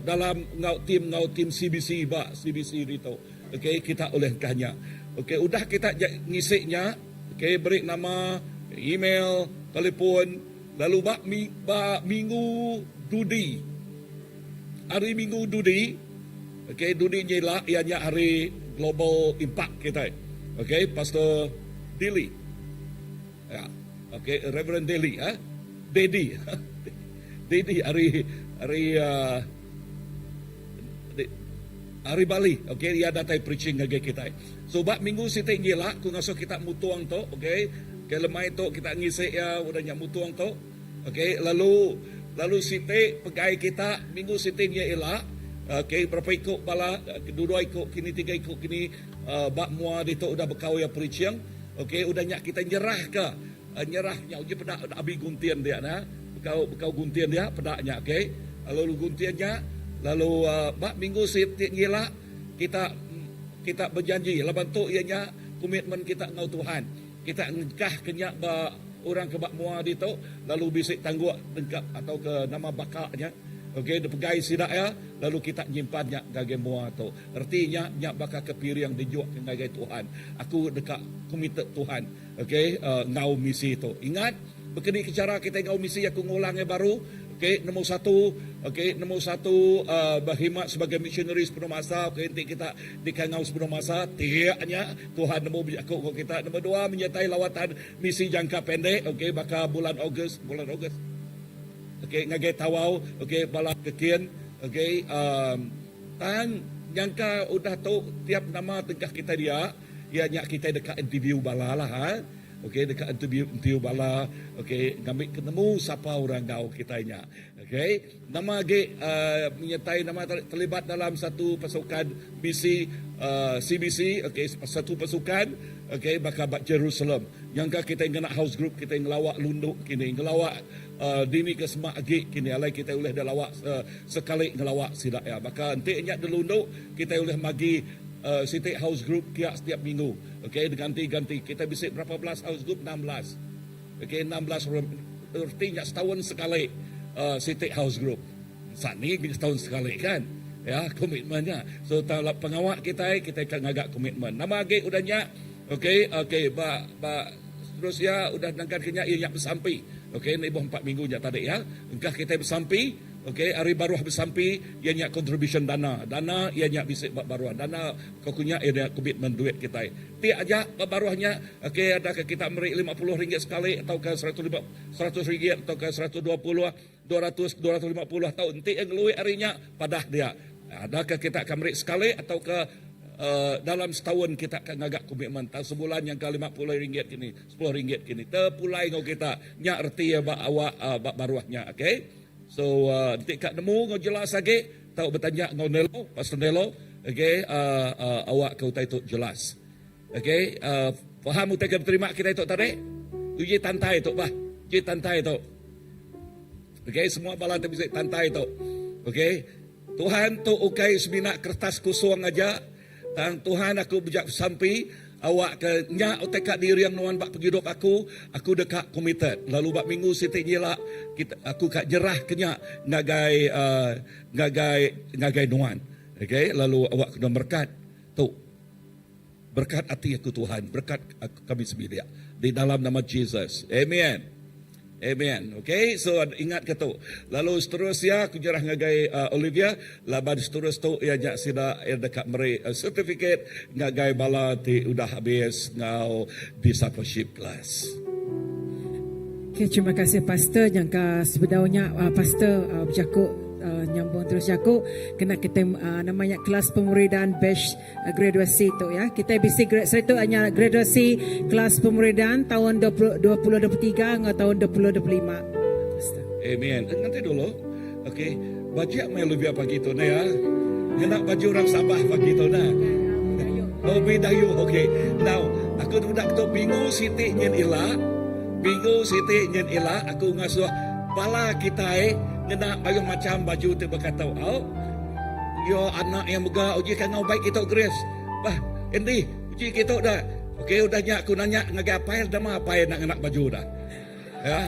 dalam enggau team enggau team CBC ba CBC ditu ok kita ulih engkah nya ok udah kita ngisi nya ok beri nama email telefon lalu ba ba minggu dudi hari minggu dudi ok dudi nyila iya nya hari global impact kitai ok pastor Dilly Ya. Okey, Reverend Daly eh. Daddy. Daddy ari ari uh, ari Bali. Okey, ia datai preaching ngagai kitai. So ba minggu siti ngila ku ngasuh kita mutung tu, okey. Okey, lemai tu kita ngisi iya udah nya mutung tu. Okey, lalu lalu siti pegai kita minggu siti ngia ila. Okey, berapa iku bala dua-dua iku kini tiga iku kini uh, ba mua ditu udah bekau iya preaching. Okey udah nya kitai nyerah ka nyerah nya uji peda abi guntin dia nah bekau bekau guntin dia peda nya okey lalu guntin nya lalu ba minggu siti ngila kita kita berjanji laban tu iya nya komitmen kita enggau Tuhan kita ngengkah ke nya ba orang ke ba mua ditu lalu bisi tangguk dengka atau ke nama baka nya okey dipegai sida iya lalu kita nyimpan nya ngagai mua tu. Reti nya, nya baka ke piring dijuk ke ngagai Tuhan. Aku deka komited Tuhan, ok, enggau misi tu. Ingat, bekeni ke chara kitai enggau misi aku ngulang iya baru, ok, nombor satu, ok, nombor satu berkhidmat sebagai missionary sepenuh masa, ok, enti kita dikangau sepenuh masa, tiak nya Tuhan nemu bejaku enggau kita. Nombor dua, menyertai lawatan misi jangka pendek, ok, baka bulan Ogos, bulan Ogos, ok, ngagai Tawau, ok, bala kekin, ok, um. Tang, nyangka udah tu tiap nama tengkah kitai dia, iya nya kitai deka interview bala lah ha. Okey deka interview interview bala okey ngambi ke nemu sapa orang enggau kitai nya. Okey, nama agi uhh menyertai nama terlibat dalam satu pasukan misi uhh CBC okey satu pasukan okey baka ba Jerusalem. Nyangka kitai ngena house group kitai ngelawa Lundu kini ngelawa uhh dini ke semak agi kini alai kitai ulih delawa Sekali ngelawa sida iya. Baka enti nya delundu, kitai ulih magi siti house group kia setiap minggu. Okey, diganti-ganti. Kitai bisi berapa belas house group? 16. Okey, 16 reti nya setaun sekali siti house group. Saat ni setahun sekali kan? Ya, komitmen nya. So pengawa kitai, kitai ka ngaga komitmen. Nama agi udah nya? Okey, okey ba ba terus iya udah nangkan ke nya iya nya besampi. Okey, enda ibuh empat minggu nya tadi ya. Engkah kitai besampi, okey, ari baruh besampi iya nya contribution dana. Dana iya nya bisi ba baruh. Dana ko ku nya iya nya komitmen duit kitai. Ti aja ba baruh nya, okey adakah kita meri 50 ringgit sekali tauka 105 100 ringgit tauka 120, 200, 250 tau enti iya ngelui ari nya padah dia. Adakah kita akan meri sekali atauka dalam setaun kita akan ngaga komitmen tang sebulan nyangka 50 ringgit kini, sepuluh ringgit kini tepulai enggau kita. Nya reti iya ba awak ba baruh nya okay. So enti ka nemu enggau jelas agi tau betanya enggau Nelo, Pastor Nelo okay awak ke utai tu jelas. Okay faham utai ke diterima kitai tu tadi? Uji tantai tu bah. Uji tantai tu. Okay semua bala ti bisi tantai tu. Okay Tuhan tu ukai semina kertas kusung aja tang Tuhan aku beja besampi awak ke nya utai ka diring nuan ba pengidup aku aku deka committed lalu ba minggu siti nyila kita aku ka nyerah ke nya ngagai uhh ngagai ngagai nuan. Okay lalu awak kena merekat tu. Berkat ati aku Tuhan, berkat aku kami sebilik di dalam nama Jesus. Amen. Amen. Okay, so ingat ke tu. Lalu seterusnya aku nyerah ngagai uh, Olivia laban seterus tu iya nya sida iya deka meri uh, certificate ngagai bala ti udah habis ngau discipleship class. Okay, terima kasih pastor nyangka sebedau nya uh, pastor uh, bejaku uh, nyambung terus jaku kena kita uh, namanya kelas pemuridan batch Graduasi tu ya. Kitai bisi grad saritu nya graduasi kelas pemuridan taun 2023 enggau taun 2025. Amen. Nganti dulu. Okey. Bajik mai Olivia pagi tu neh ya. Ngena baju orang Sabah pagi tu nah. Oh Bidayuh okey. Now aku meda tu minggu siti nyin ila, minggu siti nyin ila aku ngasuh bala kitai ngena mayuh macham baju ti baka tu au. Yo anak iya mega uji ka enggau baik kitu Grace. Bah Andy uji kitu da. Okey udah nya aku nanya ngagai apai nama apai enda ngena baju da. Ya.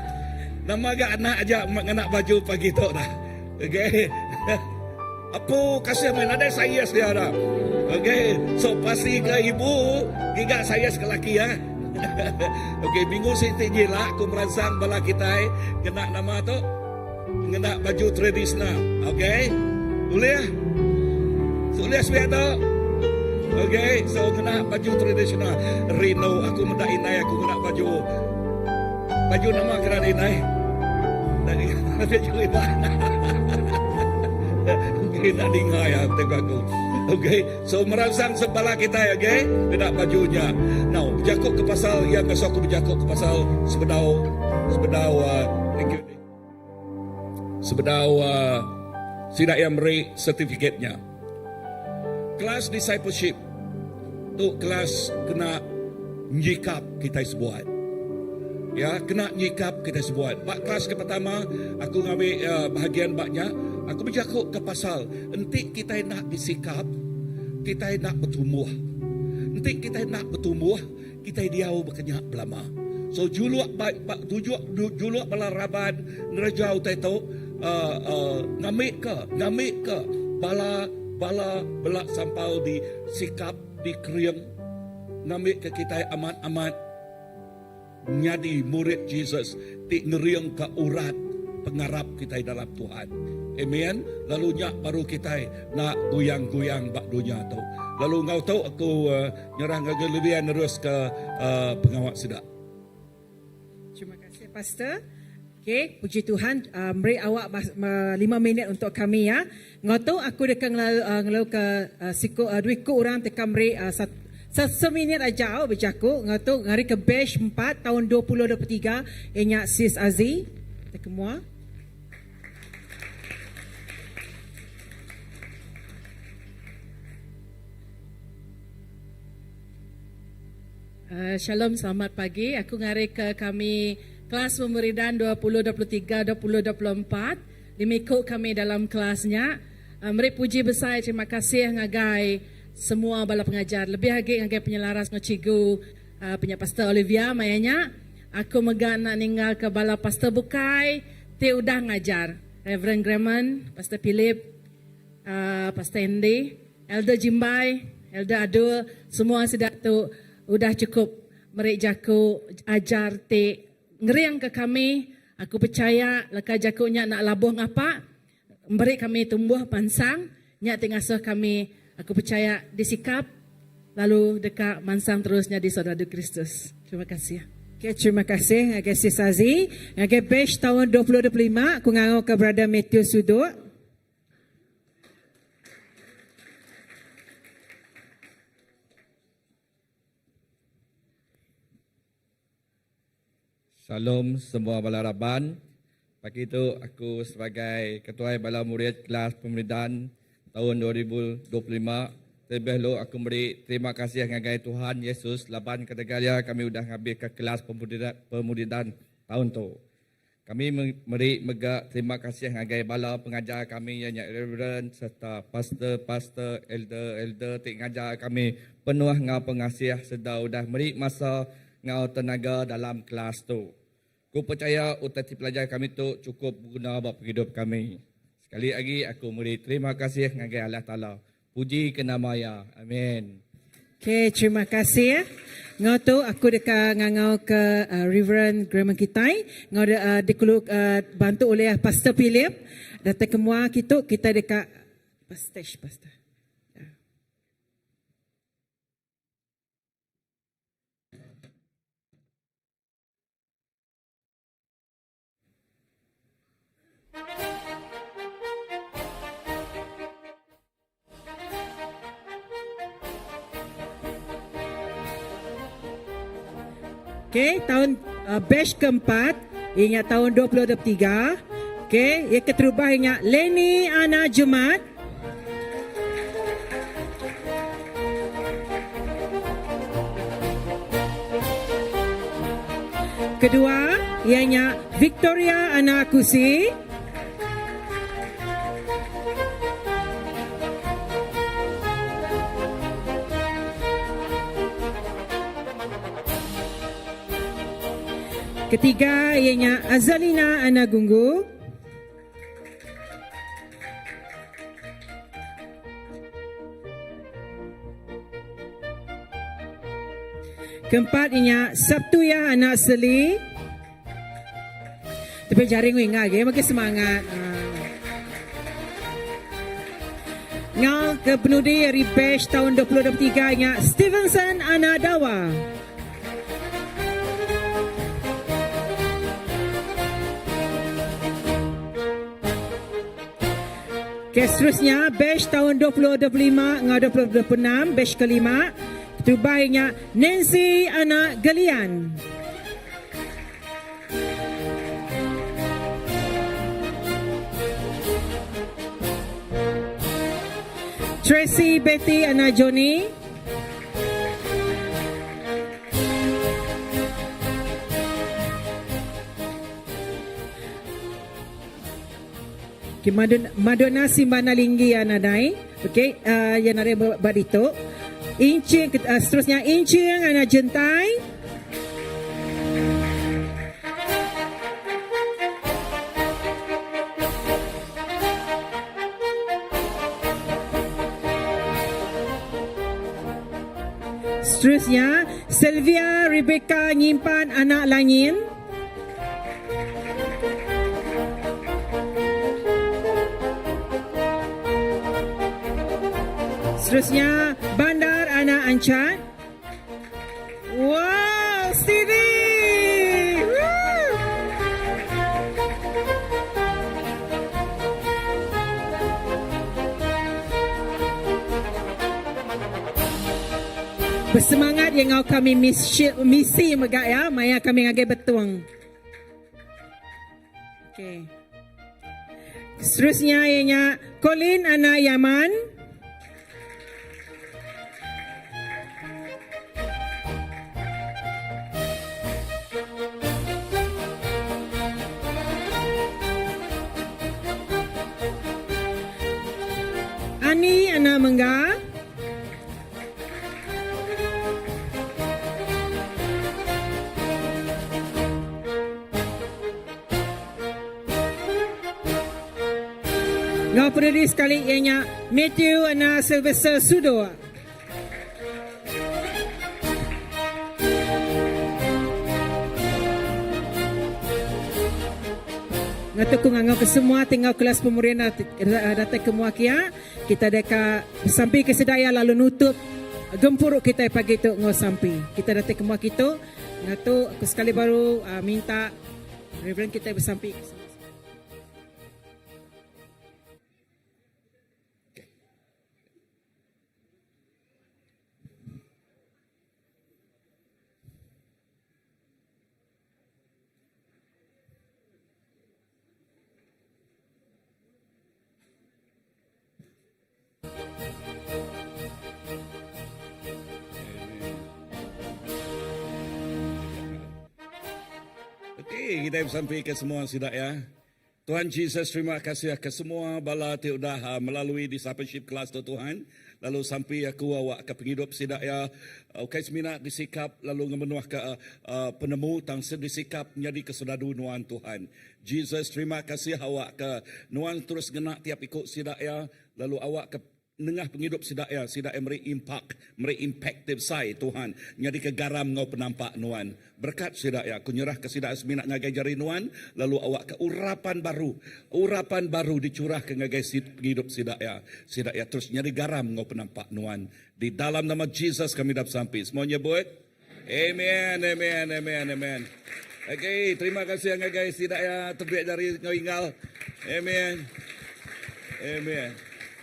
Nama ga anak aja ngena baju pagi tu dah. Okey. Apu kasih mai nadai saiz dia dah. Okey, so pasti ke ibu giga saiz ke laki ya. Okey, minggu siti jila aku meransang bala kitai ngena nama tu ngena baju tradisional. Okey. Ulih? Ulih sebiak tu? Okey, so ngena baju tradisional. Rindu aku meda indai aku ngena baju Baju nama kena dinai. Baju Iban. Okey, nak dinga ya tengok aku. Okey, so merangsang sebala kita okey, kena bajunya. Now, berjakuk ke pasal yang ngasuh aku berjakuk ke pasal sebedau sebedau uh, thank you. Sebedau uh, sida yang meri sertifikatnya. Kelas discipleship tu kelas kena nyikap kitai sebuat. Ya, kena nyikap kitai sebuat. Ba kelas ke pertama, aku ngambi uh, bahagian ba nya, aku bejaku ke pasal enti kitai nak disikap, kitai nak bertumbuh. Enti kitai nak bertumbuh, kitai diau bekenya belama. So juluk ba, ba tujuk juluk bala raban ngereja utai tu uh, uh, ngambi ke ngambi ke bala bala bela sampal di sikap di kering ngambi ke kitai amat-amat nyadi murid Jesus ti ngering ke urat pengarap kitai dalam Tuhan. Amen. Lalu nya baru kitai nak goyang-goyang ba dunya tu. Lalu enggau tu aku uh, nyerah ngagai Lydia nerus ke uh, pengawa sida. Terima kasih Pastor. Okey, puji Tuhan uh, meri awak 5 minit untuk kami ya. Ngau tu aku deka ngelalu uh, ngelalu ke uh, siku uh, dua iku orang teka meri uh, sat, seminit aja au bejaku ngau tu ngari ke batch 4 tahun 2023 ianya Sis Azi. Teka mua. Uh, shalom, selamat pagi. Aku ngari ke kami kelas pemuridan 2023 2024. Limiku kami dalam kelasnya. Uh, meri puji besar terima kasih ngagai semua bala pengajar. Lebih lagi ngagai penyelaras ngau cikgu uh, punya Pastor Olivia mayanya. Aku mega nak ninggal ke bala pastor bukai ti udah ngajar. Reverend Graham, Pastor Philip, uh, Pastor Andy, Elder Jimbai, Elder Adul, semua sida tu udah cukup meri jaku ajar ti ngering ke kami. Aku percaya leka jaku nya nak labuh ngapa, beri kami tumbuh pansang, nya ti ngasuh kami aku percaya disikap lalu deka mansang terus nyadi saudara Kristus. Terima kasih. Okay, terima kasih ngagai Sis Azi. Ngagai batch tahun 2025, aku ngangau ke Brother Matthew Suduk. Shalom semua bala raban. Pagi tu aku sebagai ketua bala murid kelas pemuridan tahun 2025 terlebih dulu aku beri terima kasih ngagai Tuhan Yesus laban ketegal kami udah ngambil ke kelas pemuridan, pemuridan tahun tu. Kami meri mega terima kasih ngagai bala pengajar kami iya nya Reverend sereta pastor-pastor, elder-elder ti ngajar kami penuh enggau pengasih sereta udah meri masa enggau tenaga dalam kelas tu. Ku pechaya utai ti pelajar kami tu chukup beguna ba pengidup kami. Sekali agi aku meri terima kasih ngagai Allah Taala. Puji ke nama Iya. Amen. Okay, terima kasih. Ngau tu aku deka ngangau ke uh, Reverend Graham Kitai. Ngau de, uh, dikulu uh, bantu oleh Pastor Philip. Datang ke mua kitu kita deka stage pastor. Okey, tahun uh, batch keempat ingat tahun 2023. Okey, yang keterubah ingat Leni Ana Jumat. Kedua iya nya Victoria Anak Kusi. Ketiga iya nya Azalina Anak Gunggu. Keempat inya Sabtu ya anak Seli. Tapi jari ngui ingat agi bagi semangat. Ha. Ngau ke penudi ari batch tahun 2023 inya Stevenson anak Dawa. Okey, seterusnya batch tahun 2025 enggau 2026 batch kelima keterubah nya Nancy anak Gelian. Tracy Betty anak Johnny. Okay, Madonna, Madonna Simbana Linggi ya nadai. Okey, uh, ya nadai ba ditu. Incing uh, seterusnya Incing anak Jentai. Seterusnya, Sylvia Rebecca nyimpan anak langin. Seterusnya, Bandar Anak Ancat. Wow, Stevie! Woo! Bersemangat yang ngau kami misi, misi mega ya, maya kami ngagai betung. Okey. Seterusnya ianya Colin anak Yaman. Ani anak Mengga. Ngau pendiri sekali iya nya Matthew anak Sylvester Sudo. Ngatu ku ngangau ke semua ti enggau kelas pemurian datai ke mua kia. Kita deka besampi ke sedaya lalu nutup gempuru kitai pagi tu enggau sampi. Kita datai ke mua kitu. Ngatu aku sekali baru minta Reverend kitai besampi ke semua. Okey, kita besampi ke semua sida ya. Tuhan Jesus, terima kasih ke semua bala ti udah ah, melalui discipleship class tu Tuhan. Lalu sampi aku awak ke penghidup sida ya. Ukai semina disikap lalu ngemenuh ke uh, penemu tang disikap menjadi kesedadu nuan Tuhan. Jesus terima kasih awak ke nuan terus ngena tiap iku sida iya lalu awak ke nengah pengidup sida iya sida iya meri impak meri impact ti besai Tuhan nyadika garam enggau penampak nuan berekat sida iya aku nyerahka sida semina ngagai jari nuan lalu awak ke urapan baru urapan baru dicurahka ngagai pengidup sida iya sida iya terus nyadi garam enggau penampak nuan di dalam nama Jesus kami dah besampi semua nyebut Amen, amen, amen, amen. Okay, terima kasih ngagai sida ya tebik jari ngau inggal. Amen. Amen.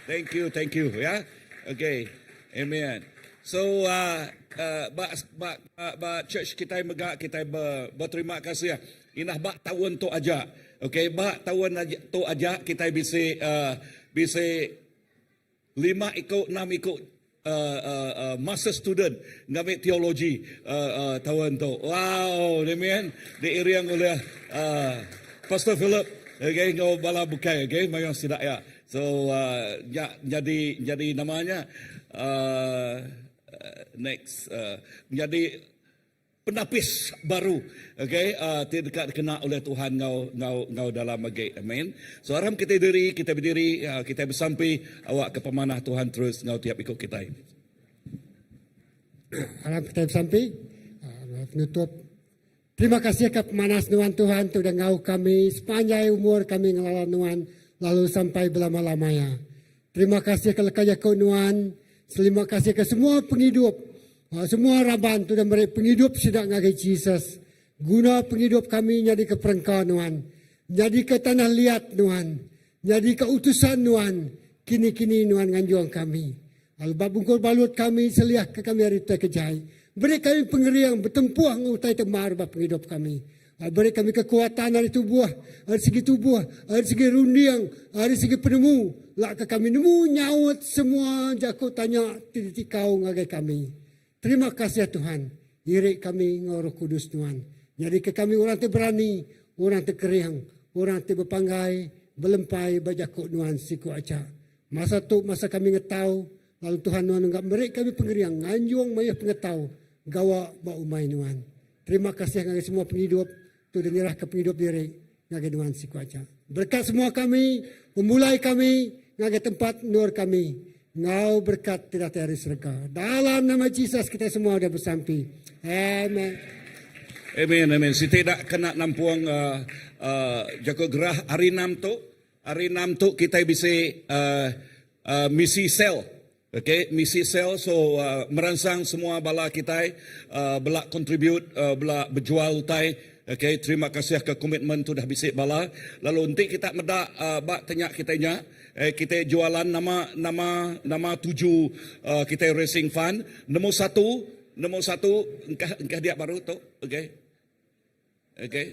Thank you, thank you ya. Okay. Amen. So uh, uh, ba, ba, ba, ba church kita mega kita ber, berterima kasih. Inah ba tahun tu aja. Okay, ba tahun aja, tu aja kita bisi uh, bisi lima iku, enam iku. uh, uh, uh, master student ngambi teologi uh, uh, taun tu. Wow, amen. Diiring oleh uh, Pastor Philip okay, enggau bala bukai okay, mayuh sida ya. So uh, nya jadi jadi namanya uh, next uh, jadi penapis baru okay uh, ti deka dikena oleh Tuhan enggau enggau enggau dalam agi. Amen. So aram kita diri, kita berdiri, uh, kita besampi awak ke pemanah Tuhan terus enggau tiap ikut kita. Aram kita besampi. Uh, penutup. Terima kasih ke pemanas nuan Tuhan tu udah ngau kami sepanjai umur kami ngelala nuan lalu sampai belama-lamanya. Terima kasih ke leka jaku nuan. Terima kasih ke semua penghidup. Ah, semua raban tu dah meri penghidup sida ngagai Jesus. Guna penghidup kami jadi ke perengka nuan. Jadi ke tanah liat nuan. Jadi ke utusan nuan. Kini-kini nuan nganjuang kami. Lalu bab bungkur balut kami seliah ke kami ari utai ke jai. Beri kami pengering betempuh enggau utai ti mar ba pengidup kami. Lalu beri kami kekuatan ari tubuh, ari segi tubuh, ari segi runding, ari segi penemu, lak ke kami nemu nyaut semua jaku tanya ti ditikau ngagai kami. Terima kasih Tuhan, iri kami enggau Roh Kudus Nuan. Nyadika kami orang ti berani, orang ti kering, orang ti bepanggai, belempai ba jaku Nuan siku aja. Masa tu masa kami ngetau, lalu Tuhan nuan enggak meri kami pengering nganjung mayuh pengetau gawa ba umai nuan. Terima kasih ngagai semua pengidup tu udah nyerahka pengidup diri ngagai nuan siku aja. Berkat semua kami, pemulai kami ngagai tempat endur kami enggau berkat ti datai ari serega. Dalam nama Jesus kitai semua udah besampi. Amen. Amen, amen. Siti da kena nampung uh, uh, jaku gerah hari enam tu. Hari enam tu kitai bisi uh, uh, misi sel. Okay, misi sel so uh, meransang semua bala kitai uh, bela contribute uh, bela berjual utai. Okay, terima kasih ke komitmen tu dah bisi bala. Lalu enti kita meda uh, ba tanya kitai nya, eh, kitai jualan nama nama nama tuju uh, kitai raising fund. Nombor satu, nombor satu engkah engkah dia baru tu. Okay. Okey.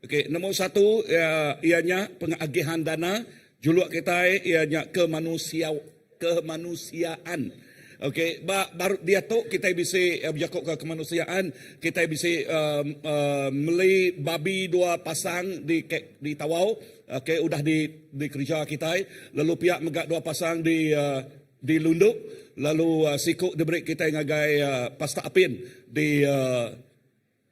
Okey, nombor satu iya iya nya pengagihan dana juluk kitai iya nya kemanusia kemanusiaan. Okey, ba baru diatu kitai bisi bejaku ke kemanusiaan, kitai bisi um um meli babi dua pasang di di Tawau, okey udah di dikereja kitai lalu pia mega dua pasang di uh di Lundu lalu uh, siku diberi kitai ngagai uh, Pastor Apin di uh,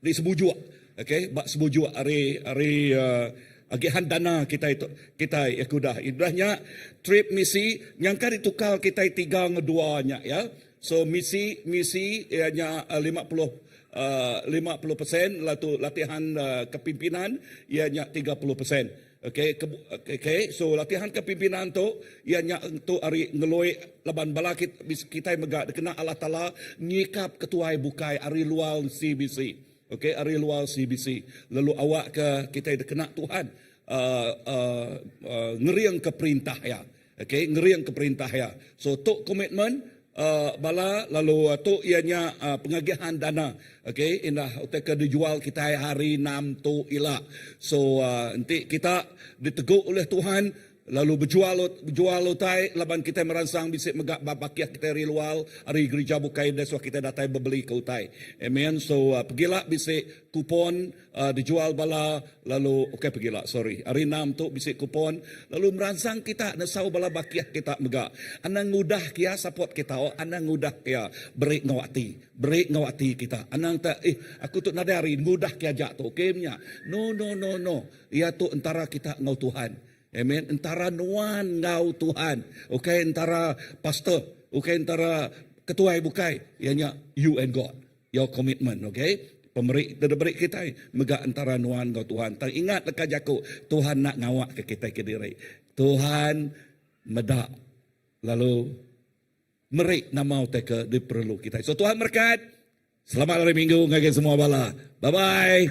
Di sebujuk okay ba sebujuk ari ari uh, agihan dana kitai tu kitai ya kudah. Udah nya trip misi nyangka ditukar kitai tiga enggau dua nya ya. So misi misi iya nya 50 uh, 50% lalu latihan uh, kepimpinan iya nya 30%. Okey, ke, okey, so latihan kepimpinan tu iya nya tu ari ngelui laban bala kita, kitai mega dikena Allah Taala nyikap ketuai bukai ari luar CBC. Okey, ari luar CBC. Lalu awak ke kitai dikena Tuhan uh, uh, uh, ngering ke perintah iya. Okey, ngering ke perintah iya. So tu komitmen uh, bala lalu uh, tu iya nya uh, pengagihan dana. Okey, indah utai ke dijual kitai hari 6 tu ila. So uh, enti kita diteguk oleh Tuhan lalu berjual berjual utai laban kita meransang bisi mega bakih kita ari luar ari gereja bukai enda suah kita datai bebeli ke utai. Amen. So uh, pegila bisi kupon uh, dijual bala lalu okey pegila sorry hari enam tu bisi kupon lalu meransang kita nesau bala bakih kita mega anang ngudah kia support kita oh anang ngudah kia beri enggau ati beri enggau ati kita anang tak eh aku tu nadai hari ngudah kia aja tu okey nya no no no no ia tu entara kita enggau Tuhan amen entara nuan enggau Tuhan okey entara pastor okey entara ketuai bukai ia nya you and God Your commitment, okay? Pemeri ti diberi kitai mega entara nuan enggau Tuhan. Tang ingat leka jaku, Tuhan enda ngawakka kitai kediri. Tuhan meda lalu meri nama utai ke diperlu kitai. So Tuhan merekat. Selamat hari Minggu ngagai semua bala. Bye bye.